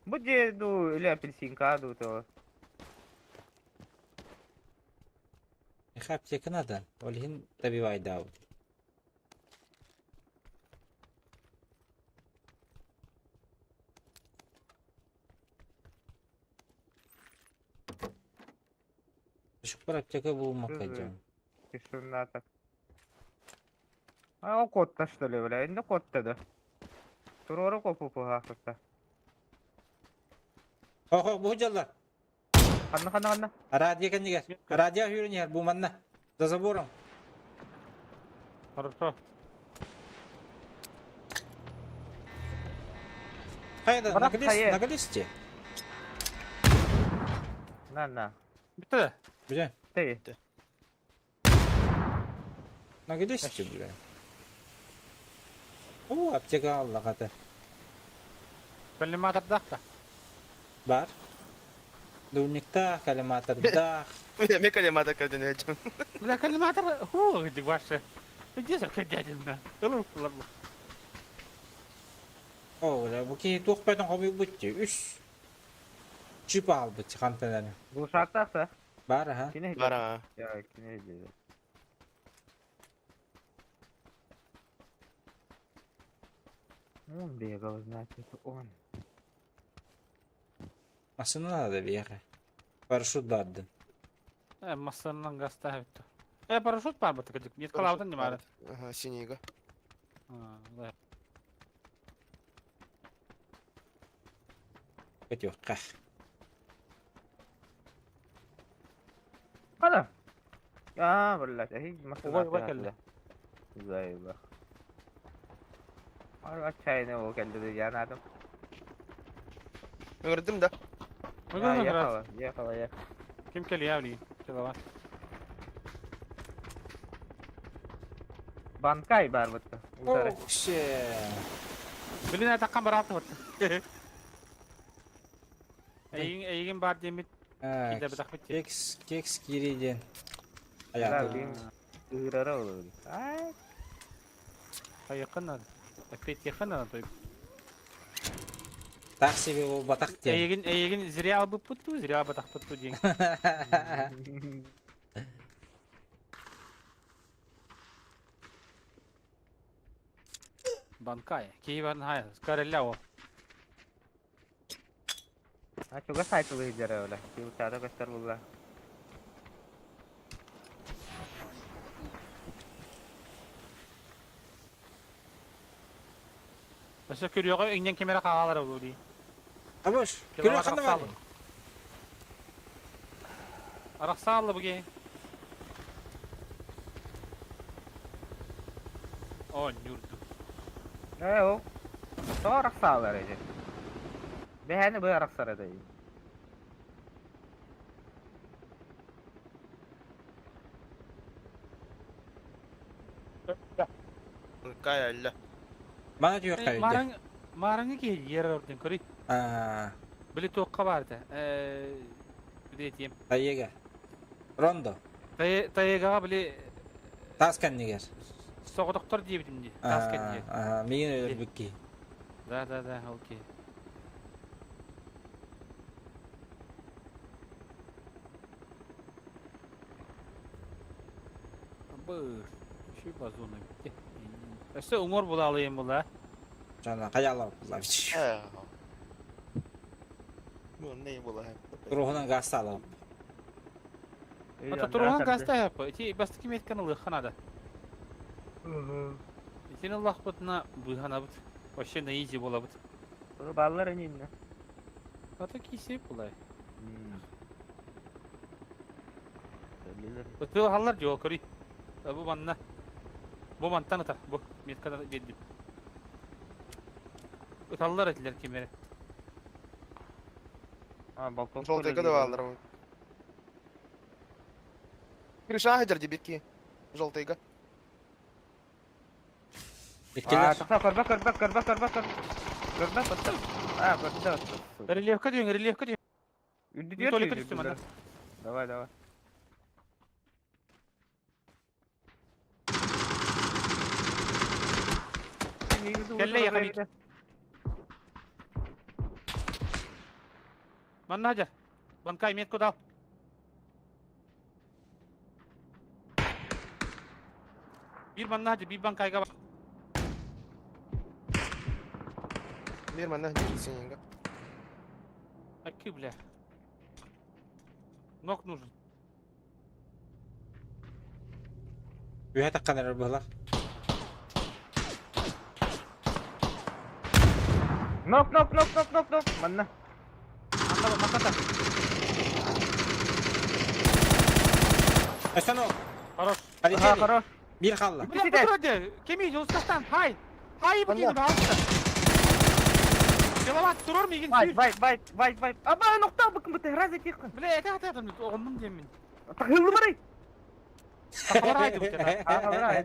Бу дьиэ дуу или апельсинка дуу то. Миэхэ аптека надо. Ол иһин добивайдаабыт. Шукпар аптека булмакка дьон. Тишина А ол куотта что ли, бля? Инде куотта да. Туруору куоппупуһаахпытта. Ох, бу дьаллар. Ханна ханна ханна? Радио кэннигэр. Радио үүрэн иһэр бу манна. За забором. Хорошо. Хайда, Брат, на колес, хайа. на колесте. На на. Бүттэ. Бля, Ты. на колесте, бля. О, аптека аллаҕата. Коллиматордаах да. Бар. Дурниктаах, коллиматордаах. Эмиэ коллиматор көрдөн дьон. Бля, коллиматор, ху, дик ваше. Где же дядина? О, бля, бу киһи туох байтан хомуйбут дии. Үс. Чип аалбыт хантан Глушактаах да. Бар, аха. Кини Бар аа. Я, кини диэбит. Он бегал, значит, он. Массыына надо биэхэ. Парашют баардын. Э, массыыннан гаста бүттэ. Э, парашют бар бата кыдык. Нет, калабытын не бары. Ага, синийга. Да. Көтүөххэ. Хана. А, блядь, ахи массыына. Ой, ой, кэллэ. Заеба. Отчаянный ол кэллэ диэн аатым. Ыҥырдым да. А, ехала, ехала, ехала. Ким кэлиэ билигин? Киловатт. Банкай бар бутта. Утары. Ох, ше. Билин атаккан бараалты бутта. Эйигин эйигин бар диэммит киирдэ бытахпыт дии. Кекс, кекс кири диэн. Да, Аятын. билин ыырара ол. Ай, Хайыахха наада. Эппиэттиэххэ наада той. Так себе ол батах диэн. Эйигин эйигин зря албыппыт дуу, зря албатахпыт дуу диэн. Банкай. Киһи барын хай. Скарелля о. А чугас сайтылы сылдьара бля. Килчата көстөр булла. Өссө күрүөҕэ иҥнэн ким эрэ хаалара буолуо дии. Абыш, күрүө ханна бар? Арахсаалла бу киһи. Оонньуурду. Ээ ол. Тоҕо арахсааллар эти? Бэһээни бу арахсар этэ. Кай әллә. Мана түөх кайды. Мараң Мараҥы киһи ер орден көрүй. Аа, Били туохха баарда. Билетием. Таега. Рондо. Таегаҕа били Таас кэннигэр. соҕотохтор диэбитим дии. Таас кэннигэр. Аа, миигин өлөрбүт киһи. Да, да, да, окей. Быр. Şu базоны битти. Өссө уҥуор булаалыйым була. Жана хайалап була. Не була. Туруһунан газ салап. Ата туруһан гаста япы. Ити бастакы метканы ылыахха наада. Итини ыллахпытына быыһанабыт. Вообще на изи буолабыт. Баллар ининне. Ата кисе булай. Ытыалаһаллар дьуол көрүй. Бу манна. Бу мантан ытар. Бу меткадан биэрдим. Ыталлар этилэр ким эрэ. А, балкон. Желтыйга да баалар. Гриша хадер дебитки. Желтыйга. А, Иккилэр. тахса көрбө көрбө көрбө көрбө көрбө. Көрбө көрбө. А, көрдө. Рельефка дүйүн, рельефка дүйүн. Үрдү Толика түстүм анда. Давай, давай. Кэллэ яхабит. Манна хадер. Банкай метку дал. Биир манна хадер, биир банкайга бар. Мир манна синенько. Аки, бля. Ног нужен. Үһэ таккан эрэр быһылар. Нок, нок, нок, нок, нок, нок. Манна. Манна, манна. Өстөн Хорош. Ага, хорош. Биир хаалла. Бля, бу турар Кеми, Жолстастан, хай! Хай, бу кини баалта. Киловатт турар мигин Вайт, сүүр. вайт, вайт, вайт, вайт. Аба, нокта быкын быты, раз этих. Бля, это это это оҕоннум диэммин. Тахылы барай. Сахалар хайды бу тета. Ага, ай.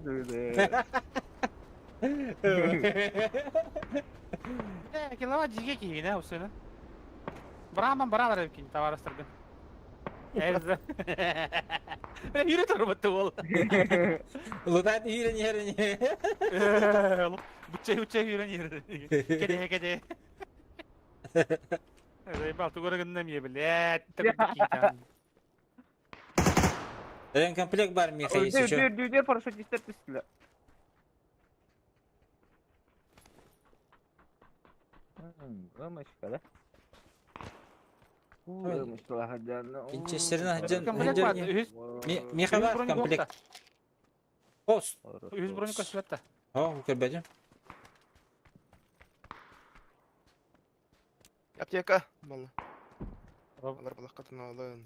Бля, киловатт жиге киһине усыны. Браман баралар эбикин товарыстаргын. Эрза. Бля, yürü турбатты ол. Лутат иирен иһэрин. Буччай буччай yürен yürü. Кеде кеде. Заебал, тугара гыннам е, блядь. Ээн комплект бар Миха, если чё. Дүр, дүр, парашютисттер түстүлөр. Ымышка, да? Винчестерин хаджан Комплект бар, үһүс. Миха бар бронь комплект. Ос. Үһүс бронь көсүбэттэ. О, көрбөдүм. Аптека. Манна. Алар балакка алын.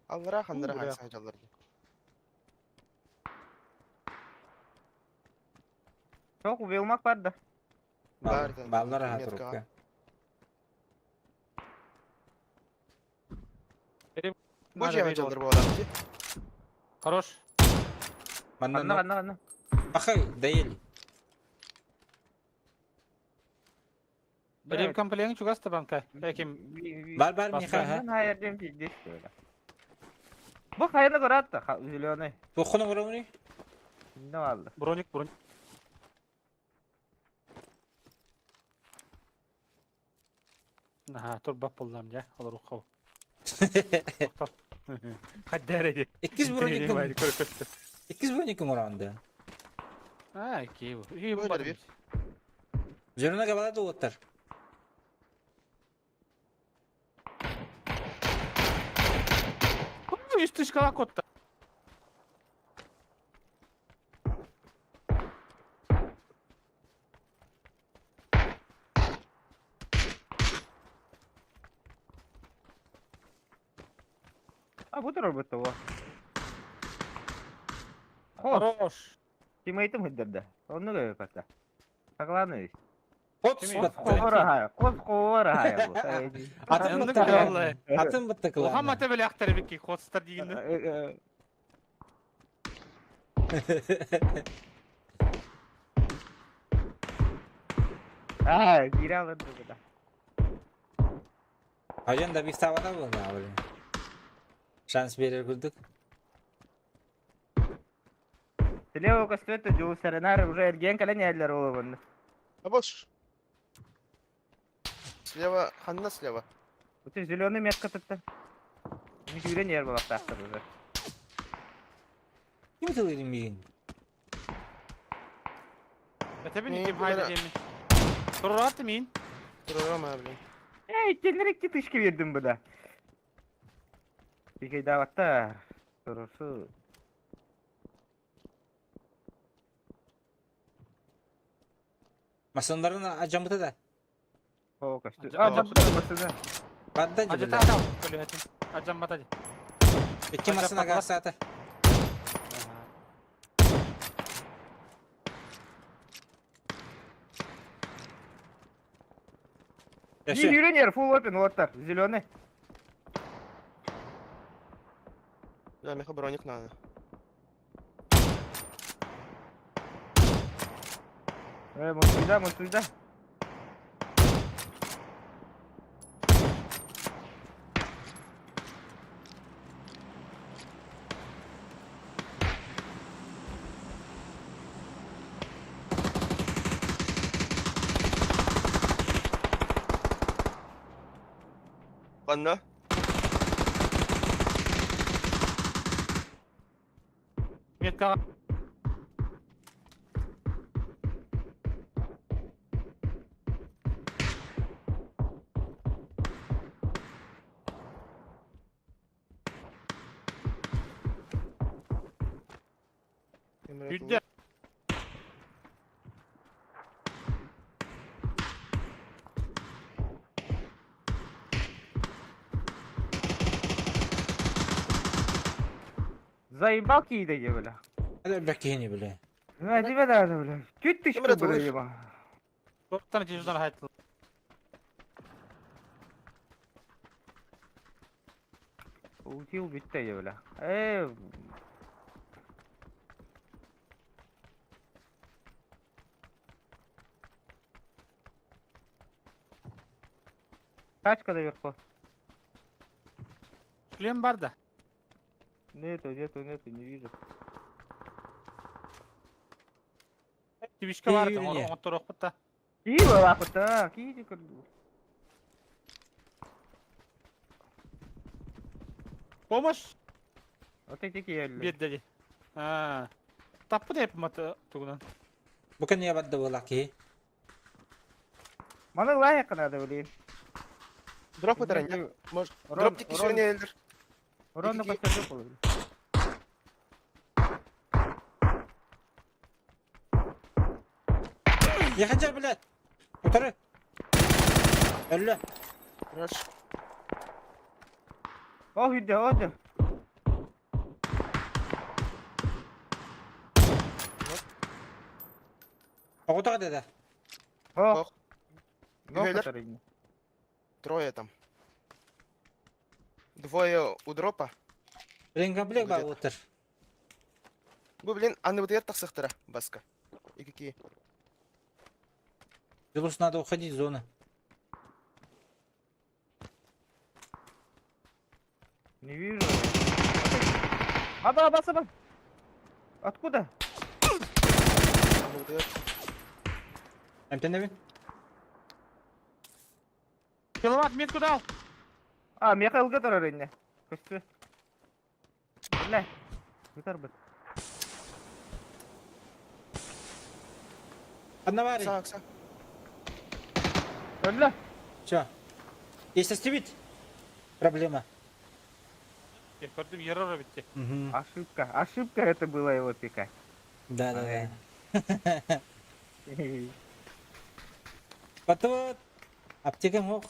Аллара хандара Бля. хайса жаллар. Çok uvilmak бар да. Бар Баллар аха турукка. Бу Надо дьиэҕэ бейт дьаллар буолаах дии. Хорош. Манна Анна, анна, анна. Пахай, доели. Берем комплект чугас табанка. Эким. Бар бар Миха, ха. Хайырдым пиздец. Бу хайаны көрөт зеленый. Туоххун оҥоробуний? Не алды. Броник, броник. Наһаа турбат буллам дьэ, олоруохха. Хаддаар эди. Иккис броникым. Иккис броникым оҥороон да. Аа, киев. И Ой, бар. дверь. Зеленый габала дуоттар. Үс тышкала котта. А бу турар бутта во. Хос. Хорош. Тиммейтим хыддырда. Онну көбө пата. Сакланы. Хот Кими? батты. Ховара хая. Хос ховара хая бу. Атын Оннук бытты. кылаллай. Атын бытты Улахан кылааны. мата били ахтар бикки хотстар дигинде. Аа, кире алырды бу да. Ажан да бистабата буолла блин. Шанс берер курдук. Слева көстөтө жуу серенар уже эрген кален яллар олобун. А вот ж. Слева, ханна слева. Бу зеленый метка tuttu. Мүжүрен ер болактактыр уже. Ким тылырым миин? Этебин Мин ким хайда була- деймин. Турурат мин. Турарама, блин. Эй, кенерек тышка бердим бу да. Бикей даватта. Турусу. Масындарын ажамыта да. О, көстө. А, А, жапты басына. Бадда Ажата жибиле. адам. Көлөтүн. Ажам бата. Икки масына гасата. Яшы. Юрен ер фул опен оттар. Зеленый. Да, меха броник надо. Э, мусуйда, мусуйда. Ханна. Метка. Күдде. Заебал кийде бля. Hadi бәккені біле. Ну, тебе да, бля. Чуть тышка Ким бля, это еба. Топтан жиждан хайттыл. Утил битте бля. Э, Тачка наверху. Шлем бар да. Нету, нету, нету, не вижу. Тибишке бар да. Киюне. Оңотторок бутта. Киви лапыта, киви көрдү. Помощь. Вот эти киели. Бир деди. Аа. Таппы деп маты тугунан. Бу кәне бадда була ки. Маны лайык надо, блин. Дроп өтөрөн. Может, Рон- дроп тики Рон- сүрүнэ элдер. Ронно Ики- көстөрдү болду. Яхаджар блядь. Утары. Әллә. Хорош. О, үйдө, о, Оғытаға деді. О. Ох. Нох Трое там. Двое у дропа. Ремкомплект Где-то. баар буолтар. Бу блин анныбытыгар тахсыахтара баска. Икки Белус надо уходить из зоны. Не вижу. Аба, аба, аба. Откуда? Анныбытыгар. Эмтэнэбин? Киловатт метку дал. А, Михаил Гатар инне. Көстү. Бля. Гатар бит. Одноварий. Саа, саа. Өллө. Все. Если стрибить, проблема. Я көрдүм ерор битти. Угу. Ошибка. Ошибка это было его пикать. Да, да, да. Потом аптека мог.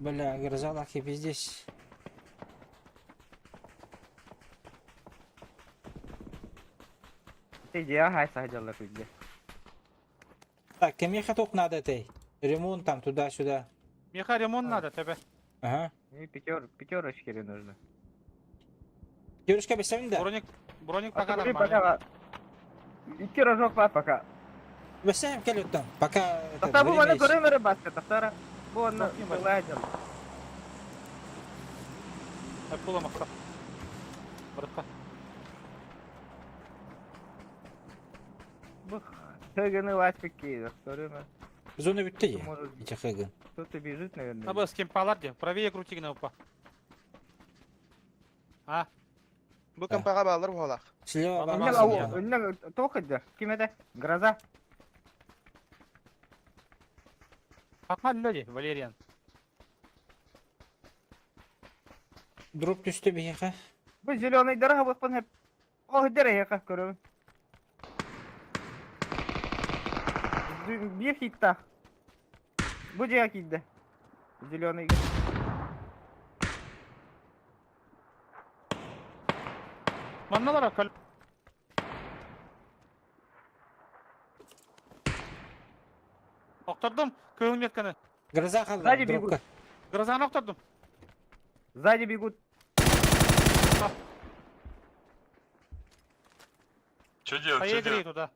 Бля, гроза лахи пиздец. Ты где, ага, садила где. Так, кем хаток надо этой? Ремонт там туда-сюда. Меха ремонт надо тебе. Ага. Мне пятер, пятерочки нужно. Девушка, без да? Броник, броник А пока ты нормально. пока. Икки рожок па пока. Бесаем келют там, пока это, Таста бу время маны есть. көрөмөрө баска, таптара. Бу онно Тохни бар. ладил. Пула махта. Братка. Бу төгөнү ласпик кейди. Көрөмө. Зона бүтті я. Может, Эти хэган. кто-то бежит, наверное. Аба с кем палар де. Правее крути гна упа. А, Бу Да. компаға балалар буолах. Слева Ана бар, Үннең Маза ау, я. үннең тохыды. Ким это? Гроза. Аха люди, Валериан. Дроп түсті бейха. Бу зеленый дорога бу хеп. О, дөрө көрөм. Бир хитта. Бу жега кийди. Зеленый. Манналара көл. Охтордум, кыыл метканы. Гроза қалды. Сзади бегут. дропка. Грозаны охтордум. Сзади бегут. Что делать, Поехали туда.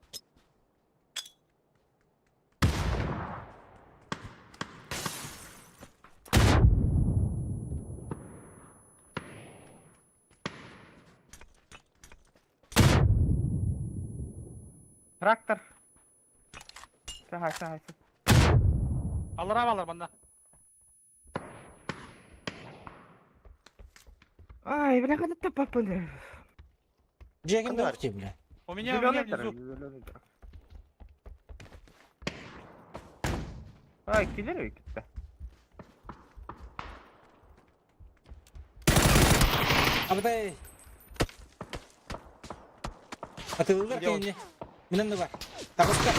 Трактор. Сага, сага, сага. Аллара алар манна. Ай, бля, когда ты папа. Жегім Қандай да бля. У меня, у меня Зеленый внизу. зеленый Ай, киллер кетті. Абдай. Атылылар Где он? кейіне. Минен бар. Табыска.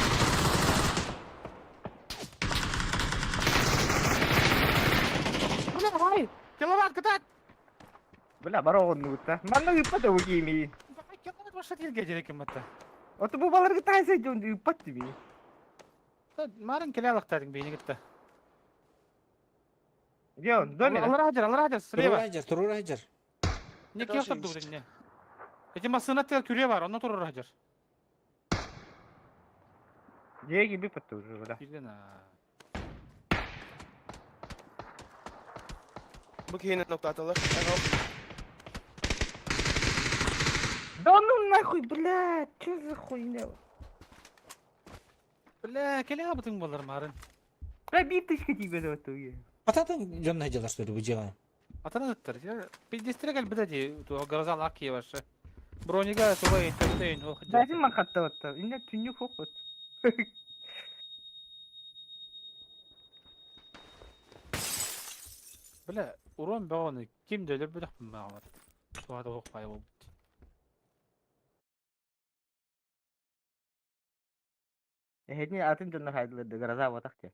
Бля, давай. Киловатт, катать. Бля, бароғын ұтта. Манна ұппады өкеймей. Давай, киловатт вообще телге жерекем атта. Оты бұл баларға тайса жонды ұппады тебе. Марын келе алақтардың бейні кетті. Где он? В доме, да? Аллара хажар, аллара хажар, слева. Турурайджер, турурайджер. Не Это киохтор очень дугдын не. Эти масына тел күре бар, онно турur хажар. Деги бипатты уже, да. Билген а. Бу киһини ноктаталар. Да ну нахуй, блядь, что за хуйня? Бля, келе абытың болар марын. Бля, биточка тебе да вот Ататын жонна жылар что ли бу жега. Атана ыттар. Пиздестире кел биде ди, гроза лак ваша. Бронига туга интертейн ол хажар. Дәсін ман қатты отты. Инде түннік хоқ вот. Бля, урон бөгөні ким дөлөр бүдөх мағамат. Туада хоқ бай болбут. Эхетни атын жонна хайдыларды гроза вот те.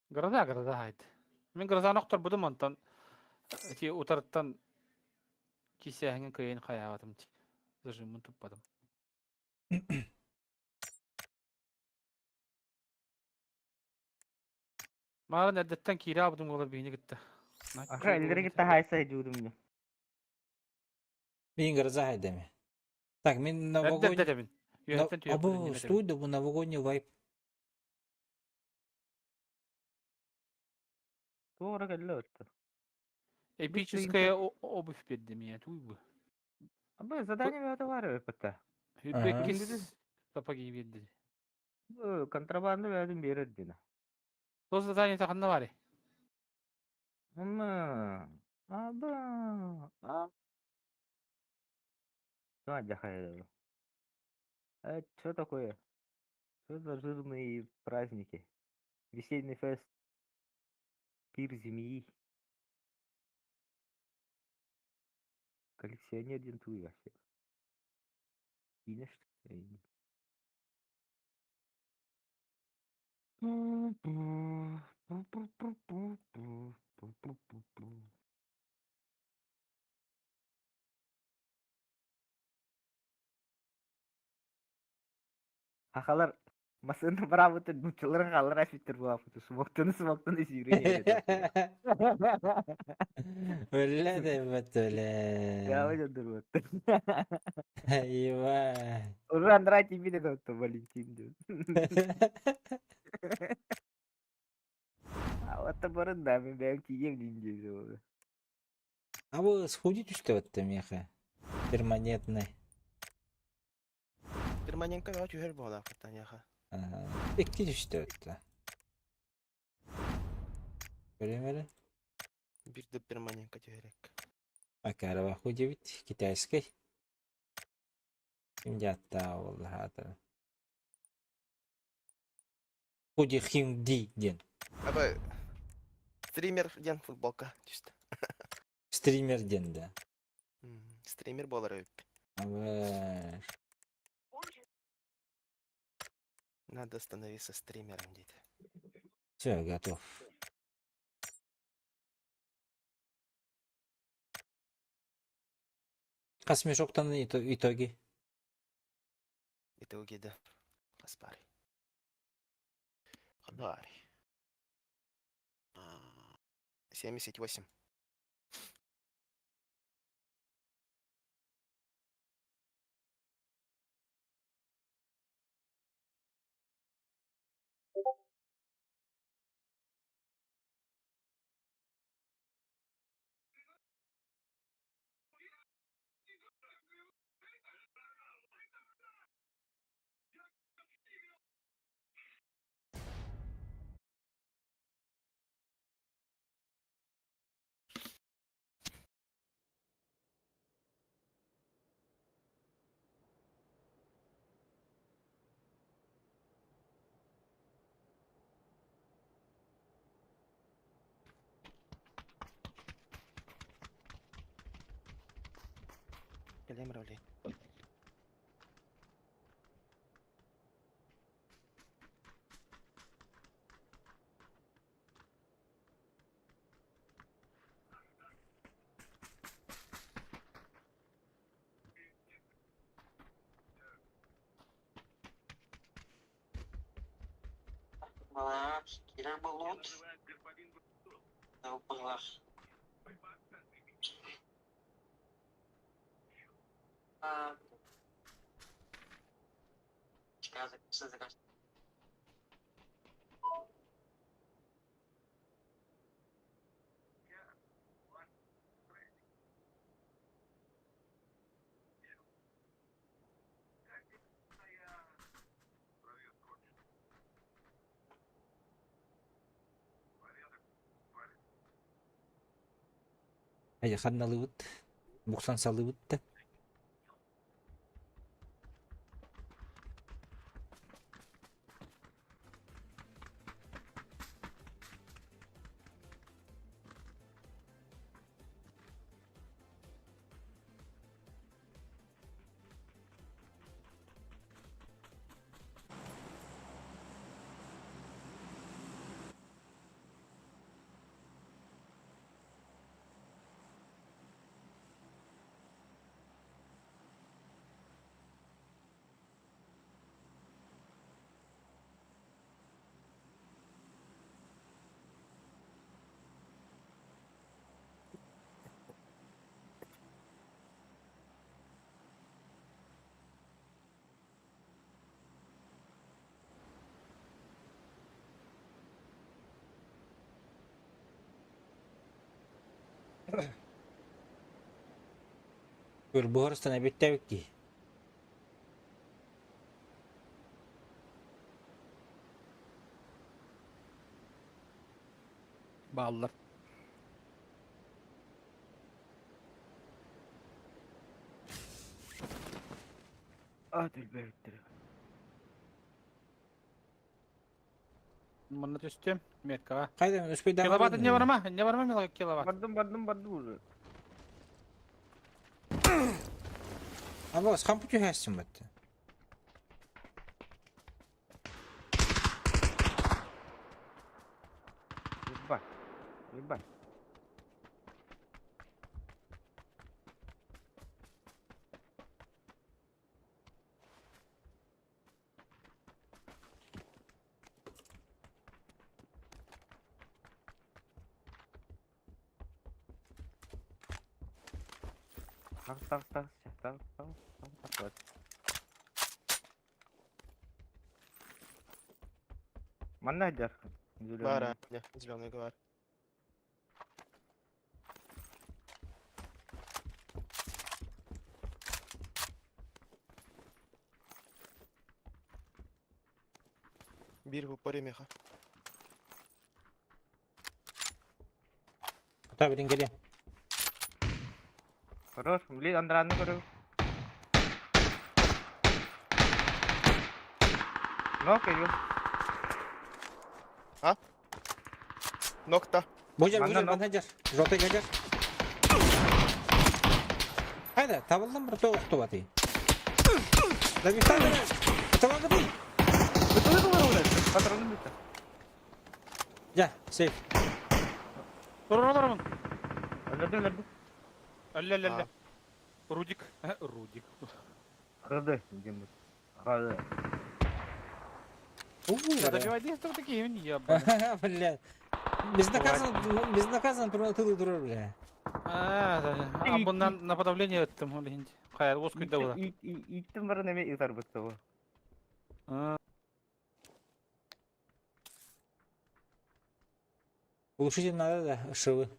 Гроза, гроза хайд. Мен грозаны оқтор будум онтон. Ти утарыттан Кисээһиҥҥэ кыайан хайаабатым дии. Зажиммын туппатым. Маарын эрдэттэн киирэ аабытым буолар биһини кытта. Аха, эллери кытта хайса дьуурум. Мин гроза хайдами. Так, мин новогодний... Эрдэ дэбин. Үөһэттэн түһүөхпүт Абы, иннинэ стой да бу новогодний вайп. Туора кэллэ отто. Эпическая обувь биэрдим ийэ, туй бу. Абы задание бөҕөтө баар эбит. Иккис сапоги биэрди. Контрабанда бөҕөтүн биэрэр диэн. Сол задание ханна баарый? Ама, аба, а. Что Что такое? Что за жирные праздники? Весенний фест, пир змеи. Коллекционер дентуй вообще. Кинешь? Хахалар масыны бырабыты нуччалар хахалар эфиттер буолаппыт смоктаны смоктаны сүүрэн Өллө дебет өле. Яа дурбат. Ебать. Уже Андрей тебе не Валентин диэн. А вот барын да мен бэйэм тиийиэм диин диэн. А вы сходите что это меха? Перманентный. Перманентка бөҕө түһэр буолаах таняха. Ага. Икки түстэ это. Көрөмөрө. Биир да перманентка түһэрек. Акарова худебит китайский. Ким дьааттаа буолла хаатара. Худи хим ди диэн. Аба стример диэн футболка түстэ. Стример диэн да. Стример буолар эбиппин. Абы Надо становиться стримером диэтэ. Все, готов. Хас мешоктан итоги? Итоги да. Аспари. Хадари. 78. Кэлэм роли. Ай, ханналыбыт. Буксан салыбыт да. Ырбыһар эбиттэбит дии. Бааллар. А, түлбэбиттэр. Манна түстүм. Меткаҕа. Хайда успейдаан Киловатт не барма, не барма мила киловатт. Бардым, бардым, бардым уже. Абас, хампы түһәсің бітті. Ебать. Ебать. Так, так, так, так, так, так, так, вот. Манна дьар. Бара, не, зеленый говор. Бир в упоре меха. Ата билин кэлиэ. Хорош, блин, Андраны көрү. Нок ее. Нокта. Божар, Манна божар, нок. манна жар. Жота жар. Хайда, табылдан бір тоғыз охтубаты. Да бихтан. Табылды. Бытылы было Патроны бүттү. Жа, сейф. Тур олоромун. Өлөрдү, өлөрдү. Әлле әлле әлле. Рудик. Рудик. Хыды, дем. Хыды. Я добивай действия такие, ебаные. Бля. Безнаказанно, безнаказанно туры турар, бля. А, да, а bundan на подавление өттүм, ол инде. Кайыр, ос күндө була. Иттим бар неме изар бытты. А, Улучшитель надо, да, шивы.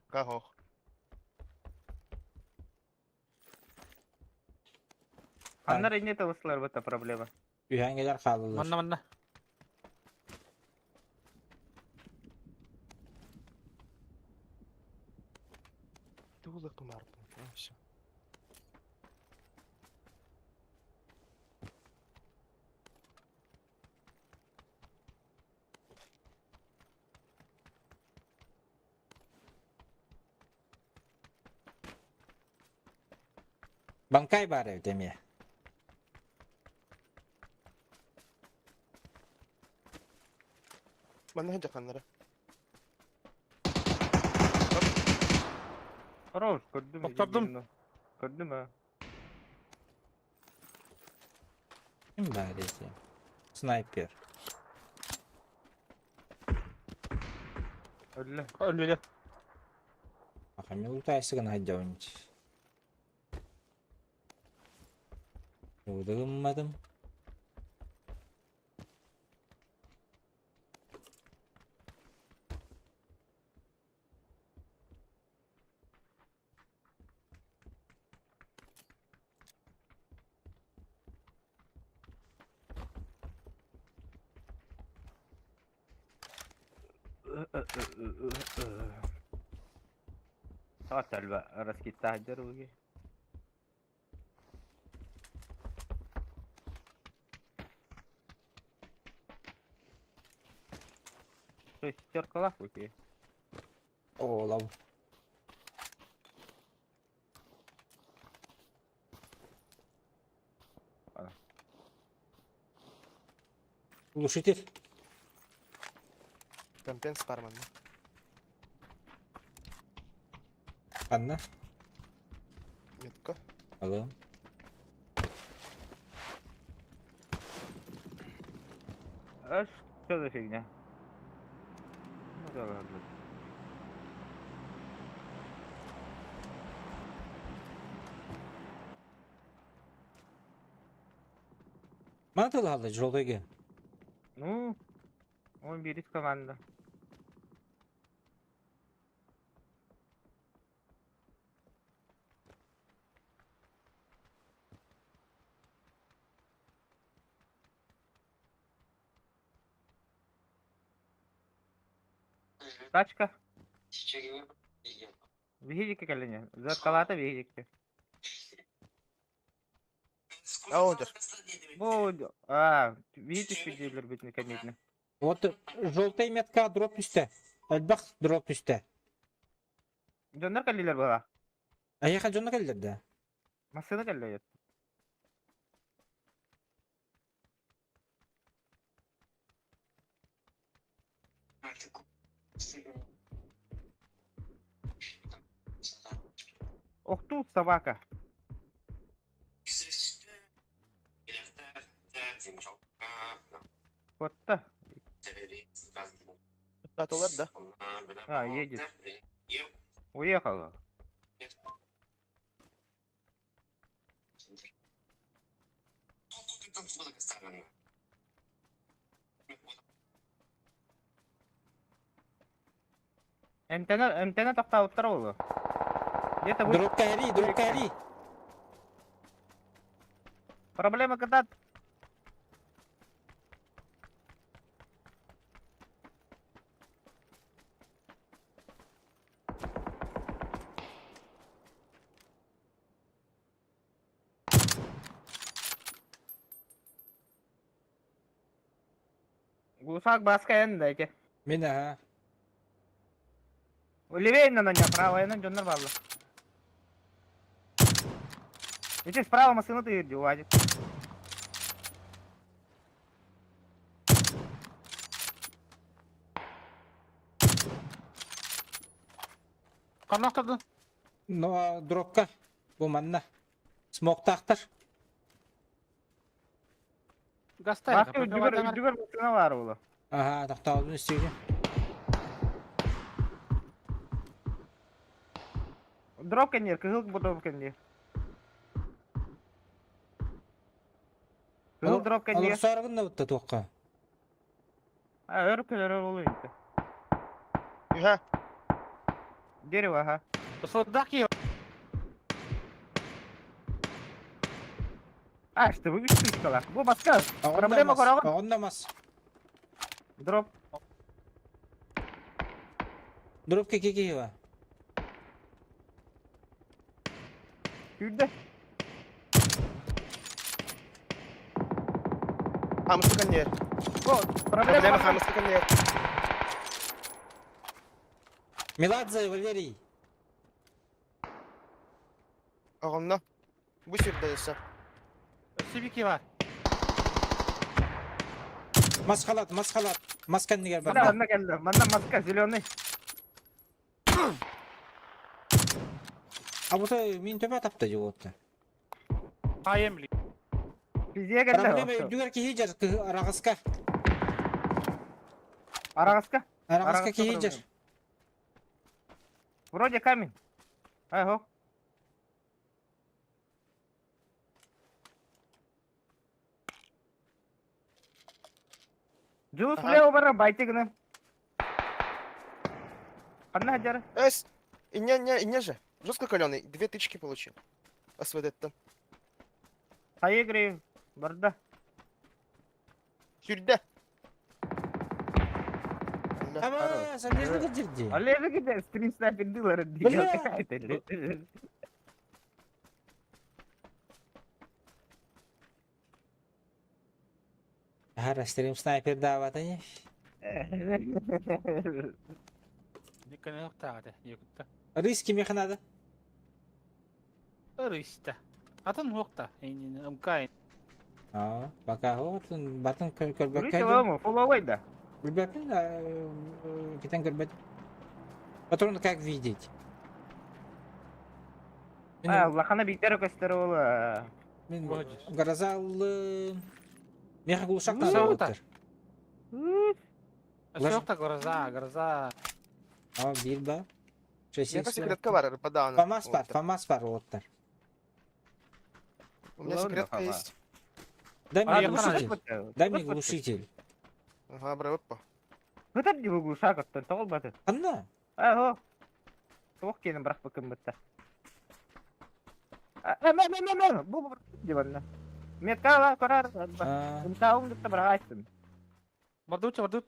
Кахох. Аннар эне тавыслар быта проблема. Үйәнгелер қалдылар. Манна манна. Тула кумар. А, все. Банкай бар эбит эмиэ. Манна жаканнара. Хорош, көрдүм. Токтодум. Көрдүм, а. Ким бар эти? Снайпер. Өллө. Өллө. Аха, мен лутайсыгын айдауынч. Удыгыммадым. Саат әлбә раскитта хаджар уги. То есть теркала окей. О, лав. А. Глушитель. Компенс барман. Анна. Метка. Алло. А что за фигня? Ну да ладно. Мана тылы жолдойге. Ну, он берет команда. Тачка. Биһиги кэллине. Зеркалата биһиги. А, он Бу, а, видите, түспүт битini кэннитин. Вот желтый метка дроп түстэ. Элбэх дроп түстэ. Дьоннор кэллилэр була. Эһиэхэ дьоно кэллэр да? Массыына кэллэ. Охтуу собака. Котта. Таталар, да? А, едет. Уехала. Эмтэнэ, эмтэнэ тохтообуттар уолу. Где-то вы... Дроп кэһэрии, дроп кэһэрии. Проблема кытат. Гусак баска эн да эти. Мин аха. Левее на меня, правая на дьоннор бааллар. Ити справа машина ты Вадик. Ханна охтордун? Но дропка. Бу манна. Смоктаахтар. Гастай. Баска үрдүгэр үрдүгэр машина баар буолуо. Аха, тохтообутун истиги. Дроп кэнниэр, кыһыл дроп кэнниэр. Кыһыл дроп кэнниэр. Олор саарыгын да бутта туохха. А, өр көлөрөр буолуо инте. Үһэ. Дерево, ага. Сылдах киһи. А, что вы вышли Бу баска. Проблема көрөҕүн. Оҕонно мас. Дроп. Дроп кики киһи Сүүрдэ. Хамысы коннер. Бу, Проблема проблема. хамысы коннер. Меладзе Валерий. Оҕонно. Бу сирдэ өссө. Сибики бар. Мас халат, мас халат. Мас кэннигэр Манна барда. манна кэллэ. Манна маска зеленый. А вот мин төбө тапта жуотта. Хайым ли. Везде кэллэ. Проблема үрдүгэр киһи жар араҕаска. Араҕаска. Араҕаска Араҕаска киһи жар. проблема. Вроде камень. Ай, Дьулус Ага. влево барар байты гына. Ханна сылдьар? Эс! Инне, инне, инне же. Жестко каленый. Две тычки получил. СВД-тан. Хайы Барда. Сүүрдэ. Алла. Ама, залезли дирди. Олег где стрим снайпер дилер. Бля. Хара стрим снайпер даватани. Никоне охтаҕа якутта. Риски меха надо. Ырыста. Атын хуохта. Ымкай. А, пока вот батын Рысь көрбөккө. лому, фуловой да. Билбэппин, китен көрбөт. Патроны как видеть? А, лахана бийтер көстөр ол. Мин Молодец. грозал меха глушак Ну, надо саута. болуттар. Лаж- Өссө гроза, гроза. А, бир ба. Шесть Меха икс. секретка бар, подавно. Фамас бар, фамас бар оттар. У меня Ладно, секретка Фома. есть. Дай мне А, глушитель. Дай мне глушитель. Ага, бра, опа. Көтөр ди бу глушак оттон тоғыл баты. Анна. Аго. Тоқ кенин бірақ быкын бітті. Мә, мә, мә, мә, бу бу деп анна. Метка ала көрөр. А, Умтауым деп бірақ айттым. Бардуча, бардут.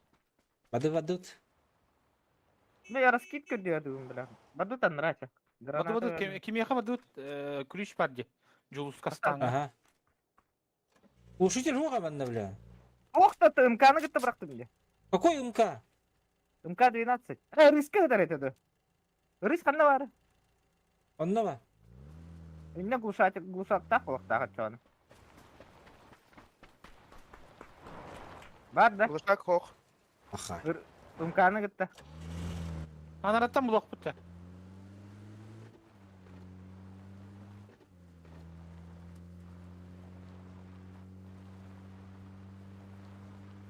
Воды вадут. Ну я раскидка делаю, бля. Баду там нравится. Баду баду кимиэхэ бадут ключ бар ди. Дьулуска стаҥҥа. Ага. Глушитель хуга манна, бля. Ох та ты МК-ны кытта бырахтым дии. Какой МК? МК-12. Э, рыска ытар этэ дуо? Рыс ханна баар? Онно ба? Иннэ глушатель глушактаах буолуохтаах оччоҕуна. Бар да? Глушак хох. Аха. МК-ны кытта. Анараттан булуохпут да.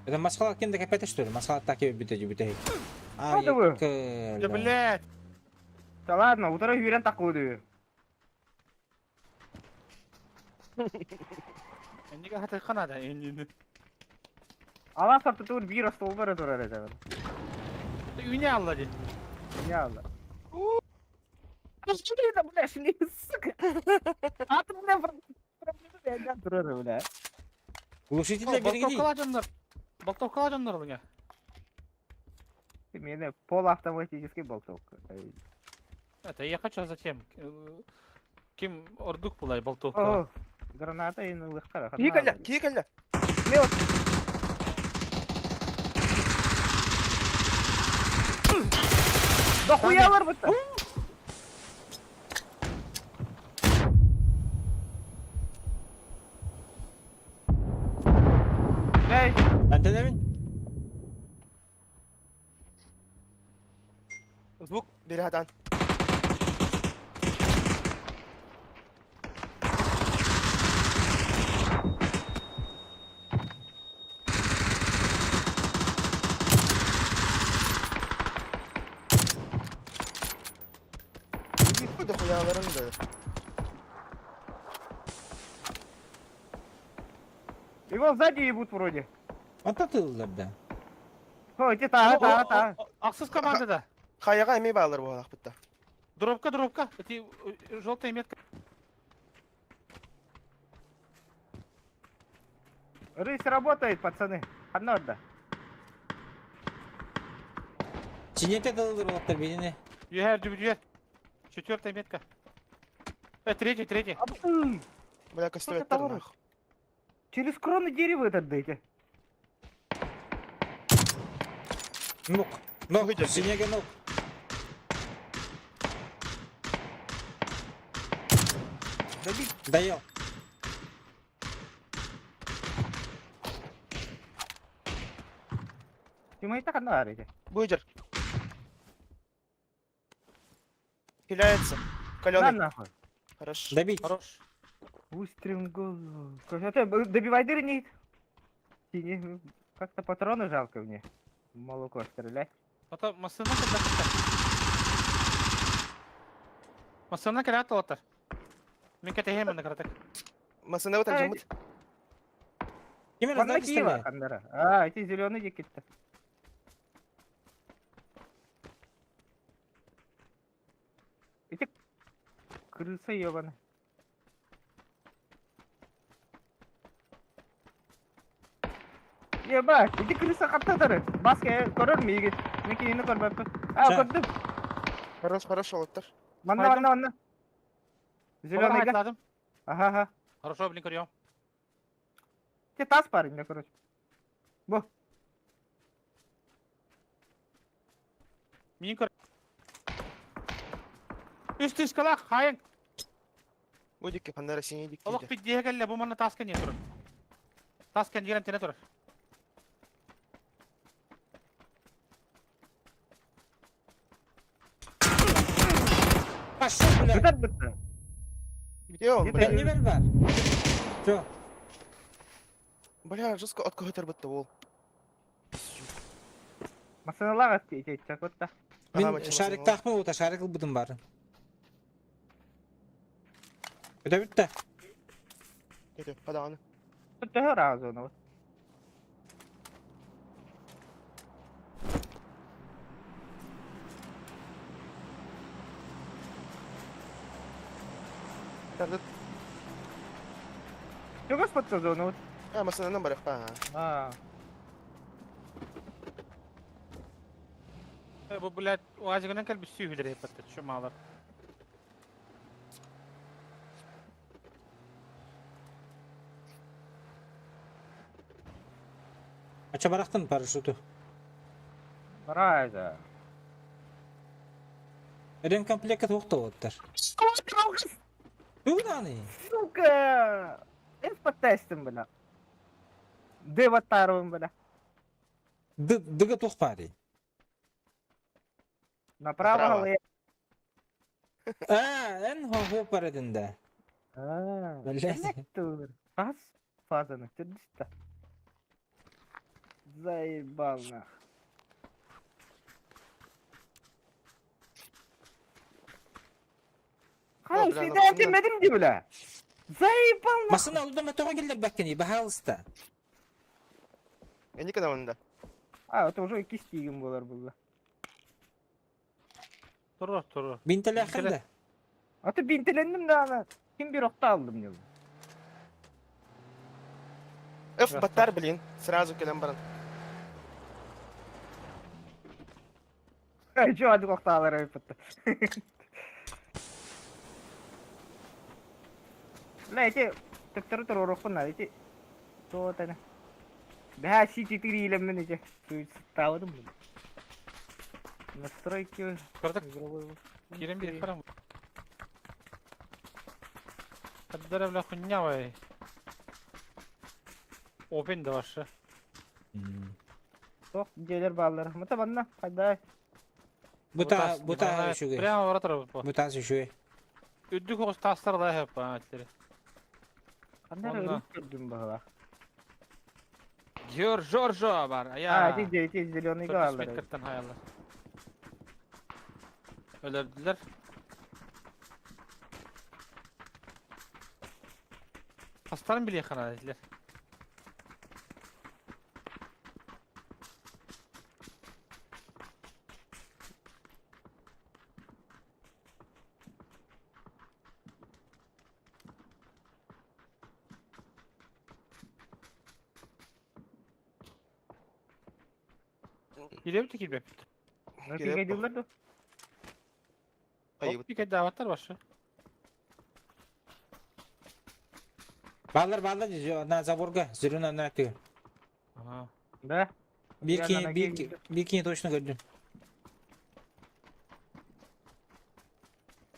Это Москва кем да капета что ли? Москва так и бүтэ бүтэ. А, Что вы? Да блядь. Да ладно, утары үүрэн такуду. Эннигэ хатыхха наада эннини. Алаас ортотугар биир остуолга эрэ турар этэ. Үүнэ алла дии. Не алла. Бля, шли, сука. Атомная проблема турар, бля. Глушитель береги. Болтовкалаа дьоннор. Болтовкалаа дьоннор буҥа. Ты меня полуавтоматический болтовка. Это я хочу зачем? Ким ордук булай болтовка. О, граната и ну лыхтара. Киһи кэллэ, киһи кэллэ. Да хуялар бытта. Эй, Антонавин? Звук бери хатан. Да хуяларын да. его сзади ебут вроде. Антатыллар да. О, эти та, та, та. Ахсыз команда да. Хайаға эми баалар буолах бытта. Дробка, дробка. Эти желтая метка. Рысь работает, пацаны. Одна да. Чинете дылдыр болаттар бенене. Юхер, дүбүдүе. Четвертая метка. Третья, третья. Бля, костюметтер нах. Через кроны дерева этот дайте. Нок. Нок. Синеге нок. Добить. Доел. Ты мои так одна арите. Быдер. Хиляется. На Каленый. нахуй. Хорошо. Добить. Хорош. Выстрел в голову. Это добивай дырни. Как-то патроны жалко мне. Молоко стрелять. Ата масына кэллэ. Масына кэлэ аталатар. Мен кэтэһиэм манна кыратык. Масына вот жамыт. Ким Ванна раздали Киева, стреляет? Хандара. А, эти зеленые дикие-то. Эти крысы ебаные. Ебать, эти крыса хаптатары. Баска көрөр миги. Мен кинини көрбөппүн. А, Ча. көрдүм. Хорош, хорош, олоттар. Манна, манна, манна. Зеленый га. Ладым. Ага, ага. Хорошо, блин, көрүөм. Те тас парень, да, короче. Бо. Мин көр. Үс түскалах, хайын. Будики, пандара синий дикки. Олох пиддиэ кэллэ, бу манна тас кэнниэ турар. Тас кэнниэр антенна турар. Пошел, бля. Бытар бытты. Где он, бля? Не бер бар. Чё? Бля, жестко от кого бытта ол. Масыналар атты, чакотта. Мин шарик тахмы ота шарик ылбытым бар. Өтө бүтті. Өтө, падағаны. Төһө разы оны. Чего спотса зону? А, масынанан барықпа. А. Бу, блядь, Уазигынан кэлбит сүүһүлэр эппэттэр, чумалар. Ача барахтан парашюту. Барайда. Ремкомплекка туох да Тугунаны? Сука! Инфотестим, бля. Деватаровым, бля. Дыга туох парень? Направо голове. А, эн хо парадында. А, Блядь. Раз фазаны, төрдүстэ. Заебал нах. Хай, бля, сиде нахуй. этимедим ди бля. Заебал нах. Масына алды мотоға келдер бәккені, бахалыста. Я никогда он да. А, это уже кистигим болар булла. Турur турur. Бинтеләхінде. Аты бинтелендим да ана. Ким бир окта алдым не. Ф батар, блин. Сразу келем баран. Ай, чё адык окта алар өйпөттө. Бля, эти төптөрү тур орохпун эти. То тана. Да, С4 илеммен эти. Суицидтаабыдым. Настройки Кырдык игровой. кирен бир парам. Каддара бля хуйня вай. Open да башы. Тох желер баллар. Мыта банна, кайда. Бута, бута үшіге. Прямо вара турur бу. Бута үшіге. Үддүк оғыз тастар да хеп атлери. Кандай Онна. өлүп көрдүм багала. Геор Жоржо бар. А, Ая. эти эти зеленый баллар. Кырттан хаялар. Өлөрдүлөр. Тастарын биле хана dediler. Килеп килбеп. Ну, Керек пигайдылар да. Айыбыт. Бик даваттар башы. Баллар, баллар, на заборга, зеленый на ты. Ага. Да. Бирки, бирки, бирки точно көрдүм.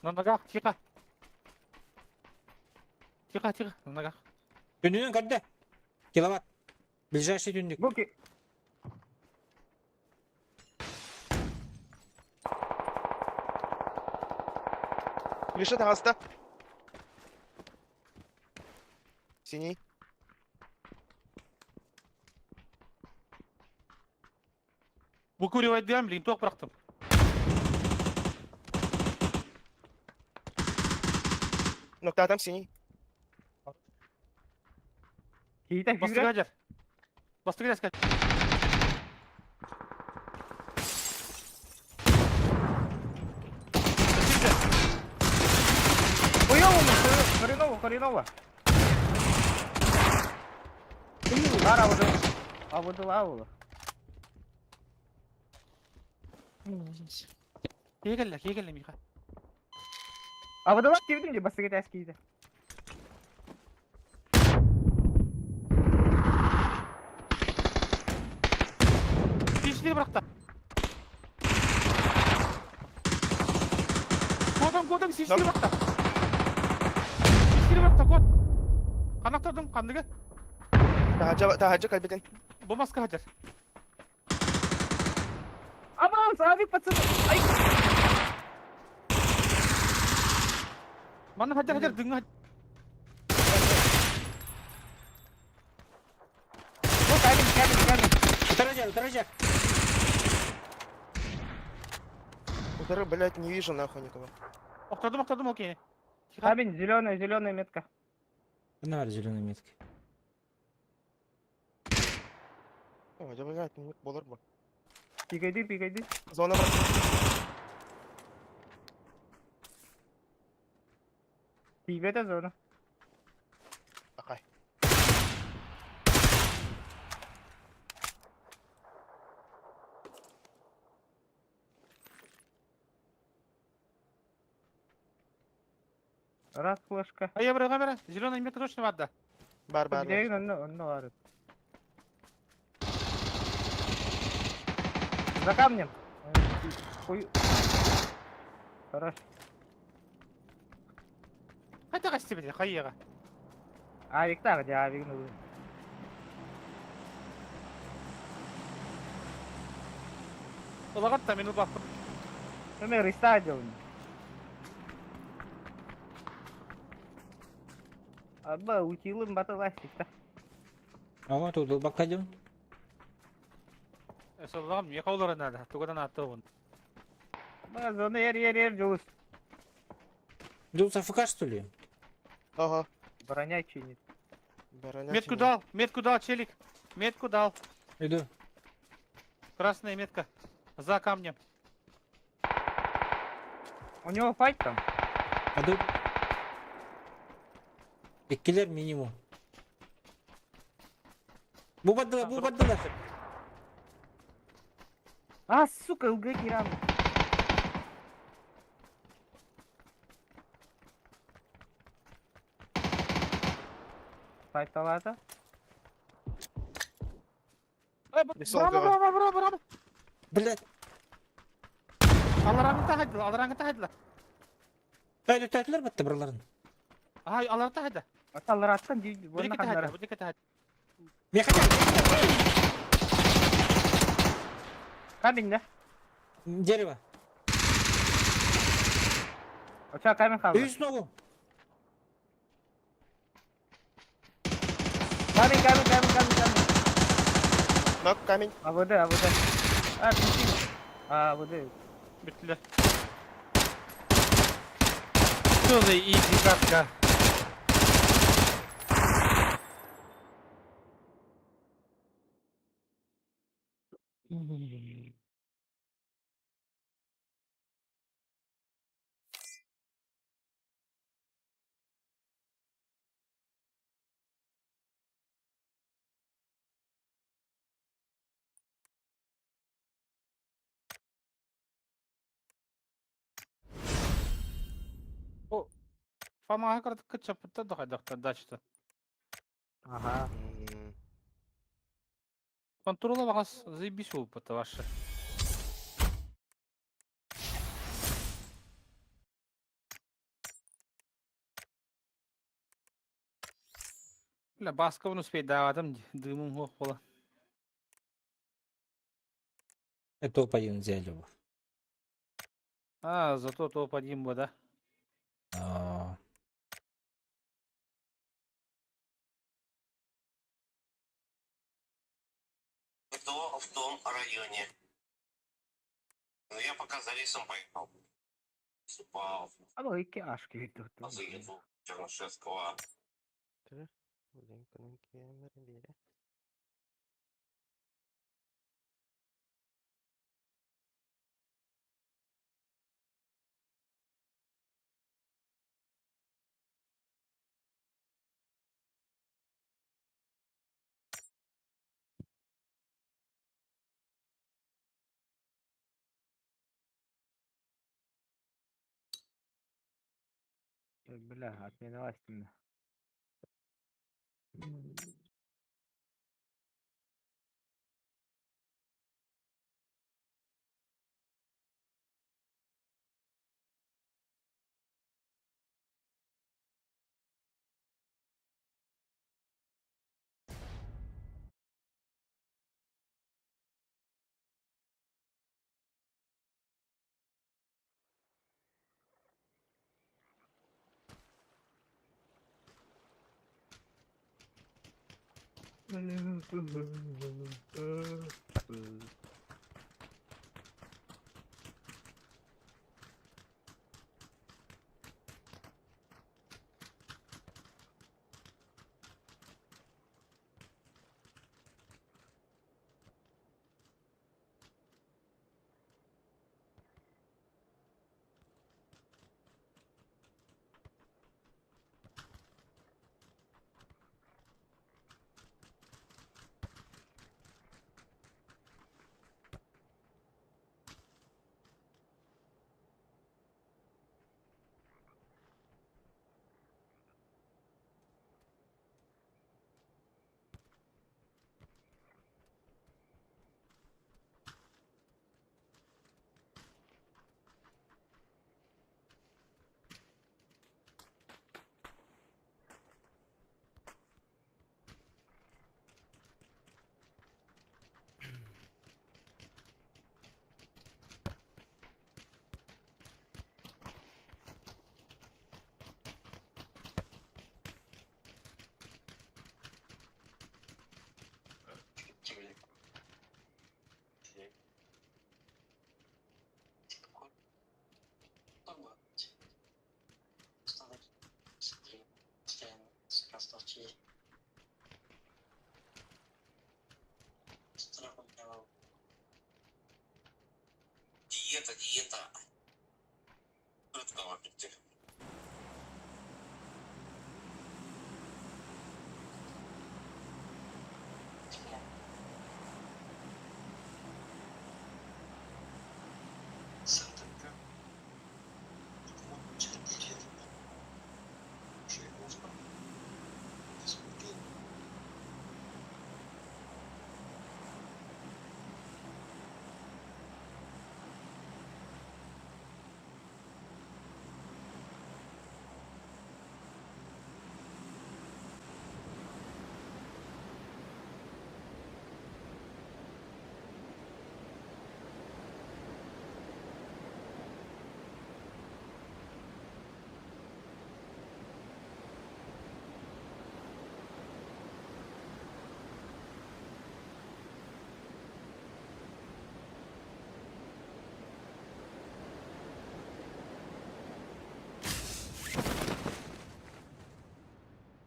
На ногах, тихо. Тихо, тихо, на ногах. Түнүнөн көрдө. Киловатт. Ближайший түндүк. Буки. Миша тагаста. Синий. Выкуривать дям, блин, ток бырактым. Нокта там синий. Кейте Басты күйрә. гаджер. Басты гаджер. Хуёво, хреново, хреново. Бар абыды. Абыдыла абыды. Кегелле, кегелле, Миха. Абыдыла кирдим де басыга тәс кейде. Тишли быракта. Кодом, кодом, сишли быракта. Сишли быракта, код. Канактардым, кандыгы. Тахаджа, тахаджа кальбетен. Бу маска хаджар. Абам, сабик пацаны. Ай, Мана хаджар, хаджар, дыңга. вот камень, камень, камень. Утаражар, утаражар. Удары, блядь, не вижу нахуй никого. Октадым, октадым, окей. Тихо. Камень, зеленая, зеленая метка. Мына бар зеленый метка. Ой, да, блядь, не болар бу. Пигайды, пигайды. Зона бар. Пигайда зона. Акай. Раз флешка. А я бра, бра, зеленый метка точно варда. Бар, бар, бар. Билигин онно онно баар. За камнем. Хуй. Хорош. Хайда касты били, хайыга. Авик так, где авик ну. Улагат та мин баппын. Ну, мен риста делаю. Аба, утилым батыластик та. Ага, тут долбакка дем. Соллам, меха олора надо, тугадан аттыгын. Ба, зона ер ер ер жулус. Дулс АФК что ли? Ага. Броня чинит. Броня Метку чинит. дал, метку дал, челик. Метку дал. Иду. Красная метка. За камнем. У него файт там? Иду. Иккилер минимум. Бу баддыла, бу баддыла. А, сука, ЛГ кирам. Файт талата. Браво, браво, браво, браво. Блядь. Алараңы тахайдыла, алараңы тахайдыла. Әй, төтәтілер бітті бірларын. Ай, алар тахайда. Аталар аттан Бу тахайда, бу тахайда. Мен хотел. Камень, да? Дерево. А что, камень хавал? И снова. Камень, камень, камень, камень, камень. Нок, камень. АВД, АВД. А, пути. А, АВД. Бүттүлөр. Что за изи катка? Фама картка чапытта дохайдахта дачта. Ага. Контрола багас заебись опыта ваша. Бля, баска успеть даватым, дымым хох бола. Это топ-1 взяли его. А, зато топ-1 бо, да? А. То в том районе. Но я пока за лесом поехал. Упал А ну, ики ашки ведут. заеду Чернышевского. Бля, отменилась именно.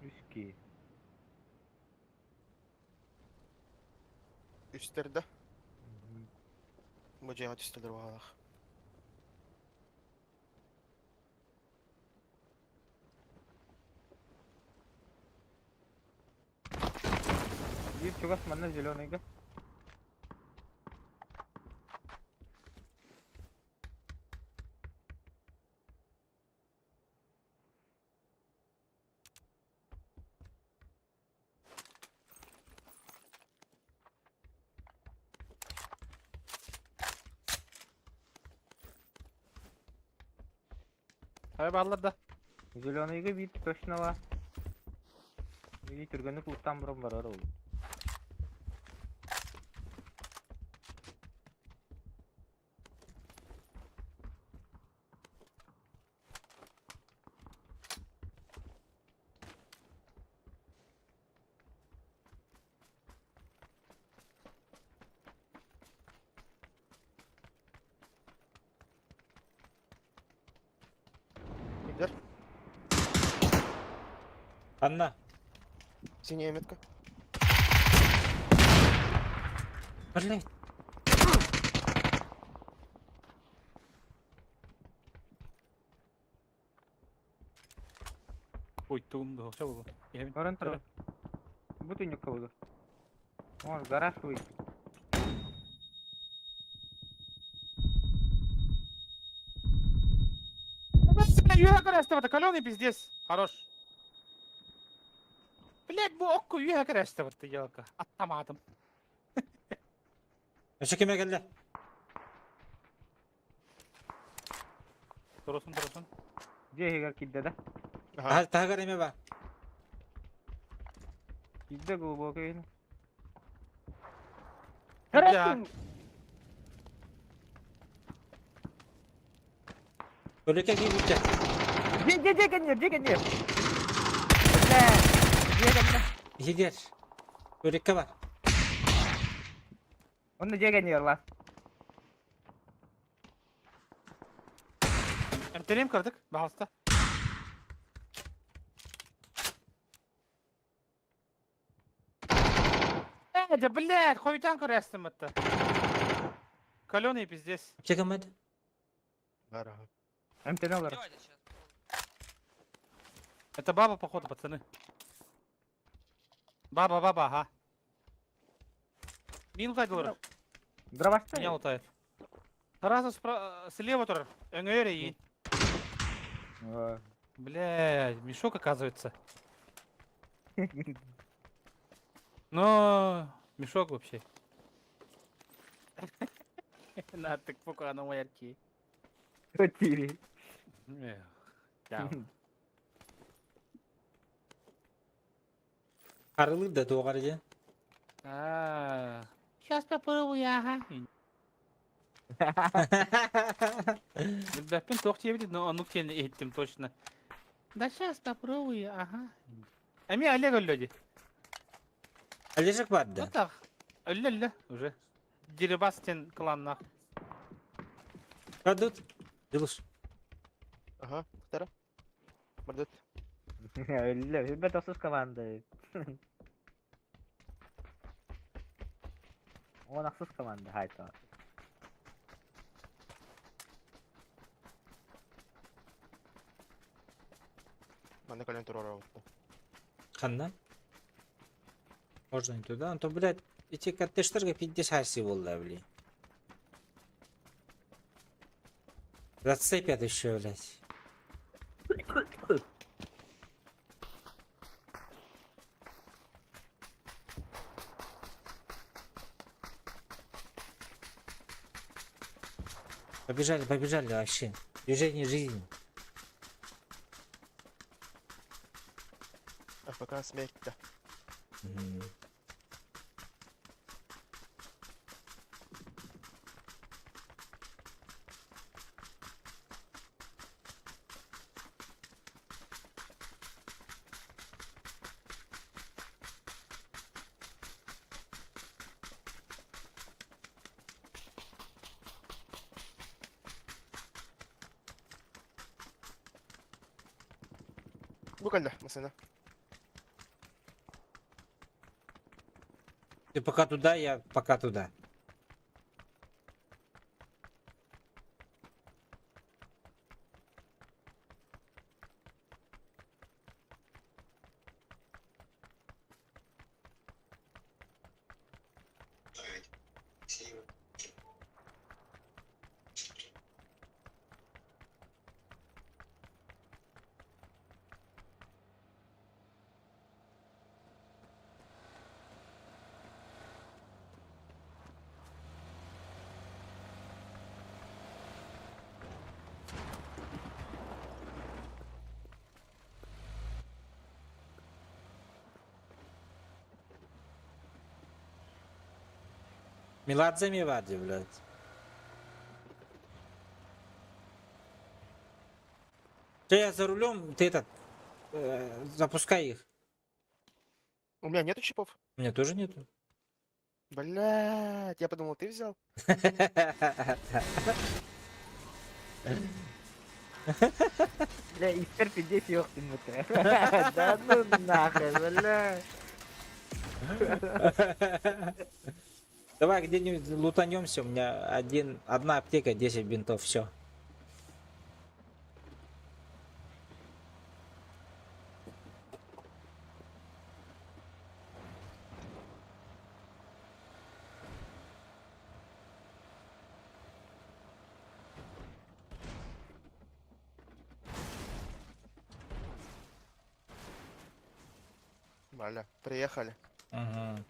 Үски. Үстэр да. Бу дьиэҕэ түстэлэр баҕалаах. Биир чугас манна зеленыйга. Хайа бааллар да? Зеленыйга биир точно бар. Биир түргэнник уттан баран барар ол. Идлер. Анна. Синяя метка. Блять. Ой, тугум да, все было. Баран турар. Бу түннүк кабыгы. Может, гараж выйти. Бля, көрөстө бата, каленый пиздец. Хорош. Блять, бу окку үйэ көрөстө бата, елка. Аттамадым. Өссө кимэ кэллэ? Турусун, турусун. Дьиэ иһигэр киирдэ да? Ага. Таһыгар эмэ ба. Киирдэ глубокий. Да. Өлөкө киирбиттэ. Дьиэ, дьиэ, дьиэ кэннигэр, дьиэ кэннигэр. Бля, дьиэ кэннэ. Иһигэр. Өлөккө бар. Онно дьиэ кэннигэр лаас. Эмтэлиэм кырдык, баҕалста. Э, да блядь, хойутаан көрөөстүм батта. Каленый пиздец. Чекамат. Бар ага. Эмтэнэ олорор. Это баба, походу, пацаны. Баба, баба, ага. Мин лутает, говорю. Дровашта. Меня лутает. Сразу слева тоже. Өҥөйөр и. Блядь, мешок оказывается. Но мешок вообще. На, так пока на моярки. Четыре. Эх, да. Арылыр да туоҕар дьэ. А, Сейчас попробую, ага. Билбэппин туох диэбит, но оннук диэн иһиттим точно. Да сейчас попробую, ага. Эмиэ Олег өллө дии. Олежек бар да. Ну так, өллө өллө уже. Дерибас диэн кланнаах. Радут. Дилус. Ага, вторая. Бардут. Өллө, билбэт охсус команда. Он ахсыс команда, хайта. Манна кэлэн туруорабыт. Ханна? Можно не туда. А то, блядь, эти коттеджтерге пиздец хайсы буолла, блин. Зацепят еще, блядь. Побежали, побежали вообще. Движение жизни. А пока смерть-то. Мгм. Бу кэллэ, масына. Ты пока туда, я пока туда. Меладзе Мевади, блядь. Ты я за рулем, ты этот, запускай их. У меня нету чипов? У меня тоже нету. Блядь, я подумал, ты взял. Бля, испер пиздец ёхтын мытэ. Да ну нахуй, бля. Давай где-нибудь лутанемся, у меня одна аптека, 10 бинтов, все. Бля, приехали. Угу.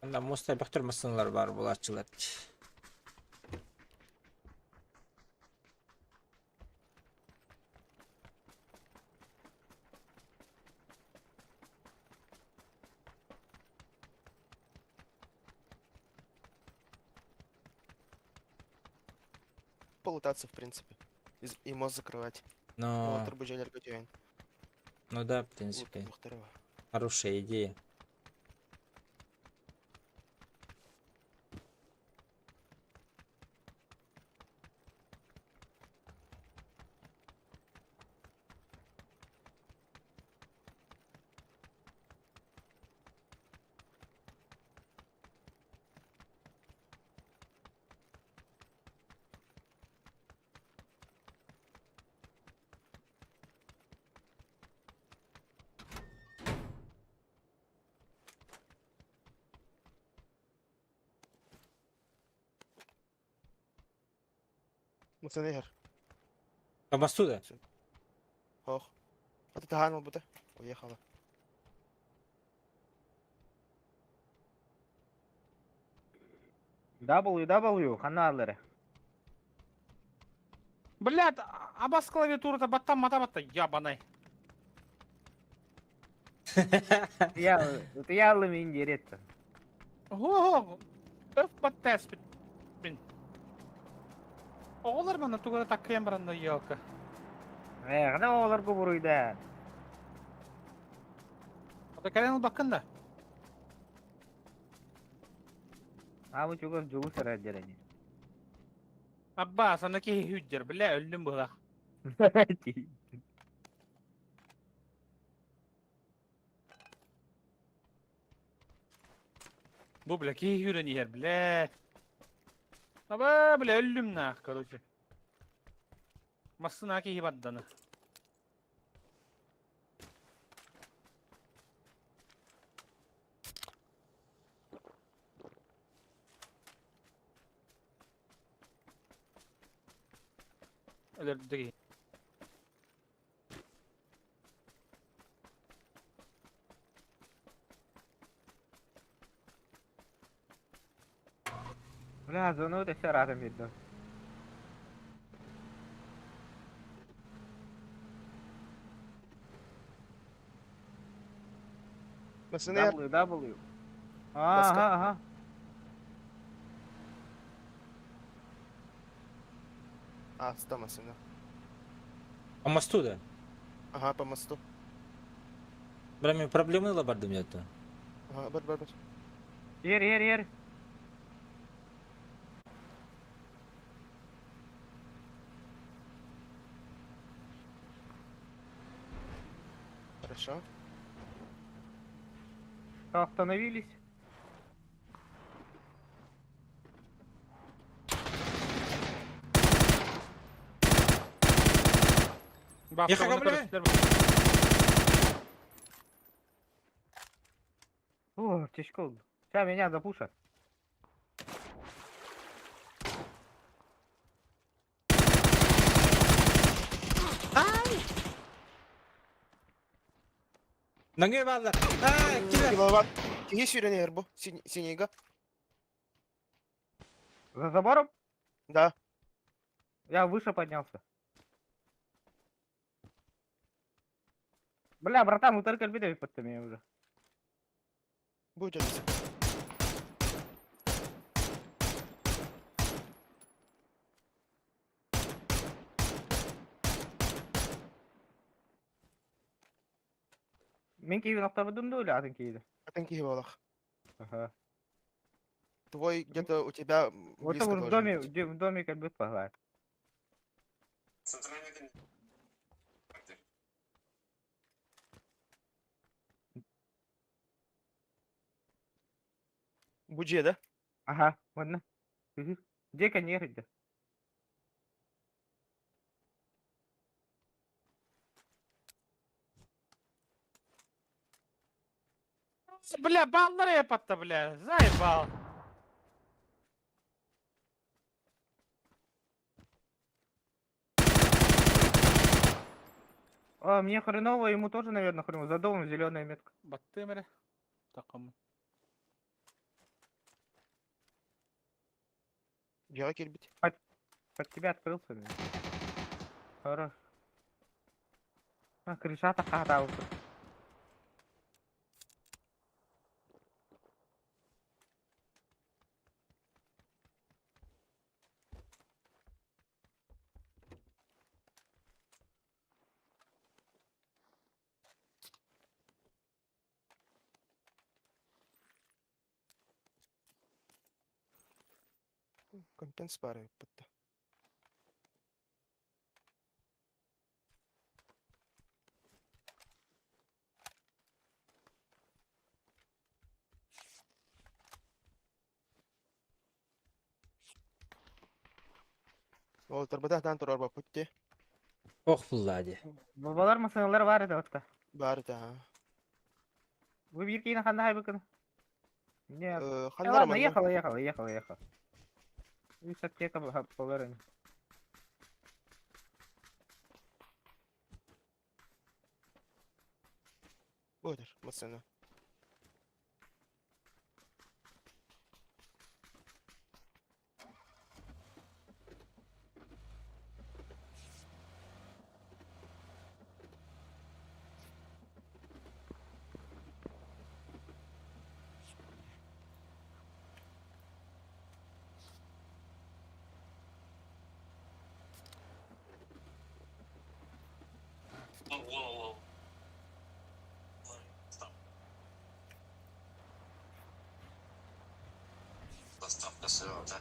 Анда моста бахтыр масыналар бар булачылар. Полутаться, в принципе. И мост закрывать. Но, Вот, Арбуджаль. Ну да, в принципе, хорошая идея. Муценегер. По мосту, да? Ох. А ты таганул бы, да? Уехала. W, W, ханалары. Блядь, абас клавиатура-то баттан мата батта, ябаный. Я, я лымин директор. Ого, öf баттас бит. Оҕолор манна тугара таккыйан баранда елка. Э, гана олар губуруйда. Ата кэлэн баккын да. Амы чугас жугу сара дерени. Абба, сана киһи хүддер, бля, өллүм быһах. Бу, бля, киһи хүрен иһэр, бля. Аба, бля, өллүм нах, короче. Массына киһи бадданы. Өлөрдү. Бля, зону это все разом видно. Муценегер. W, W. Ага, ага. Ааста массыына. По мосту, да? Ага, по мосту. Бля, мен проблемы бардым я то. Ага, бар, бар, бар. Ер, ер, ер. Хорошо. Остановились. Бафта Ехай, оны бля. көрүстүлэр. О, аптечка oldu. Сейчас меня запушат. Наңы балдар. А, киллер. Киловатт. Киһи сүүрэн иһэр бу. Синийга. За забором? Да. Я выше поднялся. Бля, братан, утар кэлбит под меня уже. Будет. Мен киһи охтобудум да или атын киһи? Атын киһи буолах. Ага. Твой где-то у тебя Вот близко там в должен доме, быть. в доме как бы погнали. Центральный Буджи, да? Ага, ладно. Мгм. Где коньяк где? Бля, баллар епатта, бля. Заебал. А, мне хреново, ему тоже, наверное, хреново. За домом зеленая метка. Баттым эрэ. Такым. Дьиэҕэ киирбит. Под тебя открылся. блин. Хорош. А, крыша-то хата уже. Компенс баар эбит. Ол тарбата таан турар баппут Ох, буллади. Бабалар масыналар бар edi отта. Баар да. Вы бир кийин ханна хайбыкын. Нет. Ханнара Ладно, манна. ехала, ехала, ехала, ехала. Үс аптека болар. Буолар массыына. Вон, вон. Стоп. Доставка сыра, да?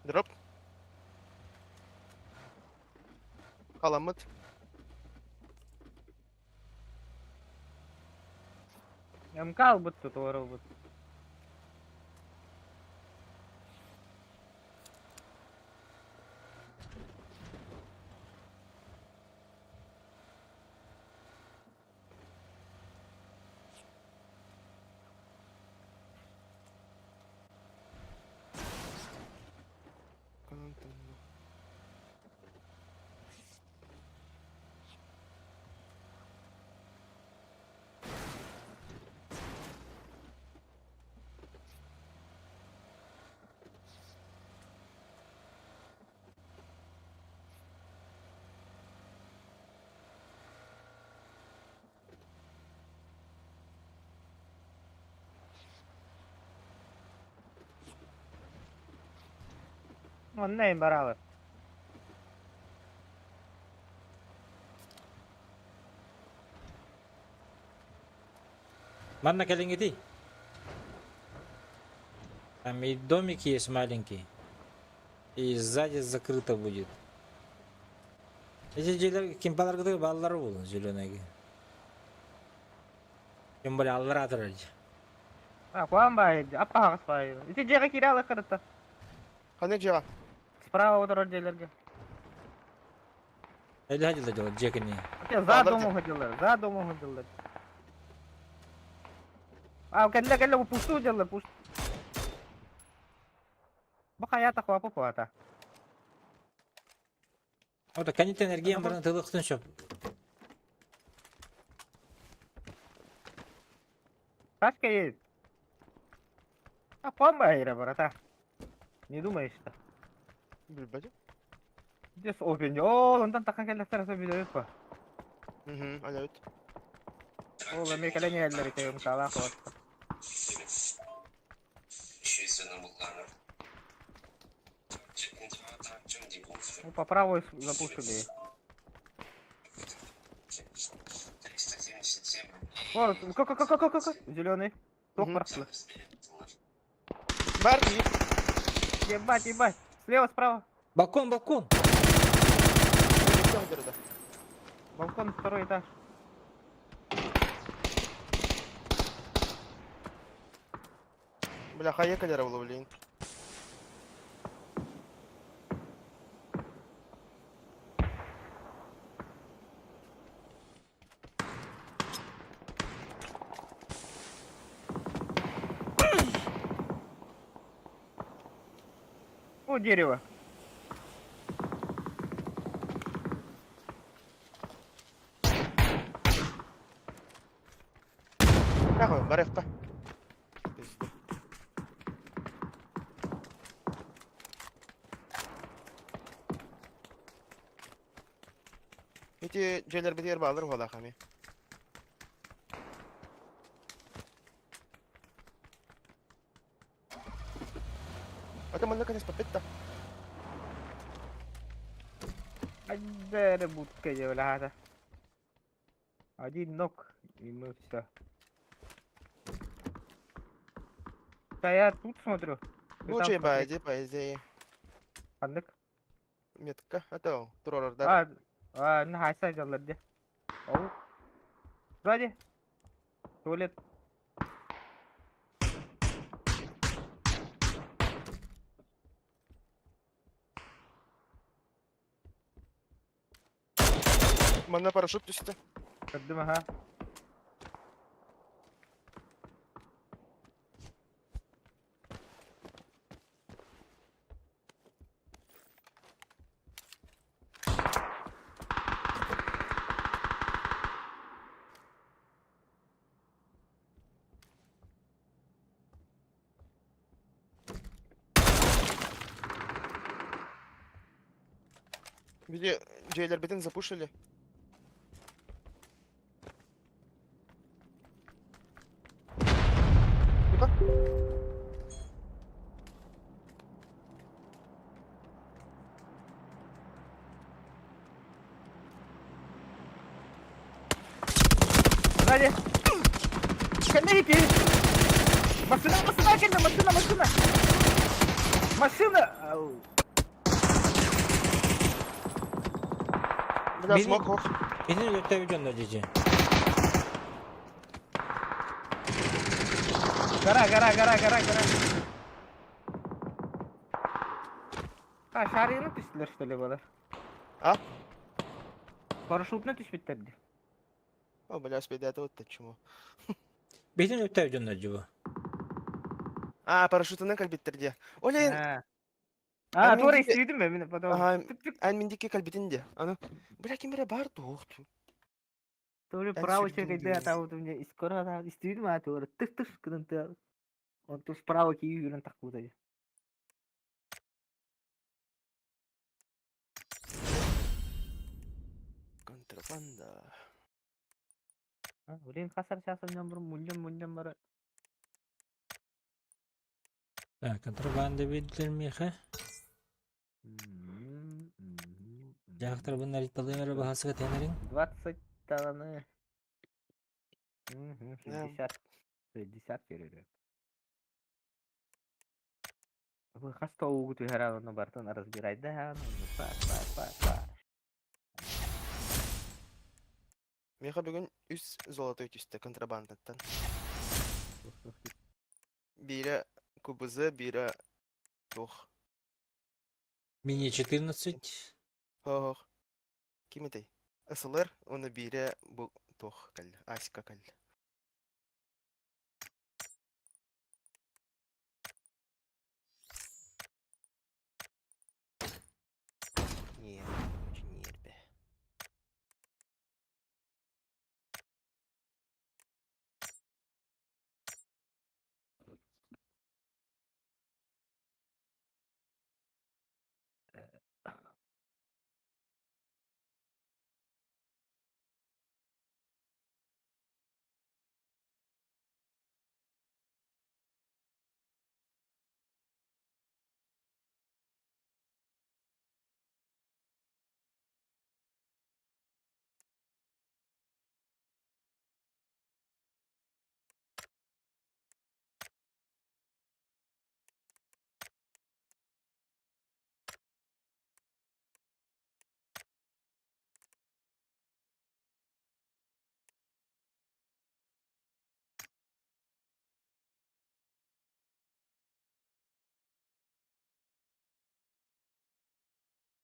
Дроп. Халаммыт. МК албыт тут орылбыт. Онно им баралар. Манна кэлиҥҥитий? Там и домик есть маленький. И сзади закрыто будет. Эти дьиэлэр кимпаларгытыгар бааллара буолун зеленайга. Тем более аллара турар дьиэ. А, куан баайы, аппаһаҕас баайы. Ити дьиэҕэ киирэ алыххарытта. Ханна дьиэҕэ? Справа отырор дьиэлэргэ. Элэ дьыла дьыла дьиэ кини. За дому ходилар, за дому ходилар. А, кэллэ кэллэ, бу пустуу дьаллар, пуст. Бу хайата хуапа хуата. Ото кэнниттэн эргийэн баран тылыктын сөп. Тачка едет. А помайра, брата. Не думаешь что? Билбэтим. Здесь опен. О, онтон тахан кэллэхтэр аса билэбит па. Мгм, алябит. Ол эмиэ кэлэн иһэллэр ити ымсаалаах вот. Ну, по правой запушили. Вот, как, как, как, как, как, зеленый. Ток прошли. Бар Ебать, ебать. Слева, справа. Балкон, балкон. Балкон, второй этаж. Бля, хайа кэлэрэ буолуо блин. О, дерево. Нахуй, барыахха. Пизду. Ити дьиэлэрбитигэр бааллар уһалаах эмиэ. Это манна конец попить-то. Айдэрэ будка дьэбэлэһээтэ. Один ног, и мы все. Да я тут смотрю. Ты там Лучше смотри. по идее, по идее. Ханнык. Метка. Это турордар. А, а, на хайса дьаллар дьэ. Ол. Сзади. Туалет. Манна парашют түстэ. Көрдүм аха. Били дьиэлэрбитин запушили. Ну-ка. Сзади. Кэллэ ити. Машина, машина кэллэ, машина, машина. Машина. Ау. Бля, смог ох. Бини өлөртөбүт дьонно дьизи. Гора, гора, гора, гора, гора. А, шаригini түстүлэр что ли было? А? Парашютны түспүттэр дии. О, бля, спидата вот чему. Бини өлөртөбүт дьонно дьиби. А, парашютынан кэлбиттэр дии. Оле, А, А, туора истибитим бе, мин потом. Ага, эн миндики кэлбитин дии. Аны, бля, ким эрэ бар туох. То ли Эн право сүрдүн человек диэн. да, там вот у меня из кора, да, истибитим, а туора тык-тык гынан тыа. Он тут справа киһи үүрэн тахпыта дии. Контрабанда. А, блин, хасар часом ньом мунньан мунньан бара. Так, контрабанда виделер миэхэ. Дьаахтарбын нарыйталыам эрэ баһасыга тэнэрин. 20 таланы. Мгм, 60. 60 перерыв. Вы хас уугу түһэрэн онно барытын разбирайдаан, онно па па па па. Миэхэ бүгүн үс золотой түстэ контрабандаттан. Биирэ КБЗ, биирэ туох. Мини 14. Хоох. Ким этэй? СЛР, уонна биирэ бу туох кэллэ, Аська кэллэ.